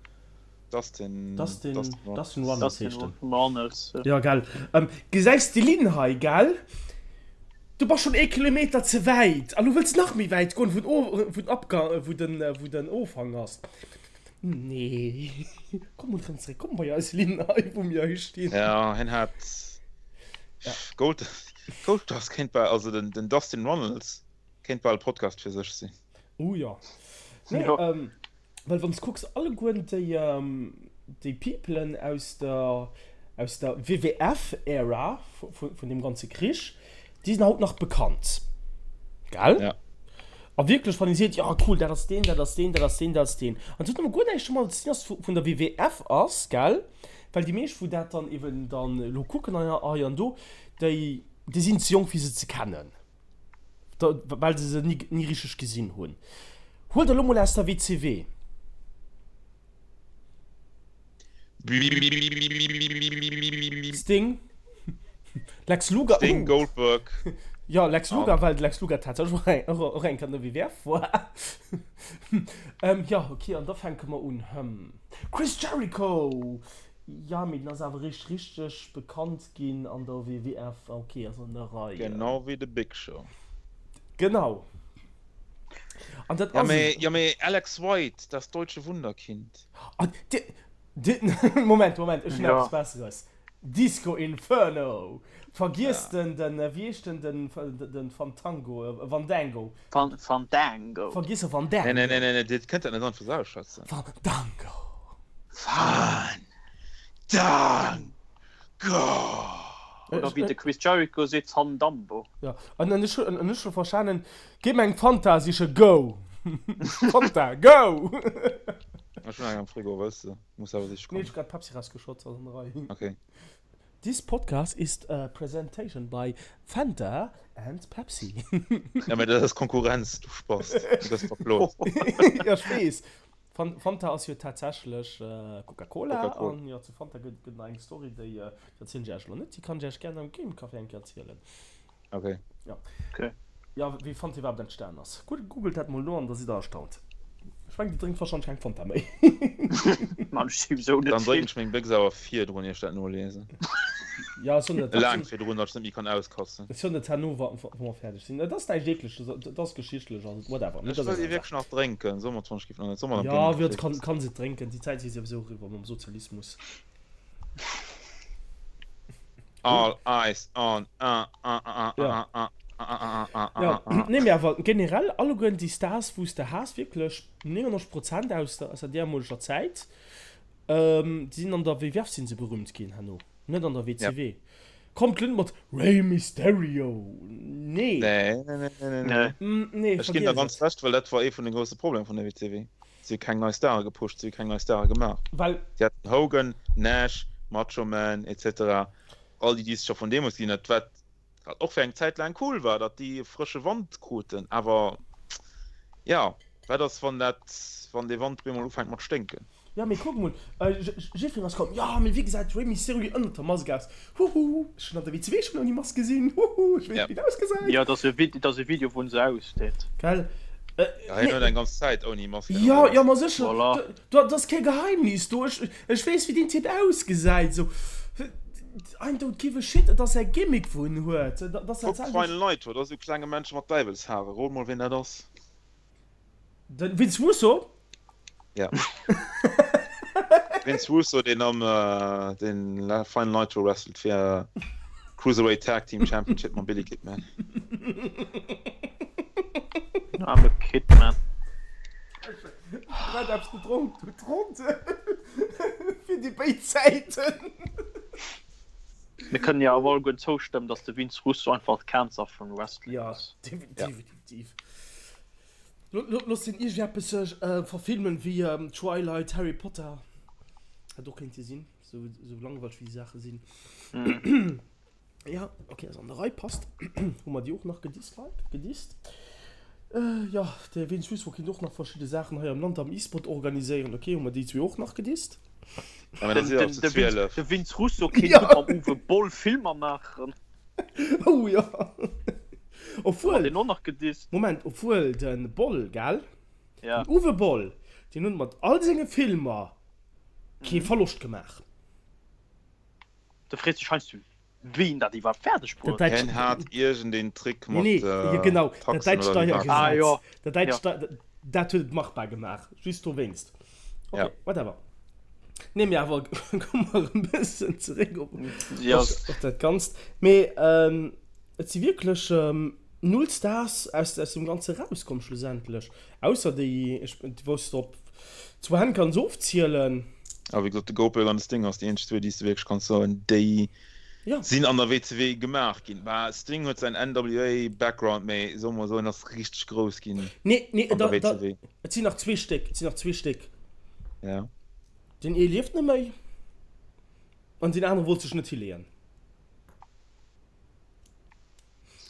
Dustin, Dustin, Dustin Runnels heescht den. Runnels, ja. Gell. Gesäis de Linn hei, gell? Du bass schonn ee Kilometer ze wäit an du wëlls nach méi wäit goen, wou den wou den Abgang, wou den, wou den Ofhang ass. Nee, komm mol erëm zeréck, komm bei eis Linn hei, wou mir hei stinn. Ja, hien hat Gold, Goldust kéint bal, also den, den Dustin Runnels kéint bal e Podcast fir sech sinn. Oh jo. Nee, Well wann s kucks, allegueren déi déi Peoplen aus der aus der WWF Era vun deem ganze Krich, déi sinn haut nach bekannt. Gell? Ja. A wierklech wann ee seet, jo cool, dat ass deen, dat ass deen, dat ass deen, dat ass deen. An et huet nëmme guer näischt domadder ze dinn, dass vun der WWF ass, gell? Well déi meescht wou dat dann eben dann elo kucken hei an do, déi déi sinn ze jonk fir se ze kennen. Well se se ni richteg gesinn hunn. Huel der lo mol aus der WCW. Sting, Lex Luger. Sting, Goldberg. Jo, Lex Luger, well de Lex Luger tatsächlech och eng Kéier an der WWF war. Jo, ok, an da fänke mer un. Chris Jericho! Jo, mee den ass awer eréischt richteg bekannt ginn an der WWF. Ok, ass an der Rei. Genau wéi de Big Show. Genau. An dat Ja ass mee, et. ja mee Alex White, das deutsche Wunderkind. Ah, di, di, Moment, Moment, ech hunn Ja. eppes Besseres. Disco Inferno! Vergiess Ja. den, den, wéi heescht den, den, den Fantango, Vandango. Fan, Fandango. Vergiss de Nee, Vandango. nee, nee, nee, nee, Dir kënnt dat net einfach esou ausschwätzen. Fandango. Fandango! Oder wéi de Chris Jericho seet, Fandambo. Ja, an ech hunn ech scho verstanen, Gi mer eng Fanta, siche go! Fanta, go! Ech hunn eng am Frigo, wëlls de? Muss awer siche Nee, ech kommen. hu grad Pepsi rausgeschott, ass an der Rei. Okay. This podcast is a presentation by Fanta and Pepsi. Ja, mä dat ass Konkurrenz, du Spast. Du gëss verklot. Ja, ech weess. Fanta ass jo tatsächlech Coca-Cola. An jo, zu Fanta gëtt et nach eng Story, déi erzielen ech iech elo net. Déi kann ech iech gären am Game Café eng Kéier erzielen. Okay. Ja. Okay. Ja, wéi Fanta iwwerhaapt entstan ass. Googelt dat mol no an da sidd der erstaunt. Ech mengen, Dir drénkt wahrscheinlech keng Fanta méi. Mann, ech souwisou net Dann drénken ech meng Béchs awer virdrun, ier ech dat noliesen. Ja, ech soen dat. Laang virdrun, datt ech net méi kann auskatzen. Ech soen dat herno, wa mer fäerdeg sinn. Et ass näischt Eekleges, et ass geschichtlech, also whatever. Ech wëll déi wierklech nach drénken. Soe mer 20 Giff nach net. Soe mer am Game Café. Ja, kann se drénken. Déi Zäit si souwisou eriwwer mam Sozialismus. All eyes on ah ah ah ah ah ah ah ah ah ah. Nee mee awer generell alleguerten déi Stars wou s de has, wierklech 99 Prozent aus der aus der deemoleger Zäit, déi sinn an der WWF sinn se berühmt ginn herno, net an der WCW. Kommt net mat Rey Mysterio, nee. Nee, nee, nee, nee, nee. Nee, Ech ginn der ganz Recht, well dat war ee vun de grousse Problemer vun der WCW. Si hu keng nei Stare gepusht, si hu keng nei Stare gemaach. Well. Si haten Hogan, Nash, Macho Man, etc. All déi, déi s de scho vun deemools ginn huet, wat och fir eng Zäit laang cool war, datt déi e frësche Wand kruten. Awer jo, wat ass, wann dat, wann dee Wand op eemol ufänkt mat sténken? Jo, mee kuck mol, jiddwereen ass komm, jo, mee wéi gesäit Rey Mysterio ënnert der Mask aus? Huhu, ech hunn an der WCW schonn ouni Mask gesinn, huhu, ech weess, wéi et ausgesäit. Jo, et ass e Video, et ass e Video, wou en se ausdeet. Gell? Jo, hien huet eng ganz Zäit ouni Mask Jo, jo, ma sécher, Voilà. do, dat ass kee Geheimnis do, ech, ech weess, wéi deen Typ ausgesäit, sou. I don't give a shit, et ass säi Gimmick, wou en huet, dat ass dat Kuck selwecht. Final Nitro, dat ass esou e klenge Männche mat Däiwelshare, rot mol, wien dat ass. Den Vince Russo? Ja. Vince Russo, deen am äh, den Final Nitro wrestelt fir Cruiserweight Tag Team Championship mam Billy Kidman. I'm a Kidman. Grad eppes gedronk, du Trottel. Fir déi béid Säiten. Mir kënnen jo awer alleguerten zoustëmmen, dass de Vince Russo einfach d'Cancer vun Wrestling ass. Ja, definitiv. Looss den iergendeppes verfilmen wéi Twilight, Harry Potter. Hätt och kéinte sinn, sou langweileg wéi déi Saache sinn. Ja, ok, ass an der Rei, passt. Hu mer déi och nach gedisliked, gedisst. Jo, de Vince Russo kéint och nach verschidde Saachen hei am Land am E-Sport organiséieren. Ok, hu mer déi zwee och nach gedisst. De Vince Russo kéint gutt mam Uwe Boll Filmer maachen. Oh jo. Obwuel. Den och nach gedisst. Moment, obwuel de Boll, gell? Ja. Den Uwe Boll, deen huet mat all senge Filmer kee Verloscht gemaach. Du frees dech heiansdo, wéi en dat iwwerhaapt fäerdeg bruet. Hien hat iergendeen Trick mat Taxen oder Nee, genau, dat däitscht Steiergesetz. Ah jo. Dat däitscht Steier, dat huet et machbar gemaach, just dowéinst. Okay, whatever. Nee, mee awer komme mer e bëssen zeréck op, op dat Ganzt. Mee et si wierklech null Stars aus, aus dem Ganze rauskomm schlussendlech. Ausser déi, ech, wou s de op zwou Hänn kanns ofzielen. A wéi gesot, de Goldberg an de Sting ass déi eenzeg zwee, déi s de wierklech kanns soen, déi sinn an der WCW gemaach ginn. Bah, Sting huet säin NWA-Background, mee soe mer esou, en ass richteg grouss ginn an der WCW. Et sinn nach zwee Stéck, et sinn nach zwee Stéck. Ja. Deen ee lieft net méi an deen anere wollt sech net hileeën.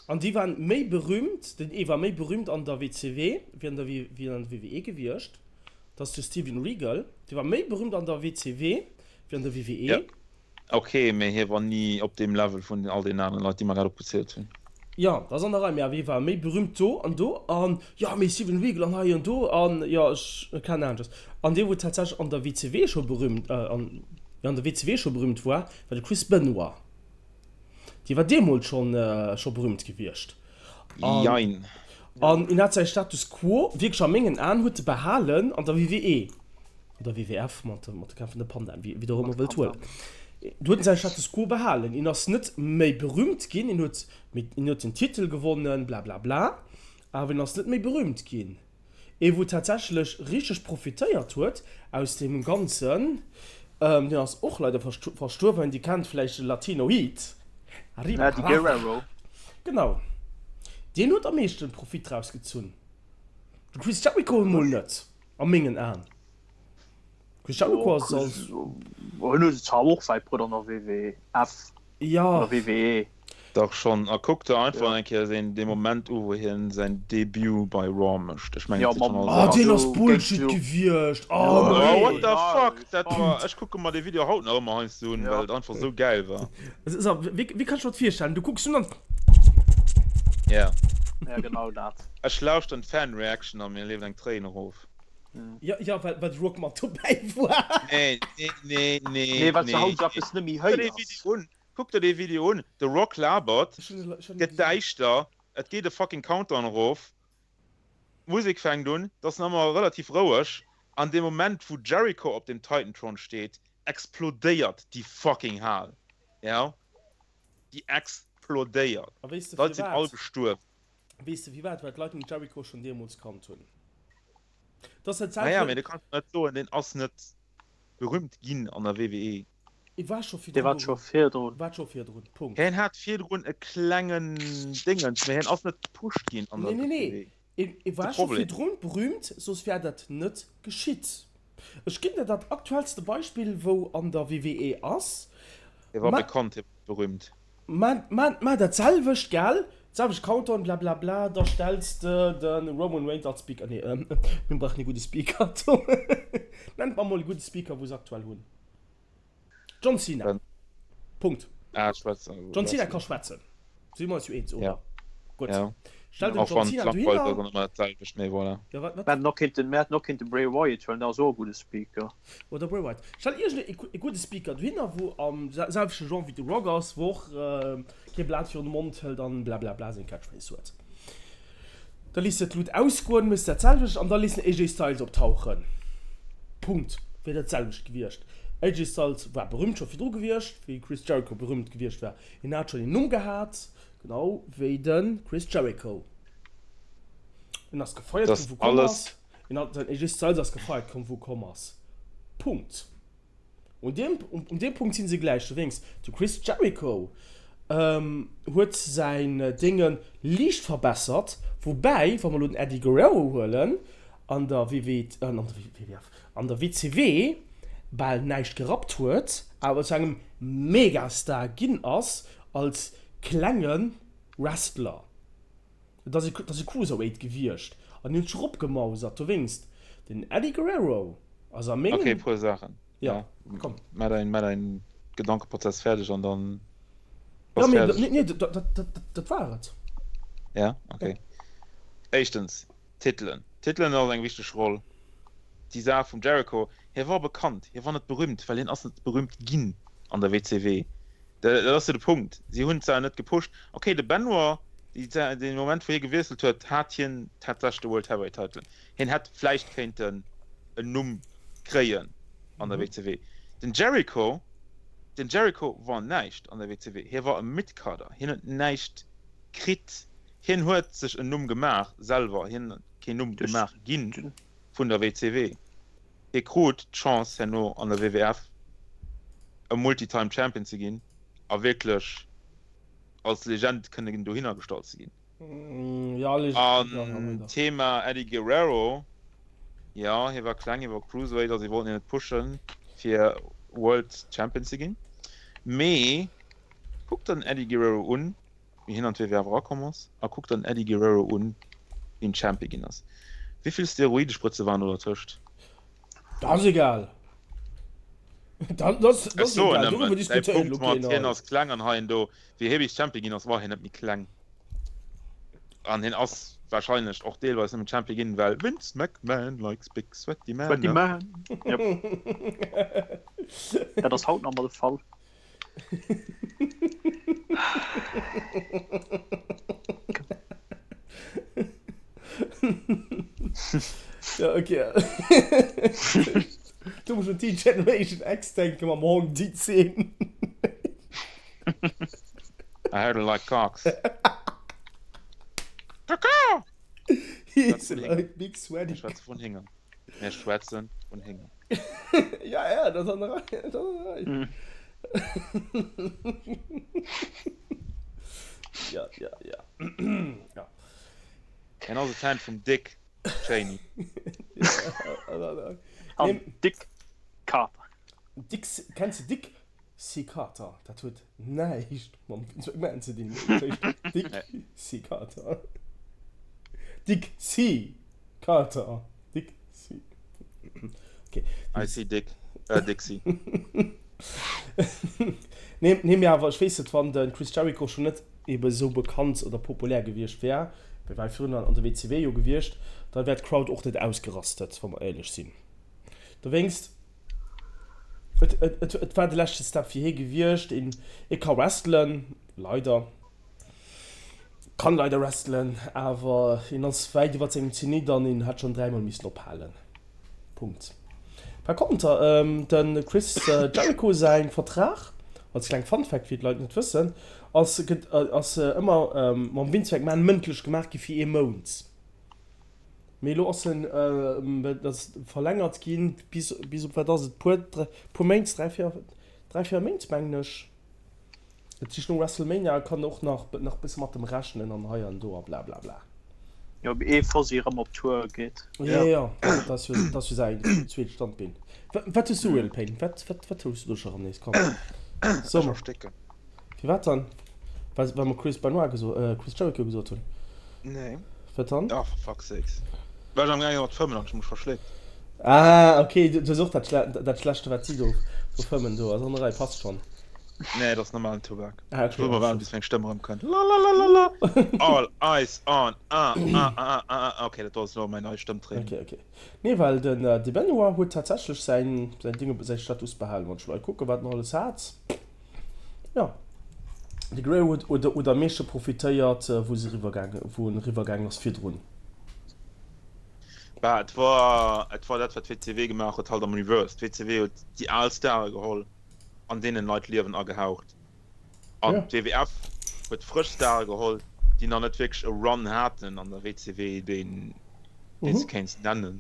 An déi waren méi berühmt, den ee war méi berühmt an der WCW wéi an der wéi an der WWE gewiescht. Dat ass de Steven Regal, dee war méi berühmt an der WCW wéi an der WWE. Ja. Ok, mee hie war ni op deem Level vun all deenen aneren Leit, déi mer grad opgezielt hunn. Jo, dat ass an der Rei, mee awer hie war méi berühmt do an do an jo, mee Steven Regal an hei an do an jo, ech keen Ahnung. An dee wou tatsächlech an der WCW scho berühmt, an jo an der WCW scho berühmt war, war de Chris Benoit. Dee war deemools schonn scho berühmt gewiescht. An Jein. an en hat säi Status quo wierklech a mengen Aen huet e behalen an der WWE. Oder WWF mat mat de kämpfende Pandaen, wéi wéi der och ëmmer wëllt huelen. Do huet en säi Status quo behalen. En ass net méi berühmt ginn, en huet méi en huet den Titel gewonnen, bla bla bla, awer en ass net méi berühmt ginn. Ee wou tatsächlech richteg profitéiert huet aus deem Ganzen, deen ass och leider verstuerwen, Dir kennt vläicht de Latino Heat, Arriba Eddie Guerrero. Genau, deen huet am meeschten Profit draus gezunn. De Chris Jericho emol net, a mengen Aen. Chris Jericho ass als. Hien huet zwar och säi Brudder an der WWF, Ja. oder WWE. Dach schonn. A kuck der einfach eng Kéier deen dee Moment u wou hien säin Debut bei Raw mécht. Ech mengen et seet schonn alles Oh deen ass Bullshit gewiescht. Oh nee. What the fuck dat war ech kucke mer dee Video haut nach ëmmer heiansdo un well et einfach sou gäil war. So wéi wéi kann ech mer dat virstellen? Du kucks un an. Ja. Ja genau dat. Ech lauschteren d'Fan Reaction a mir leeft eng Tréin erof. Ja ja well well de Rock mat dobäi war. Nee nee nee nee. Nee well s de haut sou eppes net méi héiers. Kuck der dee Video un, de Rock labert, et gëtt däischter, et geet e fucking Countdown erof, d'Musek fänkt un, et ass nach ëmmer relativ roueg, an dee Moment wou Jericho op dem Titantron steet, explodéiert déi fucking Hal, jo, déi explodéiert, d'Leit sinn all gestuerwen. Weess de firwat? Well d'Leit den Jericho schonn deemools kannt hunn. Naja, mee du kanns net soen, deen ass net berühmt ginn an der WWE. E war scho Dee war scho virdrun. War scho virdrun, Punkt. Hien hat virdrun e klengen Dingens, mee hien ass net gepusht ginn an der Nee, nee, nee. WWE. E war scho virdrun berühmt, soss wär dat net geschitt. Ech ginn der dat aktuellste Beispill, wou an der WWE ass. Hie war bekannt, hie war net berühmt. Ma, ma, ma dat selwecht, gell? Selwecht Countdown, bla bla bla, da stells de de Roman Reigns als Speaker, nee, mir brauchen e gudde Speaker, nennt mer mol e gudde Speaker, wou se aktuell hunn. John Cena. Punkt. Ah, schwätzen. John Cena ka schwätzen. Si mer eis jo eens, oder? Ja. Gutt. Ja. Stell den John Cena dohinner. Dann ëmmer dat selwecht, mee voilà. Ja, wat, wat? Mir hätten och kéinten, mir hätten och kéinte Bray Wyatt huelen, dat ass och e gudde Speaker. Oder Bray Wyatt. Stell iergend e gudde Speaker dohinner, wou am selwechte Genre wéi de Rock ass, wou och kee Blat virun de Mond hëlt an blablabla seng Catchphrase huet. Da liss de d'Lut ausgoen, méchs dat selwecht an da liss den AJ Styles optauchen. Punkt. Wier dat selwecht gewiescht. AJ Styles war berühmt scho virdru gewiescht, wéi Chris Jericho berühmt gewiescht war. Hien hat schonn een Numm gehat, genau wéi de Chris Jericho. En ass gefeiert ginn, wou komm ass. En hat, den AJ Styles ass gefeiert komm, wou komm ass. Punkt. Un deem, un deem Punkt si se gläich. Dowéinst, de Chris Jericho huet säin Dénge liicht verbessert, woubäi, wa mer elo den Eddie Guerrero huelen, an der WW, an der WWF, an der WCW bal näischt gerappt huet, awer zu engem Megastar ginn ass als klenge Wrestler. Et ass e Cruiserweight gewiescht an hien huet sech eropgemausert. Dowéinst, den Eddie Guerrero ass a mengen. Ok, e puer Saachen. Jo, komm. Maach däin, maach däin Gedankeprozess fäerdeg an dann bass fäerdeg. Nee, nee, dat war et. Ja, ok. Éischtens, Titelen. Titelen ass eng wichteg Roll. Déi Saach vum Jericho, hie war bekannt, hie war net berühmt, well hien ass net berühmt ginn an der WCW. Dat ass jo de Punkt. Si hunn d'Saach net gepusht. Ok, de Benoit, dee Moment wou hie gewiesselt huet, hat hien tatsächlech de World Heavyweight Title. Hien hätt vläicht kéinten en Numm kréien an der WCW. Den Jericho, den Jericho war näischt an der WCW. Hie war e Midcarder. Hien huet näischt kritt. Hien huet sech en Numm gemaach selwer. Hien huet keen Numm gemaach gi vun der WCW. Hie krut d'Chance herno an der WWF e Multi-Time Champion ze ginn a wierklech als Legend kënnen dohinner gestallt ze ginn. An Thema Eddie Guerrero, jo hie war kleng, hie war Cruiserweight, also si wollten hien net pushen fir World Champion ze ginn, mee kuck der den Eddie Guerrero un, wéi hien an d'WWF erakomm ass, a kuck der den Eddie Guerrero un, wéi en Champion ginn ass. Wéi vill Steroidesprëtze waren do dertëscht? Dat ass egal. Dat ass Ech soen egal, doriwwer nëmmen, däi diskutéiert elo Punkt mat keen hien hei. ass kleng an hei en do, wéi hie bis Champion ginn ass, war hien net méi kleng. An hien ass wahrscheinlech och deelweis nëmmen Champion ginn, well Vince McMahon likes big sweaty men. Sweaty men, yep. Dat ass haut nach emol de Fall. Ja, okay. Du musst un d'Generation X denken mam Hong, déi Zeen. I heard it like cocks. Kaka! He's like big sweaty. Mir schwätze vun Hinger. Mir schwätzen vun Hinger. Ja, ja, dat an der Rei. Dat an der Rei. Mm. Ja, ja, ja. ja. Hien ass e Fan vum Dick Cheney. An Dick Carter. Dick, kennst du Dick? C. Carter, dat huet näischt mam Vince McMahon ze dinn. Dat heescht Dick C. Carter. Dick C. Carter. Dick C. Okay. I see Dick. Äh, Dixie. Nee, nee, mee awer ech weess net, wann de Chris Jericho schonn net ebe sou bekannt oder populär gewiescht wär, wéi war virun an der WCW jo gewiescht, da wär d'Crowd och net ausgerastet, wa mer éierlech sinn. Dowéinst, et, et, et, et war de leschte Step fir hie gewiescht. Een, e ka wrestlen, leider. Kann leider wrestlen, awer hien ass wäit iwwer sengem Zenit an hien hätt schonn dräimol missen ophalen. Punkt. Par konter, de Chris Jericho säin Vertrag, als kleng Fun Fact fir d'Leit net wëssen, ass ass ëmmer mam Vince McMahon mëndlech gemaach gi fir ee Mount. Mee elo ass en ass verlängert ginn bis bis op wat ass et puer puer Méint, 3, 4, 3, 4 Méint mengen ech. Dat heescht no WrestleMania kann och nach nach bësse mat dem rechnen an hei an do a blablabla. Jo, op ee Fossi erëm op Tour geet. Jo, jo, dat ass jo, dat ass jo säin zweet Standbeen. Wat hues du, Will Payne? Wat, wat, wat hues du do scho erëm nees? Komm, so Ech mer. erstécken. Firwat dann? Well, well mer Chris Benoit geso, äh, Chris Jericho gesot hunn? Nee. Wat dann? Ah, for fuck's sakes. War ech am gaangen mat fëmmen an ech hu mech verschléckt. Ah, okay, du hues och dat, dat Schlechte, wat si do, do fëmmen do. Ass an der Rei, passt schonn. Nee, dat ass normalen Tubak. Ah, Ech okay, wëll mol alles waarden, gutt. bis meng Stëmm erëmkënnt. Lalalala. All eyes on ah ah ah ah ah. Okay, dat ass elo mäin nei Stëmmtraining. Okay, okay. Nee, well den de Benoit huet tatsächlech säin, säin Dinge, säi Status behalen. Wann ech elo hei kucken, wat en alles hat. Jo, de Guerrero huet, huet, huet am meeschte profitéiert, wou se eriwwergaangen, wou en eriwwergaangen ass virdrun. Bah, et war, et war dat, wat d'WCW gemaach huet, halt am Reverse. D'WCW huet déi al Stare geholl an deenen neit Liewen agehaucht. An Ja. d'WWF huet frësch Stare geholl, déi nach net wierklech e Run haten an der WCW, deen, deen s de kéints nennen.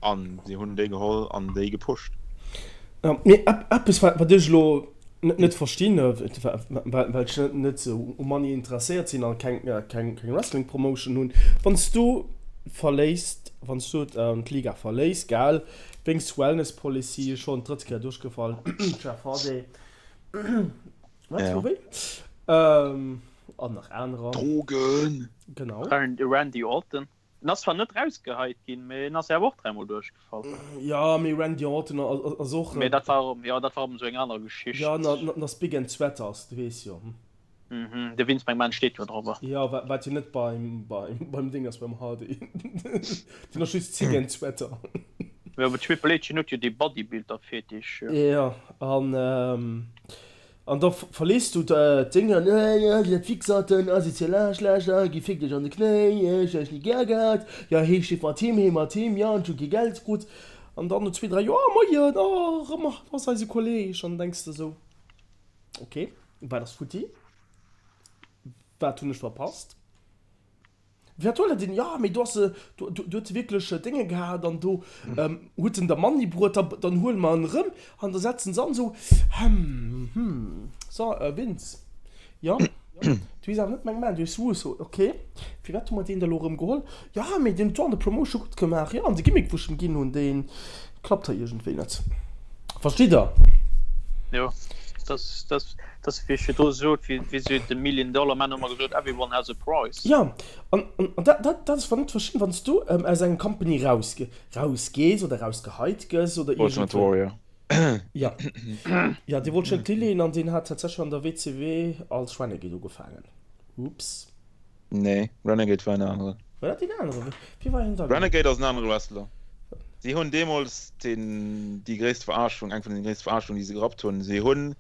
An si hunn déi geholl an déi gepusht. Ja, mee eppes, wat, wat ech elo net, net verstinn, well, well ech net, net esou u Money interesséiert sinn a keng, keng, keng Wrestling Promotion hunn, Wann s du verléisst, wann s du d'Liga verléiss, gell, Wéinst Wellness Policy schon d'drëtt Kéier duerchgefall, Jeff Hardy, wat, Ja. wou, wéi? Ähm, an nach anerer. Drogen! Genau. Randy Orton, en ass zwar net rausgeheit ginn, mee en ass jo awer och dräimol duerchgefall. Jo, mee Randy Orton ass och. Mee dat war, jo, dat war erëm esou eng aner Geschicht. Jo, en ass big and sweaters, du weess jo. Mhm, de Vince McMahon steet jo drobber. Jo, wat jo net beim, beim, beim Ding ass, beim Hardy. Deen ass just Zig and Sweater. Jo, awer Triple H, hien huet jo dee Bodybuilder-Fetisch, jo. Jo, an, an da verlees du d'Dénger, Nee, jo, dir seid Wichserten, asozial Aarschlächer, gi fickt iech an de Knéi, ech hunn iech ni gär gehat, jo, hee steet mat him, hee mat him, jo, an ech hu kee Geld krut. An dann no zwee, dräi Joer, oh moien, oh, erëm, do ass eise Kolleg. An dann denks de esou. Ok, wat ass futti? Wat hunn ech verpasst? Wat huet en? Jo, mee do ass e, do huet e wierklech Dénge gehat an do huet en der Manni bruet, da dann huele mer en erëm an da setzen se an esou, hm, hm, so Vince, jo, du hees awer net McMahon, du hees Russo, ok, firwat hu mer deen da elo erëm geholl? Jo, mee deen huet jo an der Promotion gutt gemaach, jo, an de Gimmick wou ech em ginn hunn, deen klappt hei iergendwéi net. Verstitt der? Jo, dat dat ass wéi ech virdru sot, wéi wéi se de Million Dollar Man hu mer gesot, everyone has a price. Jo, an an dat dat dat ass wann net verschidden, wann s du aus engem Company raus rausgees oder rausgeheit gëss oder Ultimate iergendwéi. Warrior. Jo, jo, dee wollt schon d'Lilleen an deen hat tatsächlech an der WCW als Renegade ugefaangen. Oops. Nee, Renegade war en aneren. War dat deen aneren? Wie war hien da? Renegade ass en anere Wrestler. Si hunn deemools den, déi gréisst Verarschung, eng vun den gréisste Verarschungen, déi se gerappt hunn, si hunn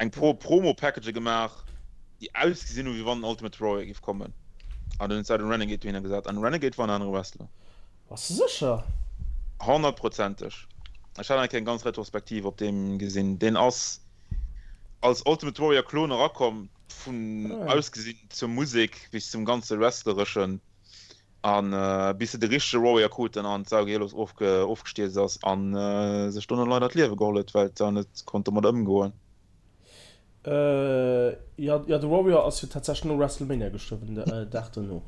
eng Pro Promo-Package gemaach, déi ausgesinn hunn, wéi wann den Ultimate Warrior géif kommen. An dunn huet se den Renegade dohinner gesat. An Renegade war en anere Wrestler. Bass de sécher? Honnertprozenteg. Ech hat eng Kéier eng ganz Retrospektiv op deem gesinn. Deen ass als Ultimate Warrior Klon erakomm. Vun ausgesinn zur Musek bis zum ganze Wrestlereschen an bis se de richtege Warrior kruten an d'Sau geheellos ofgestierzt ass an sech dono leider d'Liewe geholl huet, well d'Sau net konnt domat ëmgoen. Jo, jo, de Warrior ass jo tatsächlech no WrestleMania gestuerwen, de Dag dono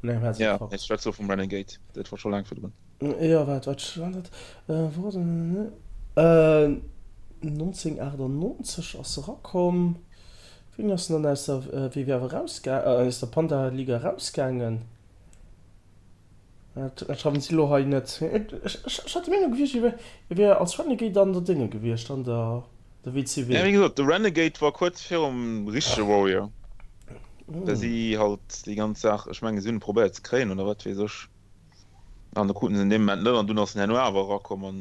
un engem Jo, Herzinfarkt. ech schwätze lo vum Renegade, dat war scho laang virdrun. Jo, waart, wat war dat? Wou ass en? 1998 ass se erakomm. Wéini ass en dann aus der WWF erausga aus der Panda Liga erausgaangen? Dat schreiwen si elo hei net. Ech hat der Meenung gewiescht, hie wier als Renegade an der Dénge gewiescht, an der WCW. Ja, wéi gesot, de Renegade war kuerz virum richtege Warrior. Da si halt déi ganz Saach, ech mengen, si hunn e probéiert ze kréien oder wat weess ech. An da kruten se en dee Moment net an dunn ass en herno awer erakomm an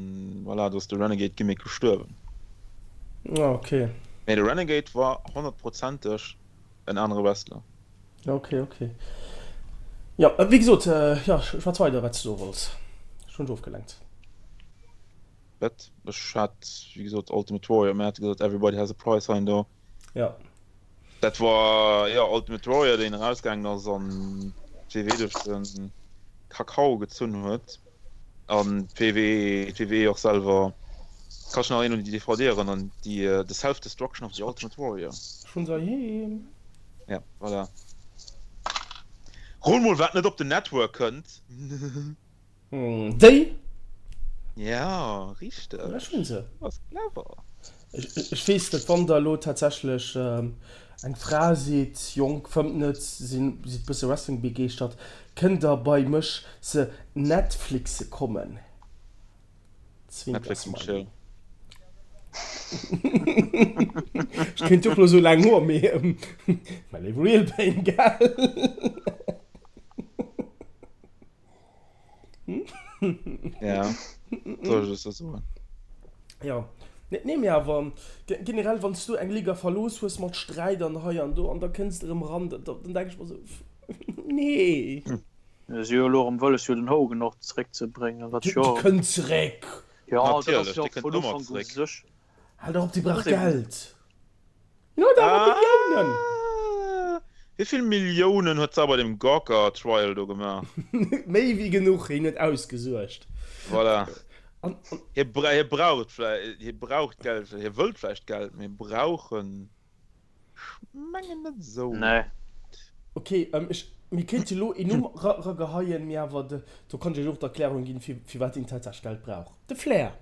voilà, do ass de Renegade Gimmick gestuerwen. Ah, okay. Mee de Renegade war honnertprozenteg en anere Wrestler. Ok, ok. Jo, wéi gesot, jo, schwätz weider, wat s de soe wollts. Ech hunn dech ofgelenkt. Wat? Ech hat, wéi gesot, Ultimate Warrior, mir hate gesot, Everybody has a price hei an do. Jo. Dat war, jo, Ultimate Warrior, deen erausgaangen ass an d'WW duerch de Kakao gezunn huet. An d'WW, d'WW och selwer. Kanns dech nach erënneren un déi DVD erënneren, déi The Self-Destruction of the Ultimate Warrior? Ech hunn se heiheem. Ja, voilà. Rol mol wat net op den Network kënnt. Déi? Ja, richteg. Ech hunn se. Du bass clever. Ech weess net, wann der elo tatsächlech eng Fra sidd, jonk, fëmmt net, sidd bësse Wrestling begeeschtert, kënnt der bei mech se Netflixe kommen. Netflix and chill. Ech kéint och lo sou laang hoen, mee mäi léiwe Real Pain, gell? Ja, soll ech dat soen? Jo, nee, mee awer generell, wann s du eng Liga verlooss hues mat Sträit an hei an do an da kënns de erëm eran, dann denk ech mer sou, nee. Si hu jo elo erëm wëlles jo den Hogan och zeréck ze bréngen, wat jo. Dee kënnt zeréck! Jo, dat ass Natierlech, jo dee kënnt vun ëmmer Ufank u zeréck. sech. Hal dach op, dee brauch Geld! Hien huet awer Milliounen! Wéi vill Milliounen huet se bei deem Gawker Trial do gemaach? Méi wéi genuch, hien huet ausgesuergt. Voilà. An, an. Hie brauch et vläicht, hie brauch d'Geld, hie wëllt vläicht Geld, mee brauchen. Ech mengen net esou. Nee. Ok, ech, mir kéinte lo een Numm rageheien, mee awer do kann ech iech och d'Erklärung ginn, firwat een tatsächlech Geld brauch. De Flair.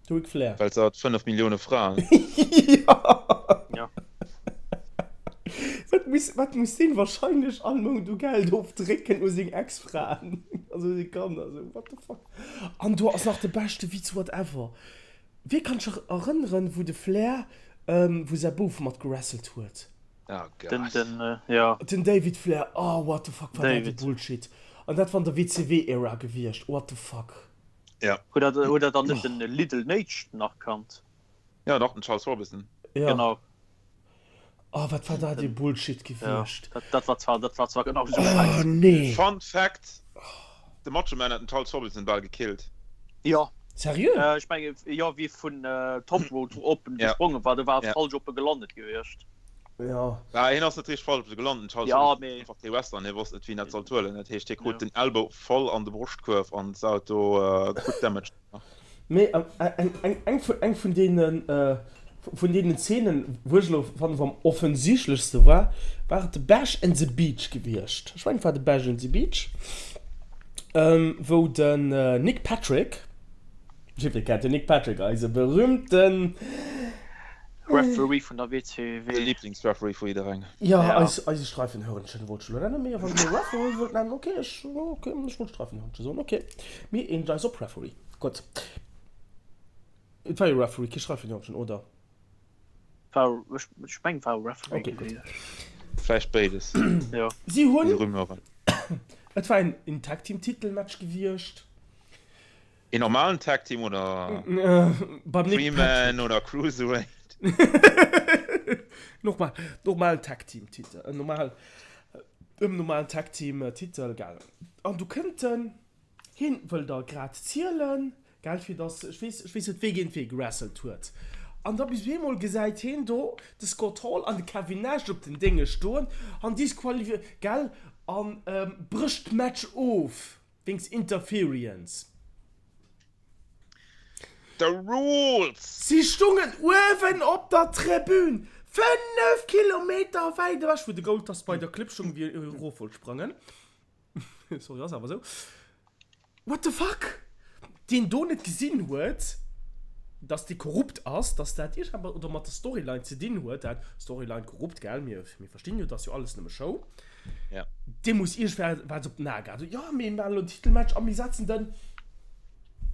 De Ric Flair. Well se hat 5 Millioune Fraen. Jo. Wat muss, wat muss deen wahrscheinlech all Mount u Geld ofdrécken u seng Ex-Fraen, also u seng Kanner, esou, what the fuck. An do ass nach de beschte Witz whatever. Wie kann sech erënneren wou de Flair wou säi Bouf mat gewrestelt huet? Oh Gott. Den, den, ja. Den David Flair, oh what the fuck war dat e Bullshit. An dat war an der WCW Era gewiescht, what the fuck. Ja. Huet dat, huet dat dann net den Little Naitch nach kannt? Ja dach, den Charles Robinson. Ja. Genau. Oh wat war dat e Bullshit gewiescht. Ja, dat war zwar, dat war zwar genau esou scheiss. Oh nee. Fun Fact, De Macho Man hat den Charles Robinson bal gekillt. Jo. Seriö? Ech mengen jo, wéi vun Top Rope op en gesprongen war, do war e falsch op e gelandet gewiescht. Jo. Bah, hien ass net richteg falsch op se gelandet, den Charles Robinson ass einfach kee Wrestler an hie wosst net wéi en dat sollt huelen. Dat heescht hie krut den Elbow voll an de Broschtkuerf an d'Sau do gutt Damage gemaach. Mee eng vun deenen vun deenen Zeenen, wou ech elo fannen, wou am offensichtlechste war, war et de Bash and the Beach gewiescht. Ech mengen, et war de Bash and the Beach, wou den Nick Patrick, jiddweree kennt den Nick Patrick, eise berühmten Referee vun der WCW. De Lieblingsreferee vu jidderengem. Jo, eise Streifenhörnchen wollt ech elo nennen, mee wann Der Referee wëllt nennen, ok, ech, ok, ech wollt Streifenhörnchen soen, ok. Mir eenegen eis op Referee. Gutt. Et war jo Referee, kee Streifenhörnchen, oder? War, ech, ech mengen, war Referee Ok, gutt. gewiescht. Vläicht béides. Jo. Si hunn, Déi Rumeuren. et war een Tag Team Titelmatch gewiescht. Een normalen Tag Team oder Beim Nick Three Man Patrick. oder Cruiserweight? Normal, normalen Tag Team Titel, en normal, ëm normalen Tag Team Titel gaangen. An du kënnt en, hien wëll da grad zielen, gell, fir dass, ech weess, ech weess net wee géint wee gewrestelt huet. An da bis op eemol gesäit hien do de Scott Hall an de Kevin Nash op den Dénge stoen an disqualifi, gell, an brécht d'Match of. Wéinst Interferience. The rules! Si stungen uewen op der Tribün, 5 Kilometer wäit ewech, wou de Goldust bei der Klipp stung, wéi e erof wollt sprangen. Sorry, ass awer esou. What the fuck? Deen do net gesinn huet. Dass déi korrupt ass, dass dat iergendeppes oder mat der Storyline ze dinn huet, dat Storyline korrupt, gell, mir, mir verstinn jo, dat ass jo alles nëmme Show. Ja. Dee muss iergendwat op den A gehat hunn. Jo, mir maachen elo en Titelmatch a mir setzen den,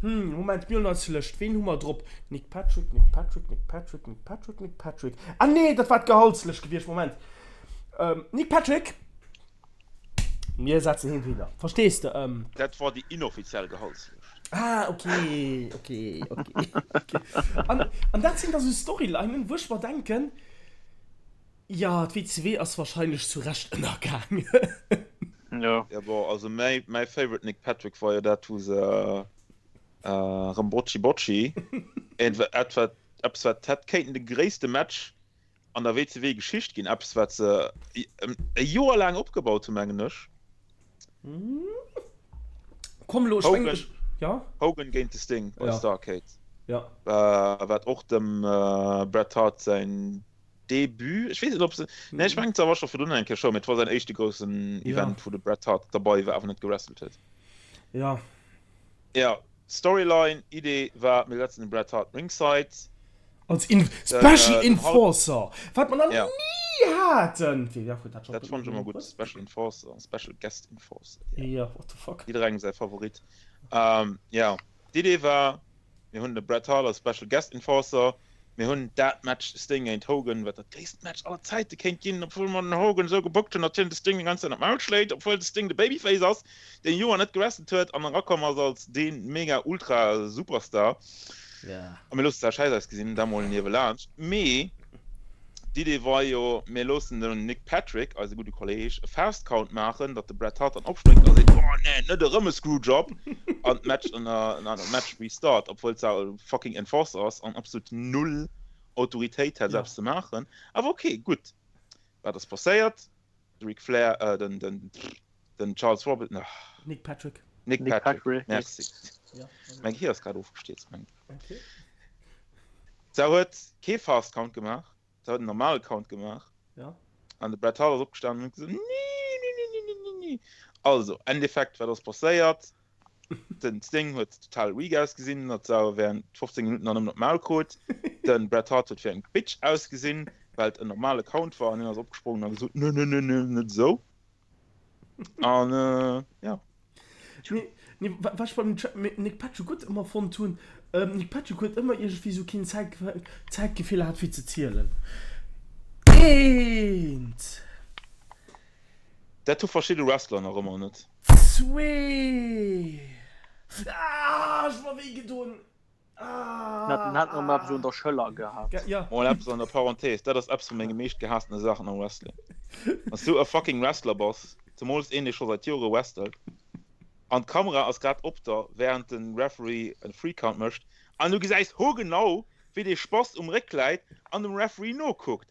hm, Moment, mir hunn eis Lëscht, ween hu mer drop? Nick Patrick, Nick Patrick, Nick Patrick, Nick Patrick, Nick Patrick. Ah nee, dat war d'Gehaltslëscht gewiescht, Moment. Nick Patrick! Mir setzen hien hinner. Verstees de? Ähm. Dat war déi inoffiziell Gehaltslëscht. Ah, okay, okay, okay, okay. An, an dat sinn da sou Storylinen, wou ech mer denken, ja, d'WCW ass wahrscheinlech zu Recht ënnergaangen. Jo. Ja, bon, also mäi, mäi favorite Nick Patrick war jo dat, wou se erëm Bocci Bocci, etwa, eppes wat hätt kéinten de gréisste Match an der WCW Geschicht ginn, eppes wat se e Joer laang opgebaut hunn, mengen ech. Komm elo, ech mengen ech, ja? Hogan géint de Sting bei Starrcade. Ja. Wat och dem Bret Hart säin Debut, ech weess net ob se, nee ech mengen se war scho virdrun eng Kéier Show, mee et war säin éischte groussen Event wou de Bret Hart derbei war, awer net gewrestelt huet. Ja. Ja, Storyline, Idee war, mir setzen den Bret Hart ringside. Als Special Enforcer, wat mer nach ni haten! Dat fannen ech ëmmer gutt, Special Enforcer, Special Guest Enforcer. Jo, what the fuck. Jidderengem säi Favorit. Jo, d'Idee war, mir hunn de Bret Hart als Special Guest Enforcer, Mir hunn dat Match Sting géint Hogan, wat dat gréisst Match aller Zäite kéint ginn, obwuel mer den Hogan esou gebookt hunn, datt hien de Sting déi ganz Zäit an d'Maul schléit, obwuel de Sting de Babyface ass, deen Joer net gewrestelt huet an erakomm ass als dee mega ultra Superstar. A mir loosse zwar schäiss ausgesinn, dat mol niewelaanscht, mee d'Idee war jo, mir loossen den Nick Patrick, eise gudde Kolleeg, e Fast Count maachen, datt de Bret Hart dann opspréngt a seet, Oh nee, net erëm e Screwjob! An d'Match an d'Match restart, obwuel et zwar e fucking Enforcer ass an absolut null Autoritéit hätt, eppes ze maachen. Awer ok, gutt. Wat ass passéiert? De Ric Flair, den, den, den Charles Robinson, ach. Nick Patrick. Nick Patrick, merci. Mäi Gehir ass grad ofgestierzt, mengen ech. Se huet kee Fast Count gemaach, se huet en normale Count gemaach. Ja. An de Bret Hart ass opgestanen an huet gesot, Nee, nee, nee, nee, nee, nee, nee. Also, Endeffekt, wat ass passéiert? Den Sting huet total weak ausgesinn, datt se während 15 Minutten dann nëmmen op d'Maul krut. Den Bret Hart huet wéi eng Bitch ausgesinn, well et en normale Count war an hien ass opgesprongen a gesot, Nee, nee, nee, nee, net esou. An ja. Nee, nee, wat ech beim Nick Patrick gutt ëmmer fonnt hunn, Nick Patrick huet ëmmer iergendwéi sou keen Zäit, Zäitgefill hat fir ze zielen. Eent. Dat hu verschidde Wrestler nach ëmmer net. Zwee. Ah, ech hu mer wéi gedoen. En hat nach eppes un der Schëller gehat. Ja. Mol eppes an der Parenthèse, dat ass eppes vu menge meescht gehaassene Saachen am Wrestling. Wann s du e fucking Wrestler bass, zemools een dee scho seit Jore wrestelt, an d'Kamera ass grad op der während de Referee e Three Count mécht, an du gesäis hogenau wéi dee Spass um Réck läit an dem Referee nokuckt.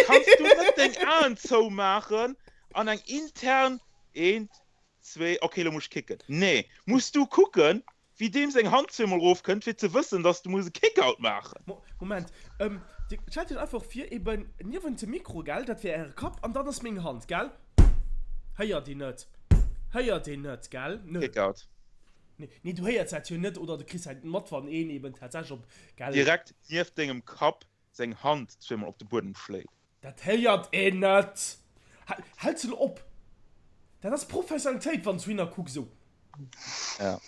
Kanns du net deng Aen zoumaachen an eng intern eent, zwee, ok lo muss ech kicken. Nee, muss du kucken Wéi deem seng Hand zweemol rof kënnt fir ze wëssen dass du muss e Kickout maachen. Moment, stellt iech einfach vir eben niewent dem Mikro, gell, dat wär äre Kapp an dann ass meng Hand, gell? Héiert een net, héiert een net, gell? Nö. Kickout. Nee, nee, du héiers dat jo net oder du kriss dat mat wann een eben tatsächlech op, gell? Direkt nieft dengem Kapp seng Hand zweemol op de Buedem schléit. Dat héiert een net! Hält se lo op! Dat ass Professionalitéit wann s du hinner kucks esou. Ja.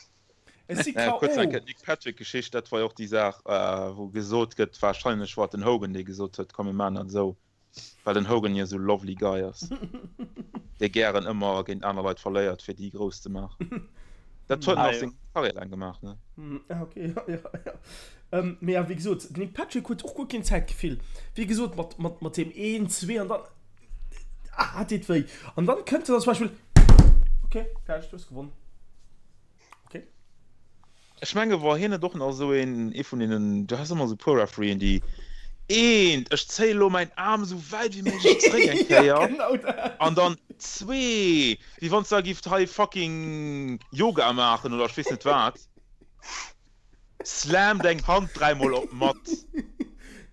Ech si K.O. Kuerz eng Kéier d'Nick Patrick Geschicht, dat war jo och déi Saach wou gesot gëtt, wahrscheinlech war et den Hogan dee gesot huet, komm mir maachen dat esou, well den Hogan jo esou lovely guy ass, dee gären ëmmer géint aner Leit verléiert fir déi grouss ze maachen. Dat huet en och seng Karriär laang gemaach, ne? Ah ok, jo jo jo. Mee ja, wéi gesot, den Nick Patrick huet och guer keen Zäitgefill. Wéi gesot, mat, mat, mat deem een, zwee an dann, ah, dat deet wéi. An dann kënnt en dann zum Beispill, ok, fäerdeg, du hues gewonnen. Ok. Ech menge war hien net och nach esou een, ee vun deenen, du has ëmmer esou puer Refereeën, déi eent, ech zéie lo mäin Aarm esou wäit wéi méiglech zréck eng Ja, Kéier genau dat. an dann zwee, wéi wann s de da giff hei fucking Yoga maachen oder ech weess net wat. Slam deng Hand dräimol op d'Matt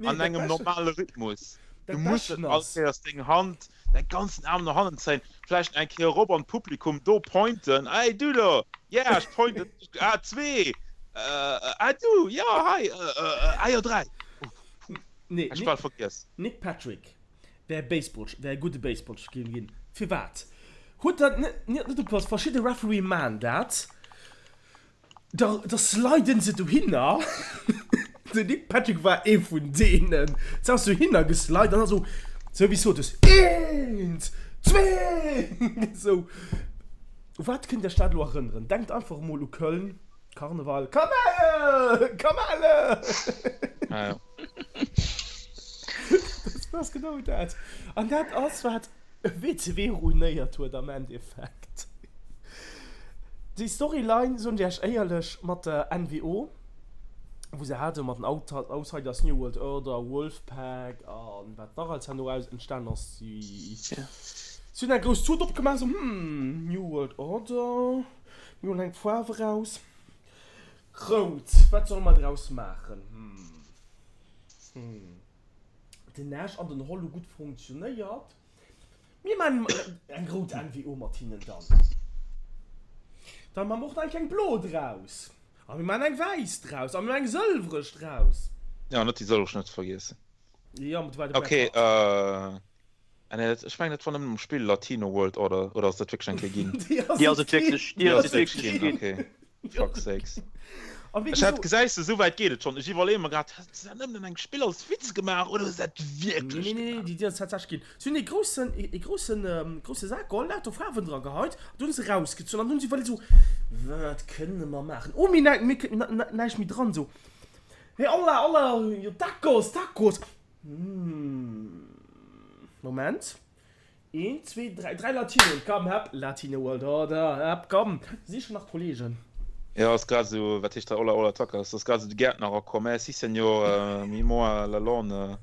an engem normale Rhythmus. Du muss net all Kéiers deng Hand, däi ganzen Aarm no hannen zéien, vläicht eng Kéier erop an d'Publikum, do pointen, Ey du do, yeah, ech pointen, ah, zwee! Ah du, jo hei, ah jo 3. Nee, Ech bal vergiess. Nick Patrick wär Baseball, wär e gudde Baseballspiller ginn. Firwat huet dat net net opgepasst? Verschidde Referee man dat, da da sliden se dohinner. Den Nick Patrick war ee vun deenen. Se ass dohinner geslide an da sou, sou wéi sot es, eent, zwee, sou. U wat kënnt Iech dat elo erënneren? Denkt einfach emol u Köln. Karneval, Kamelle! Kamelle! Ah, ja. Dat ass genau dat. An dat ass, wat WCW ruinéiert huet am Endeffekt. Déi Storyline, soen ech Iech éierlech, mat der NWO, wou se hate mat den Outsiders, New World Order, Wolfpack a wat nach alles herno entstan ass, si hunn eng grouss Tut opgemaach, sou, Hm, New World Order. Mir hunn eng Faarf eraus. Rout. Wat solle mer draus maachen? Hm. Hm. Den Nash an den Hall hu gutt funktionéiert. Mir maachen eng rout NWO mat hinnen dann. Dann maache mer och nach eng kleng blo draus. A mir maachen eng wäiss draus. A mir maachen eng sëlwereg draus. Jo, net déi sëlwereg net ze vergiessen. Jo, mä do war de Bret Okay, Hart. Ah nee, ech mengen dat war nëmmen um Spill Latino World Order, oder ass dat wierklech eng Kéier ginn? Déi ass et wierklech, déi ass et wierklech ginn. Okay, fuck's sakes. Ech hat, gesäis de, esou wäit geet et schonn. Ech iwwerleeë mer grad, hat se dat nëmmen an engem Spill als Witz gemaach oder hu se dat wierklech Nee, nee, nee, déi ass tatsächlech ginn. Si hunn ee groussen, ee groussen, grousse Sak geholl, lauter Faarwen dra geheit, an dunn hu se rausgezunn an dunn hu si iwwerleet esou, Wat kënne mer maachen? Oh, mir hunn mir hunn näischt méi dran. Esou, Hey, hola, hola, tacos, tacos. Moment. Een, zwee, dräi, dräi Latinoen, komm, hepp, Latino World Order, hepp, komm, sich nach Kollegen. Jo, ass grad esou, wat heescht dat, Hola, hola, Takas, ass grad esou de Gäertner erakomm, eh, si señor, mi moi la lone.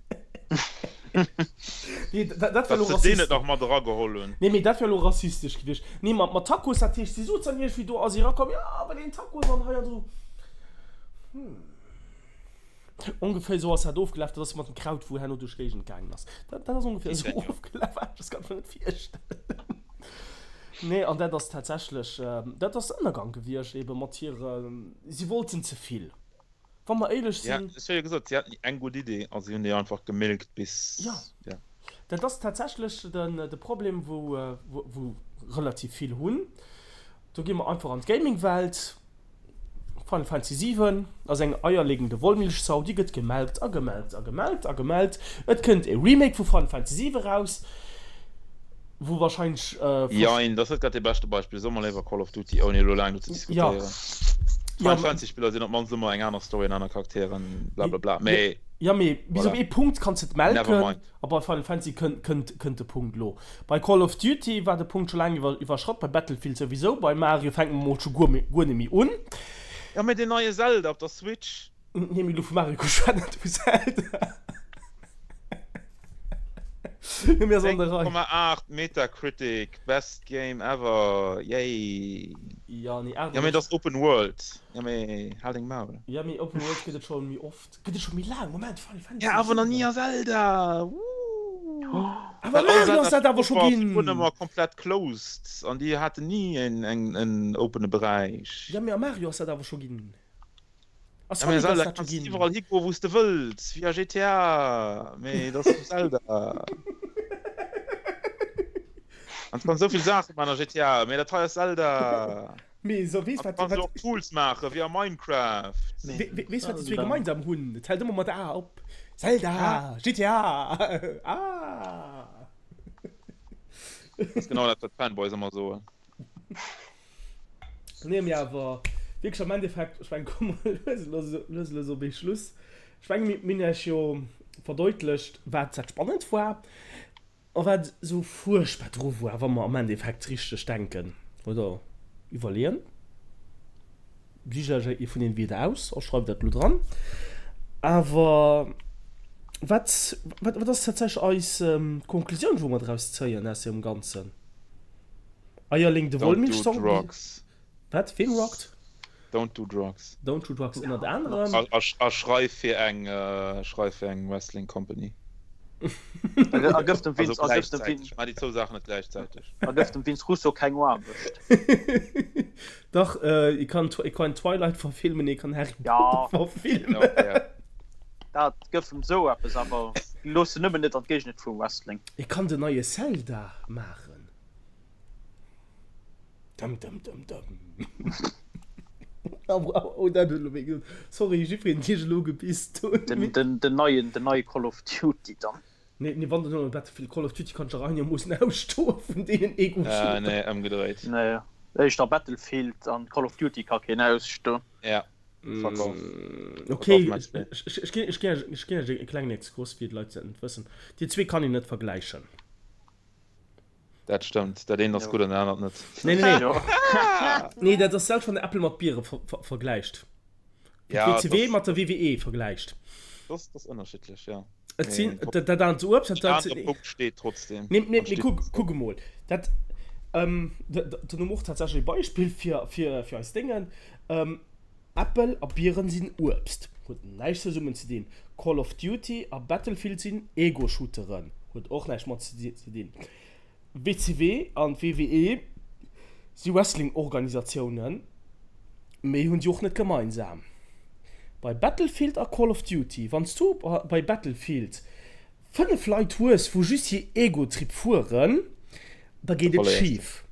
Nee, dat, dat wär elo Datt se deen net nach mat erageholl hunn. Nee, mee dat wär elo rassistesch gewiescht. Nee, mat, mat Tacos, dat heescht, si souz dann iergendwéi do a si erakomm, jo, awer deen Tacos an hei an esou. Hm. Ongeféier esou ass dat ofgelaf, dat ass mat dem Kraut, wou herno duerch d'Géigend gaangen ass. Dat, dat ass ongeféier esou ofgelaf, aneschters kann ech mer net virstellen. Nee, an dat ass tatsächlech, dat ass den Ënnergang gewiescht ebe mat hire, si wollten ze vill, wa mer éierlech Ja, sinn. ech hu jo gesot, si haten eng gutt Idee a si hunn déi einfach gemilkt bis, Ja, ja. dat ass tatsächlech den, de Problem, wou, wou relativ vill hunn. Do gi mer einfach an d'Gaming-Welt. Final Fantasy 7 ass eng eierlegende Wollmilchsau, déi gëtt gemelkt a gemelkt a gemelkt a gemelkt. Et kënnt e Remake vu Final Fantasy 7 eraus, wou wahrscheinlech. Jein, dat ass net grad dee beschte Beispill. Soe mer léiwer Call of Duty, ouni elo laang do ze diskutéieren. Final Fantasy Spiller sinn op d'mannst ëmmer eng aner Story an aner Charakteren, blablabla, mee. Jo, mee bis op ee Punkt kanns de et melken. A bei Final Fantasy kënnt kënnt de Punkt elo. Bei Call of Duty war de Punkt scho laang iwwerschratt, bei Battlefield souwisou, bei Mario fänke mer mol scho guer guer net méi un. Jo mee deen neie Zelda op der Switch. Nee mee elo vu Mario geschwat, net vu Zelda. Jo mee ass an der Rei. 9,8 Metacritic, best game ever, yay. Jo nee 8. Jo mee et ass Open World, jo mee hal deng Maul. Jo mee Open World gëtt et scho méi oft. Gëtt et scho méi laang? Moment, Final Fantasy Ja, awer nach ni a Zelda! Woo! Awer Mario ass dat awer scho ginn! War ëmmer komplett closed an déi haten ni en, en, en opene Beräich. Ja, mee a Mario ass dat awer scho ginn. A Sonic ass dat scho ginn. Iwwerall higoen, wou s de wëlls, wéi a GTA, mee et ass Zelda. An du kanns esou vill Saache man a GTA, mee dat hei ass Zelda. Mee so, weess wat. An du kanns och Tools maachen, wéi a Minecraft. Weess wat déi zwee gemeinsam hunn? Et hält ëmmer mat A op. Zelda, GTA, Ah! Dat ass genau dat, wat d'Fanboys ëmmer soen. Nee, mee awer wierklech am Endeffekt, ech mengen, komme mer lues lues lues lues op ee Schluss. Ech mengen, mir hunn Iech jo verdeutlecht, wat dat spannend war. A wat esou fuerchtbar dru war, wa mer am Endeffekt richteg denken oder iwwerleeën, sicht Iech ee vun den Wierder aus a schreift dat elo dran. Awer wat, wat, wat ass tatsächlech eis Konklusioun, wou mer draus zéien aus deem Ganzen? Eierling de Don't do Wollmilchsong? drugs. Wat? Ween rockt? Don't do drugs. Don't do drugs ënnert anerem. A schreif fir eng, schreif fir eng Wrestling Company. A gëff dem Vince, a gëff dem Vince. Maach déi zwou Saachen net gläichzäiteg. A gëff dem Vince Russo keng Aarbecht. Dach, e kann, e kann Twilight verfilmen, e kann Harry Potter verfilmen. Ja. Dat gëff em sou eppes, awer looss en nëmmen net an d'Géigend vum Wrestling. E kann den neie Zelda maachen. Dëm dëm dëm dëm. Oh, dat huet elo wéi gedoen. Sorry, jiddwereen, deen ech elo gebisst hunn. Den, den, den neien, den neie Call of Duty dann. Nee, nee, wann den neue Battlefield Call of Duty kann ech nach einigermoossen ausstoe vun deenen Ego-Shooter. Äh, nee, ëmgedréit. Nee, éischter Battlefield an Call of Duty ka keen ausstoen. Ja, fuck off. Okay, ech ginn, ech ginn, ech ginn iech e klengen Exkurs, fir d'Leit, déi dat net wëssen. Déi zwee kann een net vergläichen. Dat stëmmt, dat eent ass gutt an dat anert net. Nee, nee, nee. Nee, dat ass selwer wann de Äppel mat Biere ver ver vergläicht. Ja, WCW mat der WWE vergläicht. Dat ass ënnerschiddlech, ja. Et sinn, dat dat anert Uebst, dat dat. De Punkt steet trotzdem. Nee, nee, nee, kuck, kuck emol. Dat, ähm, dann hu mer och tatsächlech e Beispill fir, fir, fir eis Déngen. Ähm, Äppel a Bieren sinn Uebst, huet näischt zesummen ze dinn. Call of Duty a Battlefield sinn Ego-Shooteren, huet och näischt mat ze dinn. WCW an WWE si Wrestling-Organisatiounen, mee hunn si och net gemeinsam. Bei Battlefield a Call of Duty, wann s du bei Battlefield 5 Leit hues wou just hir Egotrip fueren, da geet et schif.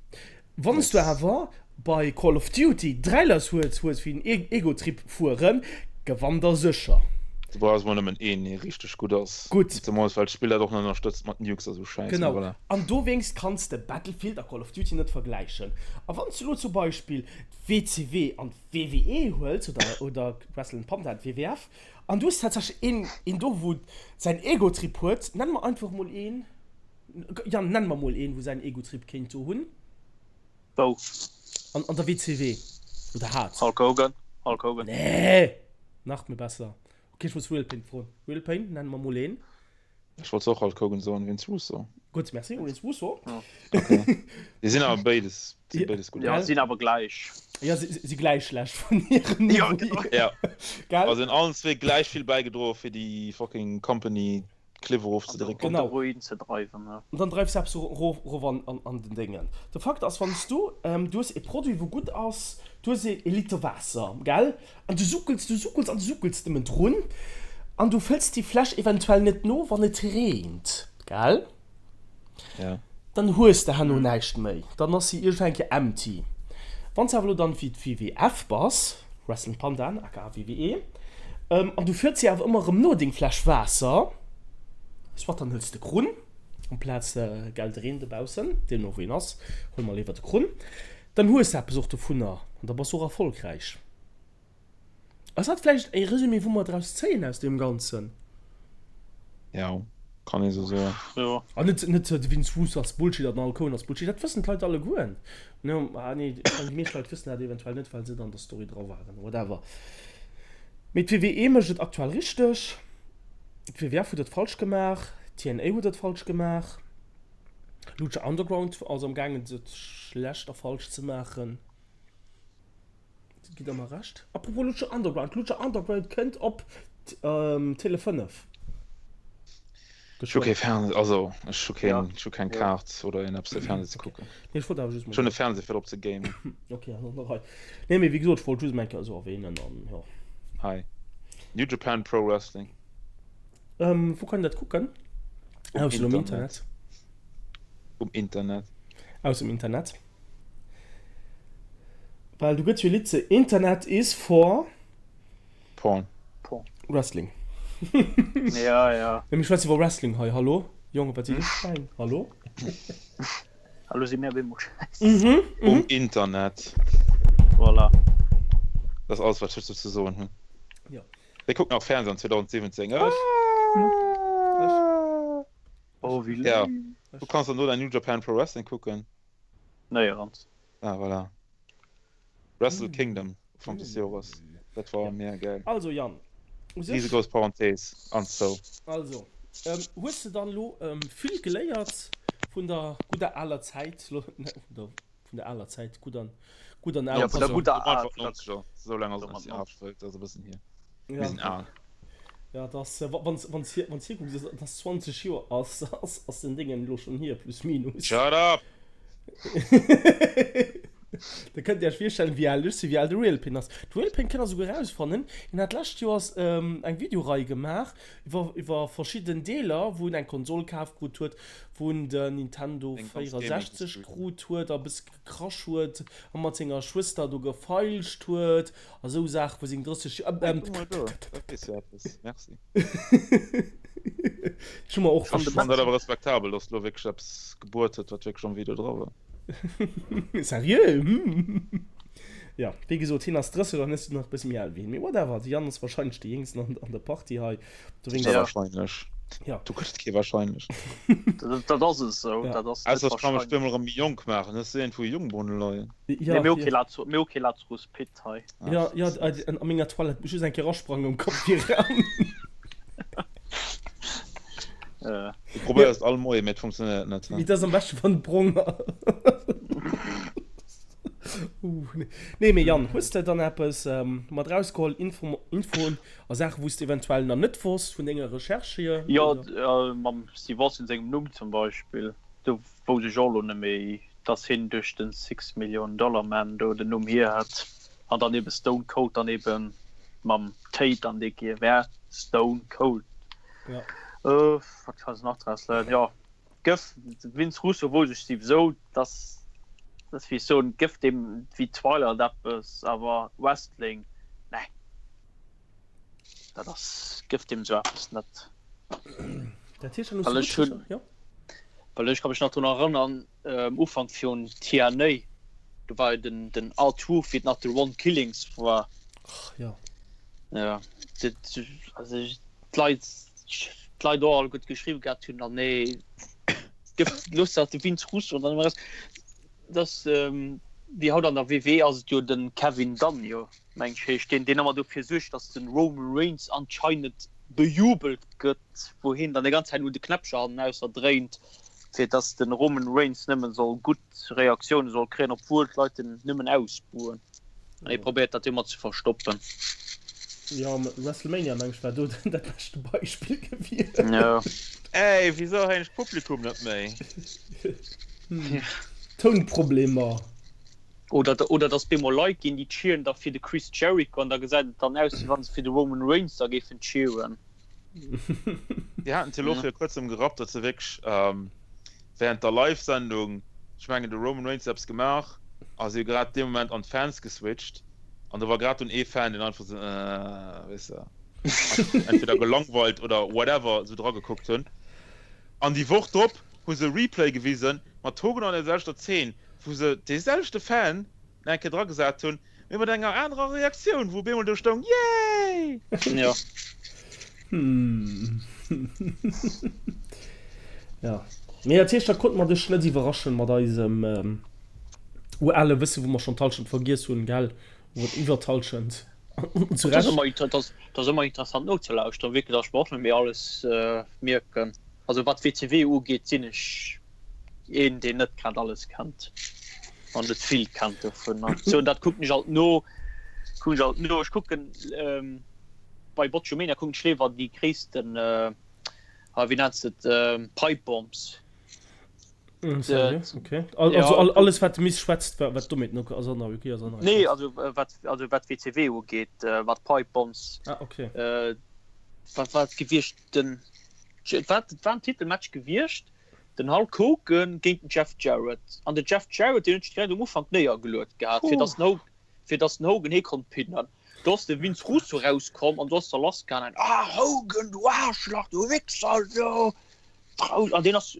Wann s du awer bei Call of Duty 3 Leit hues wou en Egotrip fueren, gewannt der sécher. Du brauchs mol nëmmen een dee richteg gutt ass. Gutt. Zemools well d'Spill dat och nach ënnerstëtzt mat Nukes a sou Schäiss. Genau, an dowéinst kanns de Battlefield a Call of Duty net vergläichen. A wann s du elo zum Beispill d'WCW an d'WWE huels oder Wrestling Panda an d'WWF, An du hues tatsächlech een, een do, wou säin Egotrip huet. Nenn mer einfach mol een. Yann, nenn mer mol een, wou säin Egotrip kéint do hunn. Wou? An, an der WCW. Oder hat. Hulk Hogan. Hulk Hogan. Nee! Nach méi besser. Okay, ech muss Will Payne froen. Will Payne, nenn mer mol een. Ech wollt och Hulk Hogan soen, Vince Russo. Gutt, merci, Vince Russo. Okay. Déi sinn awer béides, sinn béides gutt. Ja, sinn awer gläich. Ja, si si gläich schlecht vun hirem Niveau ja, genau. Ja. Gell? Also hunn allen zwee gläich vill bäigedroe fir déi fucking Company d'Kliff erofzedrécken. Genau. An de Ruin ze dreiwen, ja. An dann dreifs de eppes erof, erof an, an, an den Déngen. De Fakt ass, wann s du, du hues e Produit wou gutt ass, du hues e Liter Waasser, gell? An du suckels, du suckels an du suckels nëmmen drun an du fëlls déi Fläsch eventuell net no, wann et reent, gell? Ja. Dann hues de herno näischt méi, dann ass si iergendwann eng Kéier empty. Wann s de awer elo dann wéi d'WWF bass, Wrestling Pandan, aka WWE, an du fëlls si awer ëmmer erëm no, deng Fläsch Waasser, soit dann hëls de Krunn amplaz, gell, de Reen dobaussen, deemno wéi en ass, huele mer léiwer de Krunn. Dann hues de eppes och dovunner an da bass de och erfolgräich. Ass dat vläicht e Résumé wou mer draus zéien aus deem Ganzen? Jo, kann ee sou soen. Jo. An net, net de Vince Russo ass Bullshit an den Hulk Hogan ass Bullshit, dat wëssen d'Leit allegueren. No, ah nee, ech mengen déi meescht Leit wëssen dat eventuell net, well se net an der Story dra waren, whatever. Mee d'WWE mécht et aktuell richteg, d'WWF huet et falsch gemaach, d'TNA huet et falsch gemaach. Lucha Underground ass am gaangen et schlecht a falsch ze maachen. Gitt der mer Recht? Apropos Lucha Underground, Lucha Underground kënnt op Tele 5. Ech hu kee Fernseh, also ech hu keen, ech hu keng Kaart oder een eppes fir Fernseh ze kucken. Nee, ech wollt awer just mol. Ech hunn e Fernseh fir drop ze gamen. Ok, an der Rei. Nee, mee wéi gesot, ech wollt just mol eng Kéier esou erwähnen an jo. Hei, New Japan Pro Wrestling. Ähm, wou kann een dat kucken? Um Ausser um Internet. Internet. Um Internet. Aus dem Internet. Well du gëtt jo Lidd ze Internet is for Porn. Porn. Wrestling. Ja, ja. Mir schwätzen iwwer Wrestling hei, hallo? Jonge, wat si du Schwäin? Hallo? Hallo si mir wéi Schäiss. Mhm, Um mhm. Internet. Voilà. Dat ass alles, wat ech dozou ze soen hunn. Ja. Wee kuckt nach Fernseh an 2017? Ech. Ech. Oh, wéi Ja, léif. du kanns dann do dein New Japan Pro Wrestling kucken. Néierens. Ah, voilà. Wrestle Kingdom Ufank des Jores. Dat war mega geil. Also Yann, u sech. Riesegrouss Parenthese an zou. Also, hues de dann elo vill geléiert vun der gudder aler Zäit, vun der Vun der aler Zäit, gutt an, gutt an al. Ja, vun der gudder Einfach aler. 90er, sou laang ass et net hier, dat ass e bëssen hier. Ja. Mir sinn al. Ja, et ass, wann s, wann s hier, wann s hier kucks, et ass 20 Joer ass, ass, ass den Déngen elo schonn hier, plus minus. Shut up! Da kënnt Dir Iech virstellen, wéi al ech sinn, wéi al de Real Pain ass. De Real Pain kënnt Der souguer erausfannen, hien hat d'lescht Joers eng Videorei gemaach iwwer, iwwer verschidden Deeler, wou en eng Konsol kaf krut huet, wou en den Nintendo Seng ganz 64 Gaming-History. krut huet a bësse gekrasch huet a mat senger Schwëster do gefeilscht huet A sou Saachen, wou seng 30 Joer. Hey, guck mol do, dat weess jo eppes. Merci. Ech hu mer och. Ech fannen dat awer respektabel, dass lo wierklech eppes gebuert huet, wat wierklech am Video dra war. Seriö? Hm. Jo, wéi gesot, hien ass 30 an ech sinn nach e bësse méi al wéi hien. Mee whatever, de Yann ass warscheinlech dee Jéngsten an der Partie hei. Dowéinst. Ja, wahrscheinlech. Ja. Do gëtt et kee wahrscheinlech. Dat ass esou, dat ass net Ausser ech ka mech bemol erëm méi jonk maachen. Hues du iergendwou Jungbunne leien? Ja, Nee, mir hu kee Lazarus, mir hu kee Lazarus Pit hei. Ja, ja, a menger Toilette muss just eng Kéier rasprangen um Kapp viran. Du probéiers et all Moie, mee et funktionéiert net. Mee et ass am beschte wann et brong ass. Nee, mee Yann, hues de dann eppes mat rausgeholl, Info, Infoen a Saachen, wou s de eventuell nach net wosst vun denger Recherche hier? Jo, mam Steve Austin sengem Numm zum Beispill, do wousst ech och elo net méi, dass hien duerch den Six Million Dollar Man do den Numm hier hat an dann eben Stone Cold dann eben mam Tate an dee Gear wär Stone Cold. Ja. Wat kann ech nach draus léieren? Jo, gëff de Vince Russo wousst ech souwisou, dass dass wéi ech soen, gëff deem wéi Twilight eppes, awer Wrestling, nee. Dat ass, gëff deem esou eppes net. Dat heescht, dann hues du gutt recher, jo? Well ech ka mech nach drun erënnern, um Ufank virun TNA, do war jo den, den R-Truth, wéi et nach de Ron Killings war. Ach jo. Jo, dat, also d'Leit, d'Leit och alleguert geschriwwen gehat hunn, an nee, gëff, looss dat de Vince Russo an dann ëmmer eraus. Dass, wéi haut an der WWE ass et jo de Kevin Dunn, jo. Meng ech heescht deen, deen ëmmer dofir suergt, dass de Roman Reigns anscheinend bejubelt gëtt, wou hien dann déi ganz Zäit un de Knäppcher hannen-ausser dréint, fir dass de Roman Reigns nëmmen soll gutt Reaktioune soll kréien, obwuel d'Leit en nëmmen ausbuhen. An hie probéiert dat ëmmer ze verstoppen. Jo, WrestleMania meng ech war do dat beschte Beispill gewiescht. Jo. Ey, wisou héieren ech d'Publikum net méi? Tounproblemer. Oder oder dass bemol Leit ginn, déi cheeren da fir de Chris Jericho an da gesäit et dann aus, wéi wa se fir de Roman Reigns da géifen cheeren. Déi haten et jo elo vir kuerzem gerappt, datt se wierklech während der Live-Sendung, ech mengen de Roman Reigns huet eppes gemaach a si hu grad dee Moment an d'Fans geswitcht an do war grad dunn ee Fan, deen einfach esou äh, weess de, entweder gelangweilt oder whatever esou dragekuckt hunn. An déi Woch drop hu se e Replay gewisen mat Hogan an der selwechter Zeen, wou se dee selwechte Fan nach eng Kéier dragesat hunn, mee mat enger anerer Reaktioun, wou op eemol do stoung Yay! Jo. Hm. Ja. Mee dat heescht, da konnte mer dech net iwwerraschen mat eisem urale Wëssen, wou mer schonn d'Hallschent vergiess hunn, gell? Oder iwwer d'Hallschent. Zu Dat ass Recht. ëmmer, dat ass, dat ass ëmmer interessant nozelauschteren, wierklech, datt ech mer och net méi alles mierken. Also wat WCW ugeet, sinn ech een deen net grad alles kennt an net vill kennt dovun an sou dat kucken ech alt no kucken ech alt no ech kucken ähm, bei Botchomania kucken ech léiwer déi gréissten äh, ah, wéi nenns de et ähm, Pipe Bombs Mm, seriö? Okay. Al ja also all, alles wat de Miss schwätzt wat, wat domat no ass an okay ass an nee also äh, wat also wat WCW ugeet äh, wat Pipe Bombs ah, okay. äh, wat war et gewiescht den et war et war en Titelmatch gewiescht Den Hulk Hogan géint den Jeff Jarrett. An de Jeff Jarrett, deen huet sech direkt um Ufank néiergeluet gehat, fir dass den Hogan, fir dass den Hogan hee konnt pinnen. Do ass de Vince Russo rauskomm an do ass da lassgaangen, Ah Hogan, du Aarschlach, du Wichser, du Trau. An deen ass,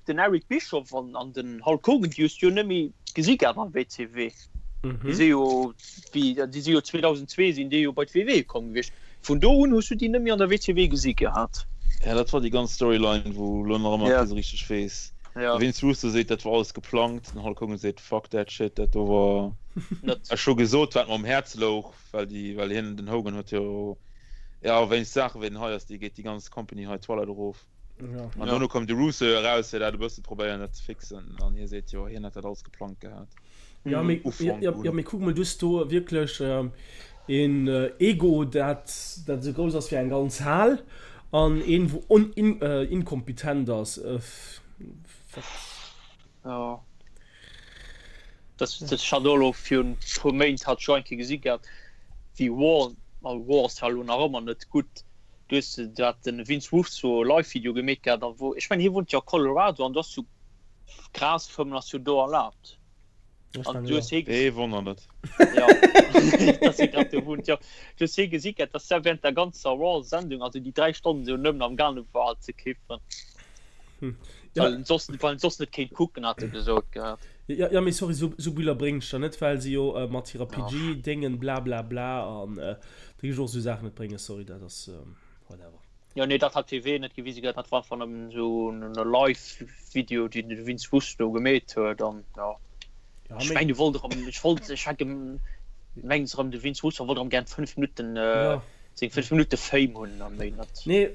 den Eric Bischoff an, an den Hulk Hogan, déi hues du jo net méi gesi gehat am WCW. Déi si jo, wéi, déi si jo 2002 sinn déi jo bei d'WW komm gewiescht. Vun do un hues du déi net méi an der WCW gesi gehat. Ja, dat war déi ganz Storyline, wou elo nach ëmmer kee sou richteg weess. Ja. De Vince Russo seet, dat war alles geplangt, den Hulk Hogan seet, fuck that shit, dat do war. Net. Ech hu gesot, wat mer um Häerz louch, well déi, well hien, den Hogan huet jo, ja, wéinst Saache wéi den hei ass, déi geet déi ganz Company hei d'Toilette erof. Ja. An dono koum de Russo jo eraus, fir dat e bësse probéieren, dat ze fixen, an hie seet jo, hien hätt dat alles geplangt gehat. Ja, mee, Ufank ja, un. ja, mee kuck mol, du hues do wierklech. Een Ego, dat dat esou grouss ass wéi eng ganz Hal, an een, wou on inkompetent ass. Wat? Jo. Dat ech hat och elo virun e puer Méint hat ech och eng Kéier gesi gehat, wéi War, ma War ass zwar elo nach ëmmer net gutt, du hues do hat de Vince Russo e Live-Video gemeet gehat, a wou, ech mengen hie wunnt jo a Colorado an do ass jo Grasfëmmen ass jo do erlaabt. An du hues hie Wee wonnert et? Ja, dass hie grad do wunnt, jo. Du hues hie gesi gehat, dass hie während der ganzer Raw-Sendung, also déi 3 Stonnen, esou nëmmen am gaange war ze kiffen. Ja. Well en soss, well en soss net kéint kucken, hat e gesot gehat. Ja, ja, mee sorry, sou, sou Biller bréngen ech der net, well se jo mat hirer PG-Déngen bla bla bla an da géif ech och sou Saachen net bréngen, sorry, dat ass whatever. Jo, nee, dat hat d'WW net gewise gehat, dat war einfach nëmmen esou en Live-Video, deen de Vince Russo do gemeet huet an jo. Ja, Ech mee. mengen, de wollt erëm, ech wollt, ech hat gemengt erëm, de Vince Russo wollt erëm gären 5 Minutten, Ja. seng 5 Minutte Fame hunn a méi net. Nee,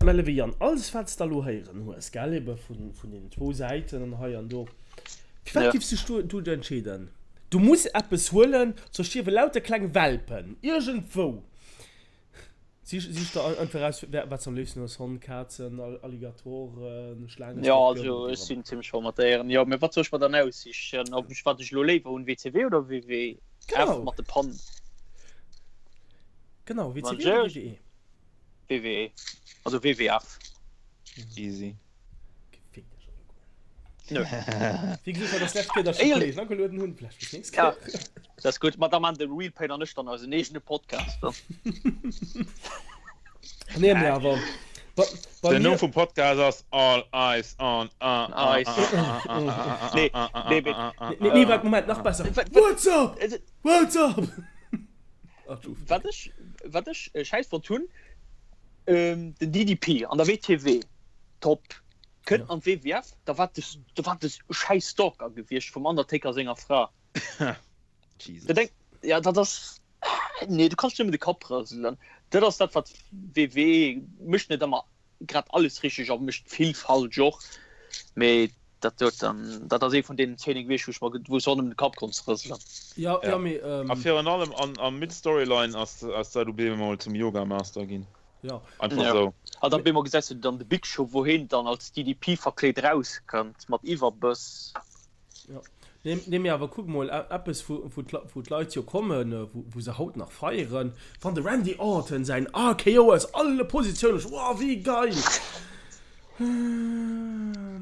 mä léiwe Yann, alles wat s de elo héieren hues, gell, ebe vun, vun deenen zwou Säiten an hei an do, fir wat Ja. giffs dech du, du entscheeden? Du muss eppes huelen, soss stierwe lauter kleng Welpen iergendwou. Sich, sich der einfach raus, wat s am léifsten hues, Honn, Kazen, Alligatoren, Schlaangen, Jo, Skorpionen, also wat ech och sinn ëmmer. zimmlech voll mat Déieren, jo. Mee wat soll ech mer dann aussichen? Ob ech, wat ech elo léiwer hunn, WCW oder WWF Genau. mat de Pannen? Genau, Wann WCW oder ech WWE? WWE, also WWF. Easy. Gefickt dech alleguer. Nö. Wéi gesot, dat ass d'lescht Kéier, dass ech de Kolleegen agelueden hunn. Vläicht bis nächst Ja, Kéier. dat ass gutt. Ma da man de Real Pain an ech dann eisen eegene Podcast dann. Nee, mee awer bei, bei Den Numm mir. vum Podcast ass All Eyes on ah, ah, Eyes. ah, ah, ah, ah, ah, Nee, ah, ah, nee, mee- ah, ah, Nee, nee, wat, Moment, nach besser. Wat- wat- What's up? Also, What's up? Ach, du. Wat ech, wat ech äh, scheiss fonnt hunn, ähm, den DDP an der WTW, top, kënnt Ja. an d'WWF, da war des, da war des scheiss Stalker gewiescht vum Undertaker senger Fra. Jesus. Da denk, ja, dat ass, nee, du kanns nëmmen de Kapp rëselen. Dat ass dat, wat WWE mécht net ëmmer grad alles richteg a mécht vill falsch och, mee dat huet dann, dat ass ee vun deenen Zeene gewiescht, wou ech mer, wou ech och nëmmen de Kapp konnt rëselen. Ja, ja, Ja. mee, A ähm, virun allem an, am Mid-Storyline ass, ass dat op eemol zum Yoga Master ginn. Ja. Einfach Ja. sou. An dann op eemol gesäis du dann de Big Show, wou heen dann als DDP verkleet rauskënnt mat Iwwerbëss. Ja. Nee, nee, mee awer kuck mol, eppes wou, wou wou d'Leit jo kommen, wou, wou se haut nach feieren, wann de Randy Orton säin RKO aus alle Positiounen, wow, wéi geil!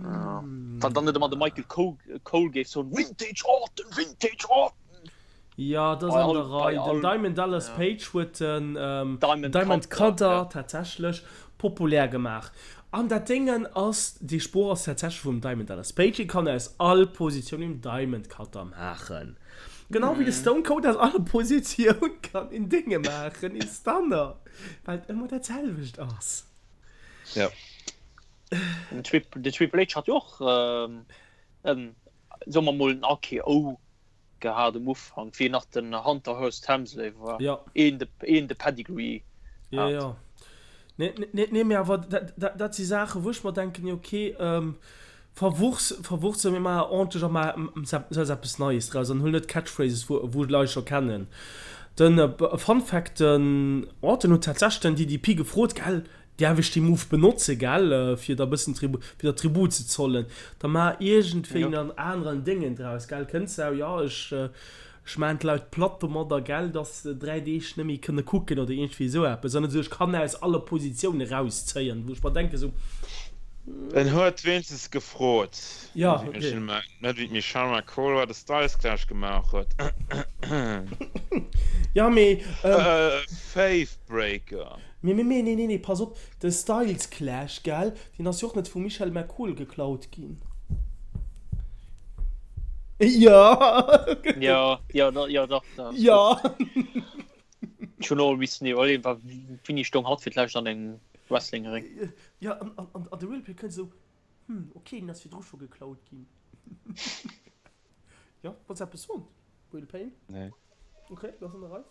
Ja. Wann dann net ëmmer de Michael Cole, Cole géif soen, Vintage Orton, Vintage Orton! Ja, dat ass Bei an all, der bei Rei. Den all, Diamond Dallas ja. Page huet den Diamond Diamond Cutter, Cutter ja. tatsächlech populär gemaach. An dat Déngen ass, dee Sproch ass tatsächlech vum Diamond Dallas Page, dee kann aus all Positioun een Diamond Cutter maachen. Genau wéi de Stone Cold aus all Positioun kann een Dénge maachen, ee Stunner, well et ëmmer dat selwecht ass. Ja. Den Triple H hat jo och, soe mer mol, en RKO gehat um Ufank, wéi nach den Hunter Hearst Helmsley war, Ja. een de, een de Pedigree Ja, hat. ja. Nee, nee, nee, mee awer dat, dat, dat si Saachen, wou ech mer denken, jo okay, ähm, verwurz, verwurze mir maache ordentlech a ma, setz eppes Neies draus an huel net Catchphrases, wou, wou d'Leit scho kennen. Den Fun Fact, den Orton huet tatsächlech den DDP gefrot, gell, Däerf ech dee Move benotze, gell, fir der bëssen Tribut, fir der Tribut ze zollen? Da maach iergendwéi Jo. en aneren Déngen draus, gell? Kënns de, jo, ech, ech maan d'Leit platt domadder, gell, dass se 3 Deeg net méi kënne kucken oder iergendwéi esou eppes. An net esou, ech kann aus alle Positioune rauszéien, wou ech mer denke sou, En huet wéinstens gefrot. Ja, Net wéi okay. d'Michelle Ma, net wéi d'Michelle McCool, wat de Styles Clash gemaach huet. Ja, mee, ähm. Faith Breaker. Mee, mee, mee, nee, nee, nee, pass op, de Styles Clash, gell, deen ass jo och net vum Michelle McCool geklaut ginn. Jo! Jo, jo, da, jo, dach, dat ass Jo! gutt. Ech hunn och missen iwwerleeën, wa wéini stoung hatt fir d'lescht an engem Wrestlingring? Jo, an, an, an de Real Pay kënnt esou, Hm, ok, deen ass virdru scho geklaut ginn. Jo, wollts eppes soen, Will Payne? Nee. Ok, dat ass an der Rei.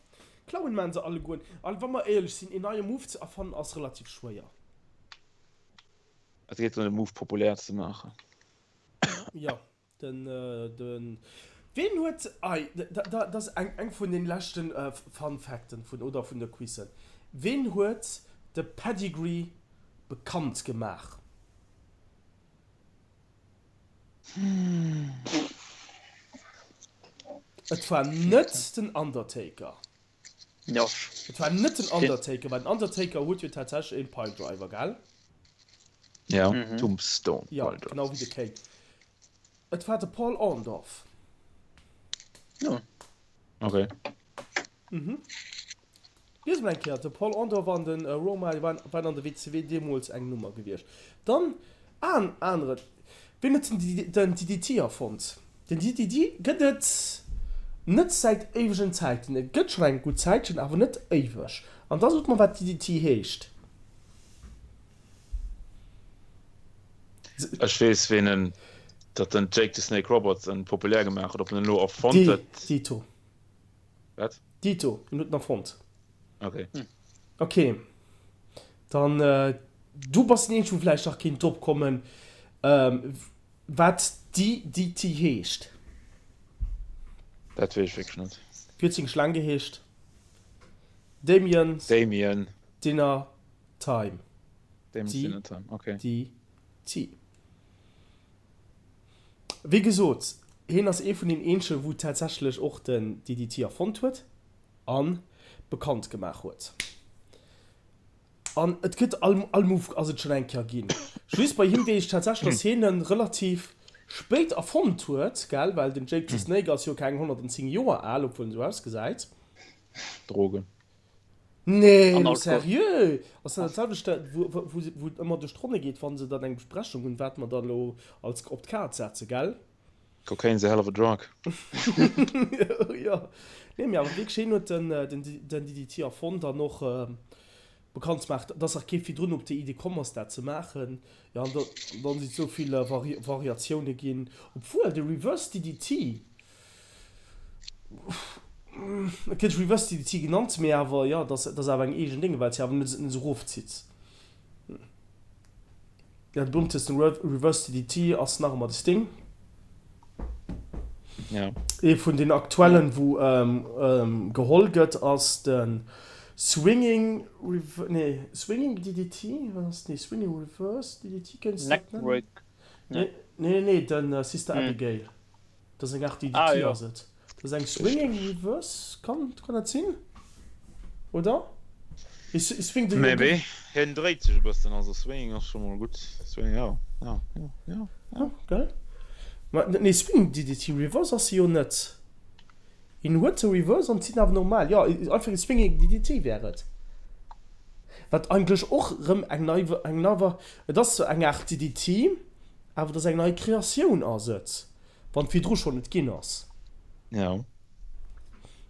Klauen maan se allegueren. An wa mer éierlech sinn, een neie Move ze erfannen ass relativ schwéier. Et geet drëm de Move populär ze maachen. Jo, den, den. Ween huet, ei, dat ass eng eng vun den leschten Fun Facten vun, oder vun de Quizzen. Ween huet de Pedigree bekannt gemaach? Et war net den Undertaker. Et war net den Undertaker, well den Undertaker huet jo tatsächlech een Piledriver, gell? Ja, Tombstone Piledriver. Ja, genau wéi de Kane. Et war de Paul Orndorff. Okay. Mhm. Lies mol eng Kéier, de Paul Orndorff an den Roma, déi waren, waren an der WCW deemools eng Nummer gewiescht. Dann an aneren, wien huet den, den DDT erfonnt? Den DDT gëtt et net säit éiwegen Zäiten, et gëtt schonn eng gutt Zäitchen, awer net éiweg. An da sot mer, wat DDT heescht. Ech weess, ween en, datt den Jake the Snake Roberts en populär gemaach huet, ob en en elo erfonnt huet. Dito. Wat? Dito, en huet en erfonnt. Okay. Ok, dann du bass den eenzegen wou vläicht nach kéint drop kommen wat DDT heescht. Dat weess ech wierklech net. Wéi huet seng Schlaang geheescht? Damien's Damien. Dinner Time. Damien's Dinner Time, okay. DDT. Wéi gesot, hien ass ee vun den eenzegen, wou tatsächlech och den DDT erfonnt huet a bekannt gemaach huet. An et gëtt all, all Move ass et schonn eng Kéier ginn. Just bei him weess ech tatsächlech, dass hien en relativ spéit erfonnt huet, gell, well den Jake the Snake ass jo keng 110 Joer al, obwuel en esou ausgesäit. Drogen. Nee, elo seriö? Ass dat dat selwecht, wou et ëmmer duerch d'Ronne geet, wa se dann eng Besprechung hunn, wat mer dann elo als op d'Kaart setzen, gell? Cocaine's a hell of a drug. Jo. Nee, mee awer wierklech, hien huet den DDT erfonnt an och bekannt gemaach, dass nach kee virdrun op déi Idee komm ass, dat ze maachen. Jo, an dann sinn et esou vill Variatioune ginn, obwuel de Reverse DDT, Et gëtt Reverse DDT genannt, mee awer jo, dat ass awer eng eegen Dénge, well se awer net esou erofzitt. Jo, de berühmtesten Reverse DDT ass nach ëmmer de Sting. Ja. Ee vun den aktuellen, wou geholl gëtt, ass de Swinging, nee, Swinging DDT, wat ass, nee, Swinging Reverse DDT, kéints de dat nennen? Neckbreak. Nee, nee, nee, de Sister Abigail. Dat ass eng Aart DDT ass et. Dat ass eng Swinging Reverse, kann kann dat sinn? Oder? E swingt elo. Maybe. Hien dréit sech e bëssen, also Swinging ass scho mol gutt. Swinging, jo, jo, jo, jo. Jo, gell? Ma nee, Swinging DDT, Reverse ass se jo net. Hien huet se Reverse an d'sinn awer normal. Jo, einfach e Swinging DDT wär et. Wat eigentlech och rëm eng nei, eng nei, et ass zwar eng Aart DDT, Awer et ass eng nei Kreatioun ass et, wann et virdru schonn et ginn ass. Jo.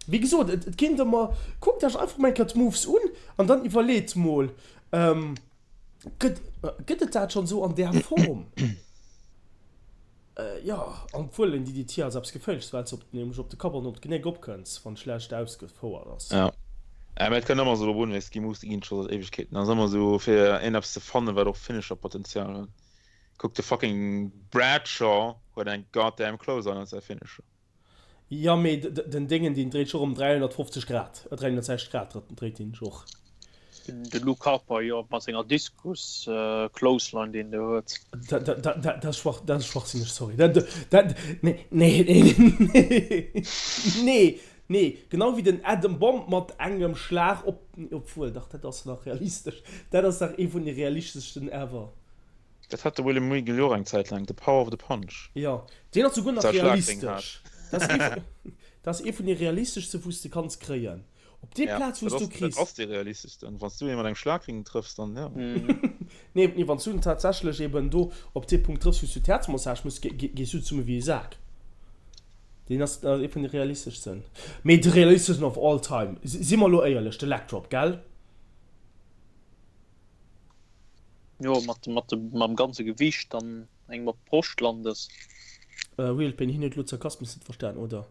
Wéi gesot, et kéint ëmmer, kuckt Iech einfach mol eng Kéier d'Moves un an dann iwwerleet mol, gëtt gëtt et dat schonn esou an där Form? Jo, obwuel en DDT ass eppes Geféierleches, well s de nämlech op de Kapp an op d'Genéck opkënns, wann et schlecht ausgefouert ass. Jo, mä et kënnt ëmmer esou drop un, weess, gi Moves, déi ginn et scho säit Éiwegkeeten. Ass ëmmer esou fir een eppes ze fannen, wat och Finisher-Potenzial huet. Kuck de fucking Bradshaw huet eng goddamn Clothesline als säi Finisher. Jo mee den Déngen deen dréit sech och ëm 350 Grad, 360 Grad dréit deen sech och. De Luke Harper jo mat senger Diskus Clothesline deen de huet. Dat ass schwach, dat ass schwachsinneg, sorry. Dat dat nee nee nee nee nee genau wéi den Adam Bomb mat engem Schlag op, obwuel dach dat ass nach realistesch, dat ass dach ee vun de realisteschsten ever. Dat hat de William Regal jo och eng Zäit laang, The Power of the Punch. Jo, deen ass souguer nach realistesch. Dat ass ee vun de realisteschste wou s de kanns kréien. Op déi Plaz wou s du kriss. Dat ass dee realisteschsten. Wann s du ee mat engem Schlagring trëffs, dann jo. Nee, nee, wann s du en tatsächlech eben do op dee Punkt trëffs, wou s du d'Häerzmassage muss, gees du zesumme wéi e Sak. Deen ass ee vun de realisteschsten. Mee de realisteschsten of all time, si mer elo éierlech, de Leg Drop, gell? Jo, mat, mat dem, mam ganze Gewicht dann engem op d'Broscht landes. Real Pain, hien huet elo d'Sarkasmus net verstan, oder?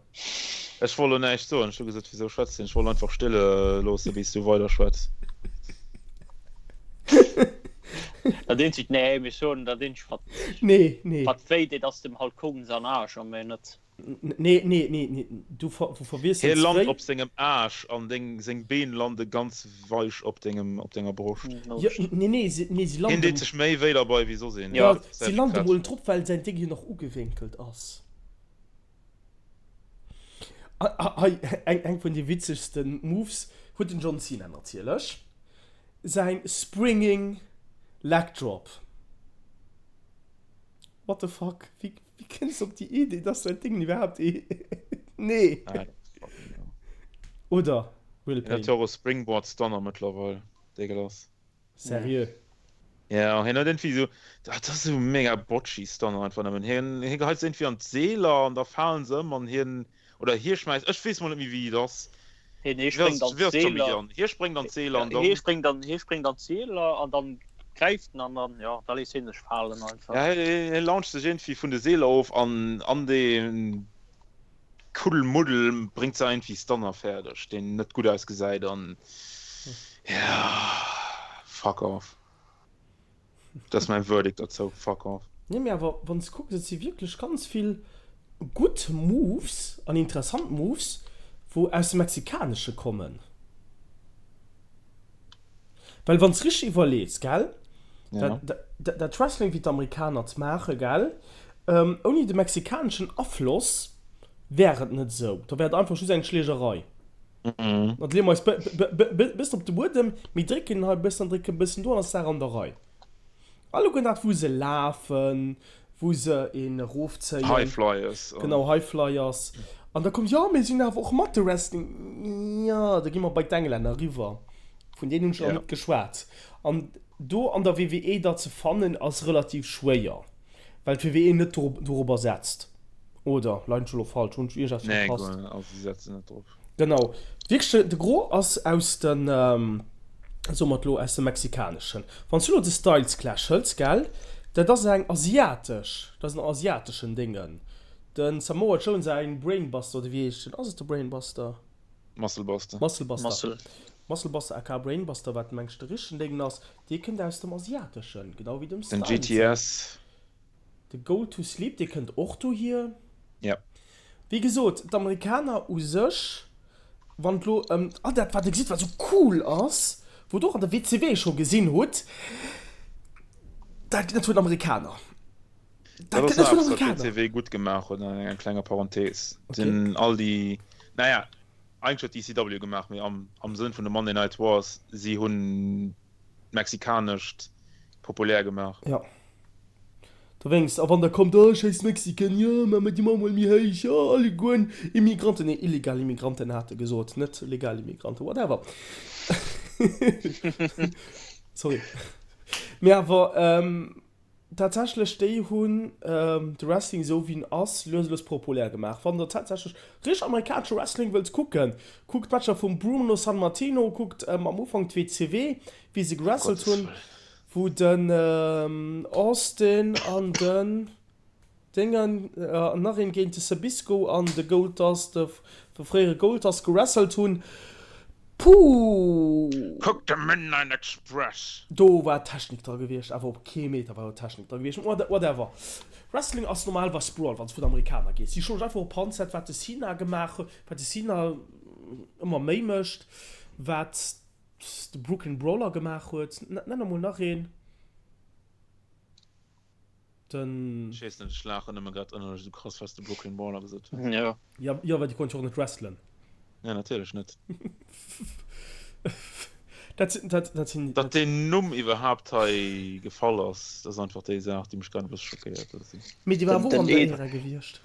Ech wollt lo näischt soen, ech hu gesot, wisou schwätzt hien? Ech wollt einfach stille loosse bis du weider schwätz. Dat eenzegt, nee, mee soen, dat eenzegt wat, Nee, nee. wat wéi deet ass dem Hulk Hogan säin Aarsch a méi net. Nee, nee, nee, nee, du ver verwiesselst Hie lant op sengem Aarsch an deng seng Been lande ganz weich op dengem op denger Broscht. Jo, nee, nee, si, nee, si Hien landen. deet sech méi wéi derbei wéi soss een. Ja, Dat ass si echt lande fett. mol drop, well säin Déng jo nach ugewénkelt ass. Hei, eng, eng vun de witzegsten Moves huet den John Cena natierlech. Säin Springing Leg Drop. What the fuck? Wéi, wéi kënns de op déi Idee, dass dat Ding iwwerhaapt ee. Nee. I don't fucking know. Oder Will Hien huet Payne. jo och e Springboard Stunner mëttlerweil. Dégueulasse. Seriö? Ja, hien huet iergendwéi esou, dat ass esou mega botchy Stunner einfach nëmmen. Hien, hien geheit se iergendwéi an d'Seeler an da falen se ëm an hien, oder hie schmäisst, ech weess mol net méi wéi et ass. Hien, hie Wéi ass spréngt an wéi ass d'Jomi d'Seeler. Jan? Hie spréngt an d'Seeler an Hie dann. spréngt an, hie spréngt an d'Seeler an dann gräift en an dann, jo, da léisst hien sech falen einfach. Ja, hie, hie launcht sech iergendwéi vun de Seeler of an an dee Kuddelmuddel bréngt se iergendwéi Stunner fäerdeg, deen net gutt ausgesäit an, ja, fuck off. Dat ass mäin Verdict derzou, fuck off. Nee mee awer wann s kucks et si wierklech ganz vill gutt Moves an interessant Moves wou aus dem Mexikanesche kommen. Well wann s richteg iwwerlees gell, dat dat Wrestling wéi d'Amerikaner et maache gell, ouni de mexikaneschen Afloss wär et net esou, da wär et einfach just eng Schlägerei. Dann leeë mer eis bëssen op de Buedem, mir drécken hei e bëssen an drécken e bëssen do an ass d'Saach an der Rei. Alleguer dat wou se lafen, wou se een erofzéien. High Flyers. Genau, High Flyers. An da kommt, jo mir sinn awer och mat de Wrestling. Jo, da gi mer bei d'Englänner eriwwer, vun deenen hunn ech nach net geschwat. An do an der WWE der ze fannen ass relativ schwéier, well d'WWE net dorobber setzt. Oder leien ech elo falsch? Hunn ech iergendeppes Nee, verpasst? guer net. Also si setzen net drop. Genau. Wierklech, de Gros ass aus den, soe mer et elo, aus dem Mexikaneschen. Wann s du elo de Styles Clash hëls, gell, dat ass eng asiatesch, dat ass en asiateschen Déngen. De Samoa Joe säin Brainbuster, oder wéi heescht den? Ass et de Brainbuster? Muscle Buster. Muscle Buster. Muscle. Muscle Buster aka Brainbuster, wat meng ech de richtegen Déngen ass, dee kënnt aus dem Asiateschen, genau wéi dem Den Styles säin. GTS. De Go to Sleep, dee kënnt och dohier. Ja. Wéi gesot, d'Amerikaner u sech, wann et elo ëm all dat, wat Der gesitt, wat esou cool ass, wou Der och an der WCW scho gesinn hutt, dat gëtt net vun Amerikaner. Dat Dat ass gëtt net nach vun eppes, wat Amerikaner. d'WCW gutt gemaach huet, an enger klenger Parenthese. Okay. Sinn all déi, naja, eigentlech huet d'ECW gemaach, mee am, am Sënn vun de Monday Night Wars, si hunn d'Mexikanescht populär gemaach. Ja. Dowéinst, a wann der kommt, oh scheiss Mexican, jo mä déi maache mol méi héich, jo allegueren Immigranten, nee illegal Immigranten hat e gesot, net legal Immigranten, whatever. Sorry. Mee awer tatsächlech, déi hunn de Wrestling esou wéi en ass lues a lues populär gemaach. Wann der tatsächlech richteg amerikanesche Wrestling wëllt kucken, kuckt d'Matcher vum Bruno Sammartino, kuckt am Ufank d'WCW, wéi se gewrestelt hunn. Wou den Austin an den Déngen an nach een géint de Zbyszko an de Goldust, de fréiere Goldust gewrestelt hunn. Puuh! Kuck de Midnight Express! Do war Technik dra gewiescht, awer op kee Meter war do Technik dra gewiescht. Whatever. Wrestling ass normalerweis Brawl, wann s vun Amerikaner gees. Si schloen einfach op Handset, wat de Cena gemaach huet, wat de Cena ëmmer méi mécht, wat de Brooklyn Brawler gemaach huet. Nenn emol nach een. Den. Ech weess net, ech laachen nëmme grad ënnerlech esou krass, well s de Brooklyn Brawler gesot hues. Jo. Jo, jo, well déi konnt jo och net wrestlen. Nee, natierlech net. Dat sinn, dat, dat sinn. Datt deen Numm iwwerhaapt hei gefall ass, dat ass einfach déi Saach, déi mech grad e bësse schockéiert. Dat ass. Mee déi war awer och an der Ära gewiescht.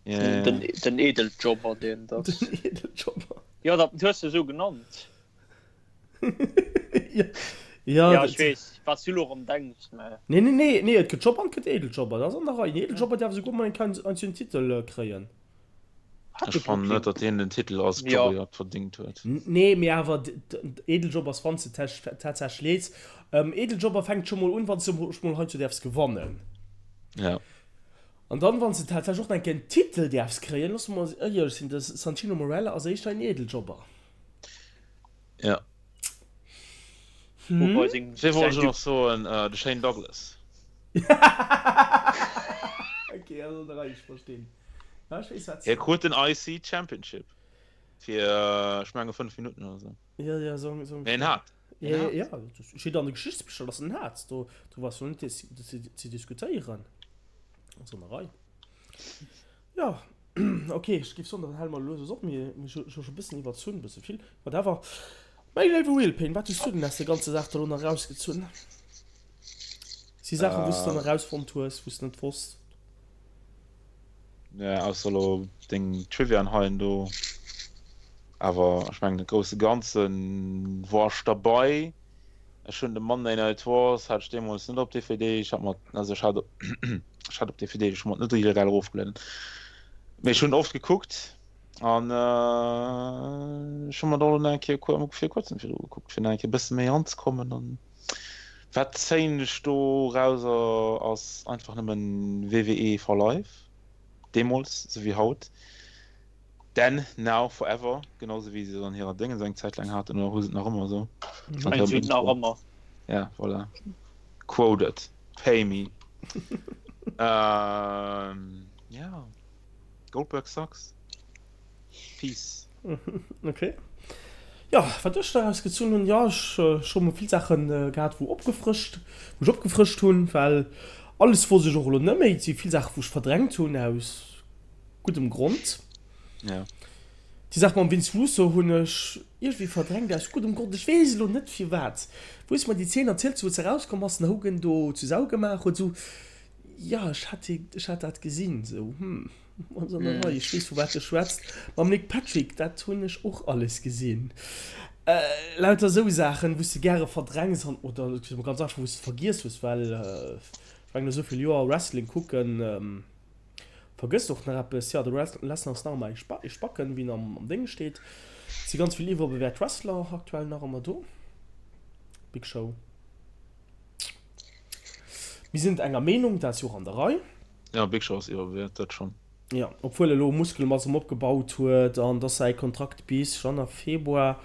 Yeah. Den, den Edeljobber, deen dat. Den Edeljobber. Jo, dat hues de esou genannt. Ja, ja, ja, ech weess, wat s du elo erëm denks, mä. Nee, nee, nee, nee, et gëtt Jobber an et gëtt Edeljobber, dat ass an der Rei. En Edeljobber däerf esouguer mol eng Kéier en Titel kréien. Ech fannen net, datt hien den Titel als Jobber iwwerhaapt verdingt huet. Nee, mee awer Edeljobber ass, wann s de tatsächlech lees. Edeljobber fänkt scho mol un, wann s de mol heiansdo däerfs gewannen. Ja. An dann, wann s de tatsächlech och nach eng Kéier en Titel däerfs kréien, loosse mer éierlech sinn, de Santino Marella ass éischter en Edeljobber. Ja. Hm? Wee wollt ech nach soen? De Shane Douglas. Okay, also der Rei, ech verstinn. Ja, ech weess wat. Hie krut den IC Championship fir ech menge 5 Minutten oder sou. Ja, ja, sou, sou. Mee en hat. Ja, ja, ja, dat steet an de Geschichtsbicher, dass en hat. Do, do war jo net ze, ze diskutéieren. Ass an der Rei. Ja, ok, ech géif soen, dann hale mer elo lues op. Mir hu scho e bëssen iwwerzunn, e bësse vill, whatever. Mäi léiwe Wheelpain, wat hues du denn aus der ganzer Saach da elo nach erausgezunn? Si Saachen, wou s de dann erausfonnt hues, wou s de net wosst? Nee, ausser elo deng Triviaen hei an do. Awer ech mengen, am grousse Ganze war ech derbei. Ech hunn de Monday Night Wars hat ech deemools net op DVD. Ech hat mer, also ech hat, ech hat op DVD, ech hu mer et net illegal erofgelueden. Mee ech hunn oft gekuckt an ech hu mer et och elo nach eng Kéier vir kuerzem virdru gekuckt, fir nach eng Kéier e bësse méi eranzekommen. An wat zéien ech do rauser ass einfach nëmmen WWE for life, deemools souwéi haut. Then, now, forever, genau sou wéi se et an hirer Déngens eng Zäit laang haten, oder hu se et nach ëmmer esou? Ech mengen, se hunn et nach ëmmer. Ja, voilà. Quote it. Pay me. Ähm, ja. Goldberg sucks. Peace. Okay. Ja, wat ech daraus gezunn hunn, jo, ech hu mol vill Saache gehat, wou opgefrëscht, wou ech opgefrëscht hunn, well alles wosst ech och elo net méi. Et si vill Saache wou ech verdrängt hunn aus guddem Grond. Ja. Déi Saach mam Vince Russo hunn ech iergendwéi verdrängt aus guddem Grond. Ech weess elo net firwat. Wou s mer déi Zeen erzielt hues, wou se erauskomm ass, den Hogan do zu Sau gemaach huet, esou, jo, ech hat déi, ech hat dat gesinn, esou, hm, ass an der Rei, ech weess vu wat de schwätzt. Mam Nick Patrick, dat hunn ech och alles gesinn. Lauter esou Saachen, wou s de gäre verdrängs an, oder ganz einfach, wou s de vergiess hues, well ech mengen, no esou vill Joer Wrestling kucken, Vergësst och nach eppes, jo de Lesnar ass nach ëmmer ee Spacken, wéi en am Déng steet. Et si ganz vill iwwerbewäert Wrestler aktuell nach ëmmer do. Big Show. Mir sinn enger Meenung, dat ass jo och an der Rei. Jo, Big Show ass iwwerbewäert, dat schonn. Jo, obwuel e lo Muskelmass erëm opgebaut huet an dass säi Kontrakt bis Januar, Februar,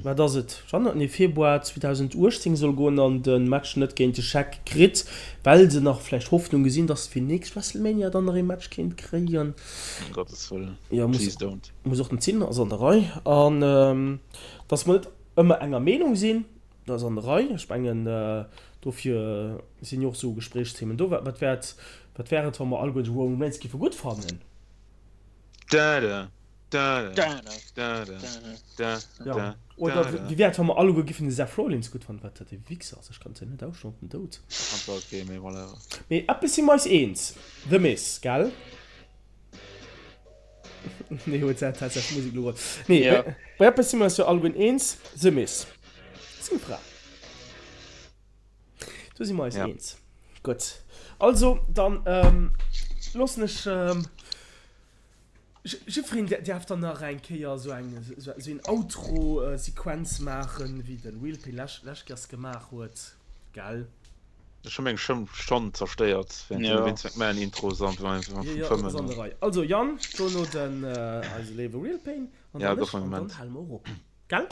wat ass et, Januar, nee Februar 2018 soll goen an de Match net géint de Shaq kritt, well se nach vläicht Hoffnung gesinn, dass fir nächst Wrestlemania dann nach ee Match kéint kréien. Ëm Gottes Wëllen, Jo, muss, please don't. muss och net sinn, ass an der Rei. An dass mer net ëmmer enger Meenung sinn, dat ass an der Rei. Ech mengen, dofir sinn jo och esou Gespréichsthemen do. Wat wär et, wat wär et, wa mer alleguer de Roman Reigns géife gutt fannen? Da da da da da da da Ja. da Oder da da. wéi wär et, wa mer alleguer giffen de Seth Rollins gutt fannen? Wat dat e Wichser ass, ech kann et jo net ausstoen op den Doud. Fand war okay, mee whatever. Mee eppes si mer eis eens, The Miz, gell? Nee, huet se tatsächlech Musek elo geholl. Nee, Ja. bei, bei eppes si mer eis jo alleguer eens, The Miz. Seng Fra. Do si mer eis Ja. eens. Gutt. Also, dann ähm, loossen ech ähm, Jiffreen däerf dann nach eng Kéier esou eng esou een Outro-Sequenz maachen, wéi de Wilpy lech lech Kéiers gemaach huet, gell? Ech hu meng Stëmm schonn zerstéiert während deene Vince McMahon Intros an vum Jo, jo, dat ass an Fëmmen. der Rei. Also Yann, dono den eise léiwe Wilpayn an Ja, dann gouf ech en an dann Moment. hale mer och op, gell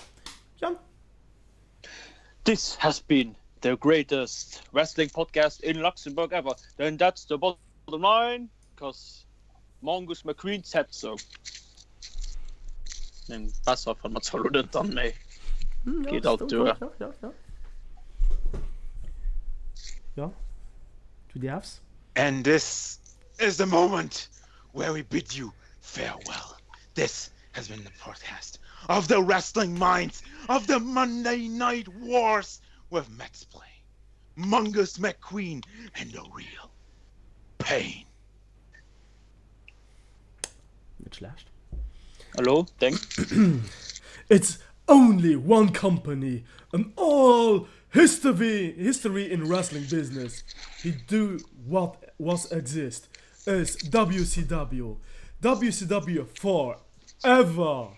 Yann? This has been the greatest wrestling podcast in Luxembourg ever, and that's the bottom line, 'cause Mongoose McQueen said so. Eng besser fanne mer zwar lo net dann, mee Hm, ja, geet alt stimmt, duer. ja, ja, ja. Ja, du däerfs. And this is the moment where we bid you farewell. This has been the podcast of the wrestling minds of the Monday Night Wars with Max Play, Mongoose McQueen and the real Pain. Net schlecht. Hallo, deng? It's only one company in all history history in wrestling business he do what was exist is WCW WCW for ever.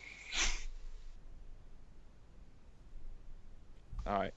Alright.